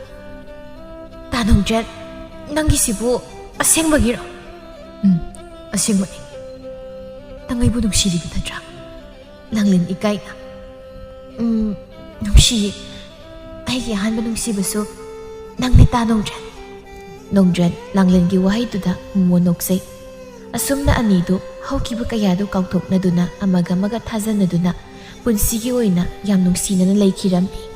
"ꯇꯥ ꯅꯣꯡꯗ꯭ꯔꯦꯟ, ꯅꯪꯒꯤꯁꯤꯕꯨ ꯑꯁꯦꯡꯕꯒꯤꯔꯣ?" "ꯎꯝ, ꯑꯁꯦꯡꯕꯅꯤ꯫ ꯅꯪ ꯑꯩꯕꯨ ꯅꯨꯡꯁꯤꯔꯤꯕ ꯅꯠꯇ꯭ꯔꯥ?" ꯂꯥꯡꯂꯦꯟ ꯏꯀꯥꯏꯅ, "ꯎꯝ, ꯅꯨꯡꯁꯤꯌꯦ꯫ ꯑꯩꯒꯤ ꯑꯍꯥꯟꯕ ꯅꯨꯡꯁꯤꯕꯁꯨ ꯅꯪꯅꯦ, ꯇꯥ ꯅꯣꯡꯗ꯭ꯔꯦꯟ꯫" ꯅꯣꯡꯗ꯭ꯔꯦꯟ ꯂꯥꯡꯂꯦꯟꯒꯤ ꯋꯥꯍꯩꯗꯨꯗ ꯃꯣꯃꯣꯟ ꯅꯣꯛꯆꯩ꯫ ꯑꯁꯨꯝꯅ ꯑꯅꯤꯗꯨ ꯍꯧꯈꯤꯕ ꯀꯌꯥꯗꯨ ꯀꯥꯎꯊꯣꯛꯅꯗꯨꯅ, ꯑꯃꯒ ꯑꯃꯒ ꯊꯥꯖꯅꯗꯨꯅ ꯄꯨꯟꯁꯤꯒꯤ ꯑꯣꯏꯅ ꯌꯥꯝ ꯅꯨꯡꯁꯤꯅꯅ ꯂꯩꯈꯤꯔꯝꯃꯤ꯫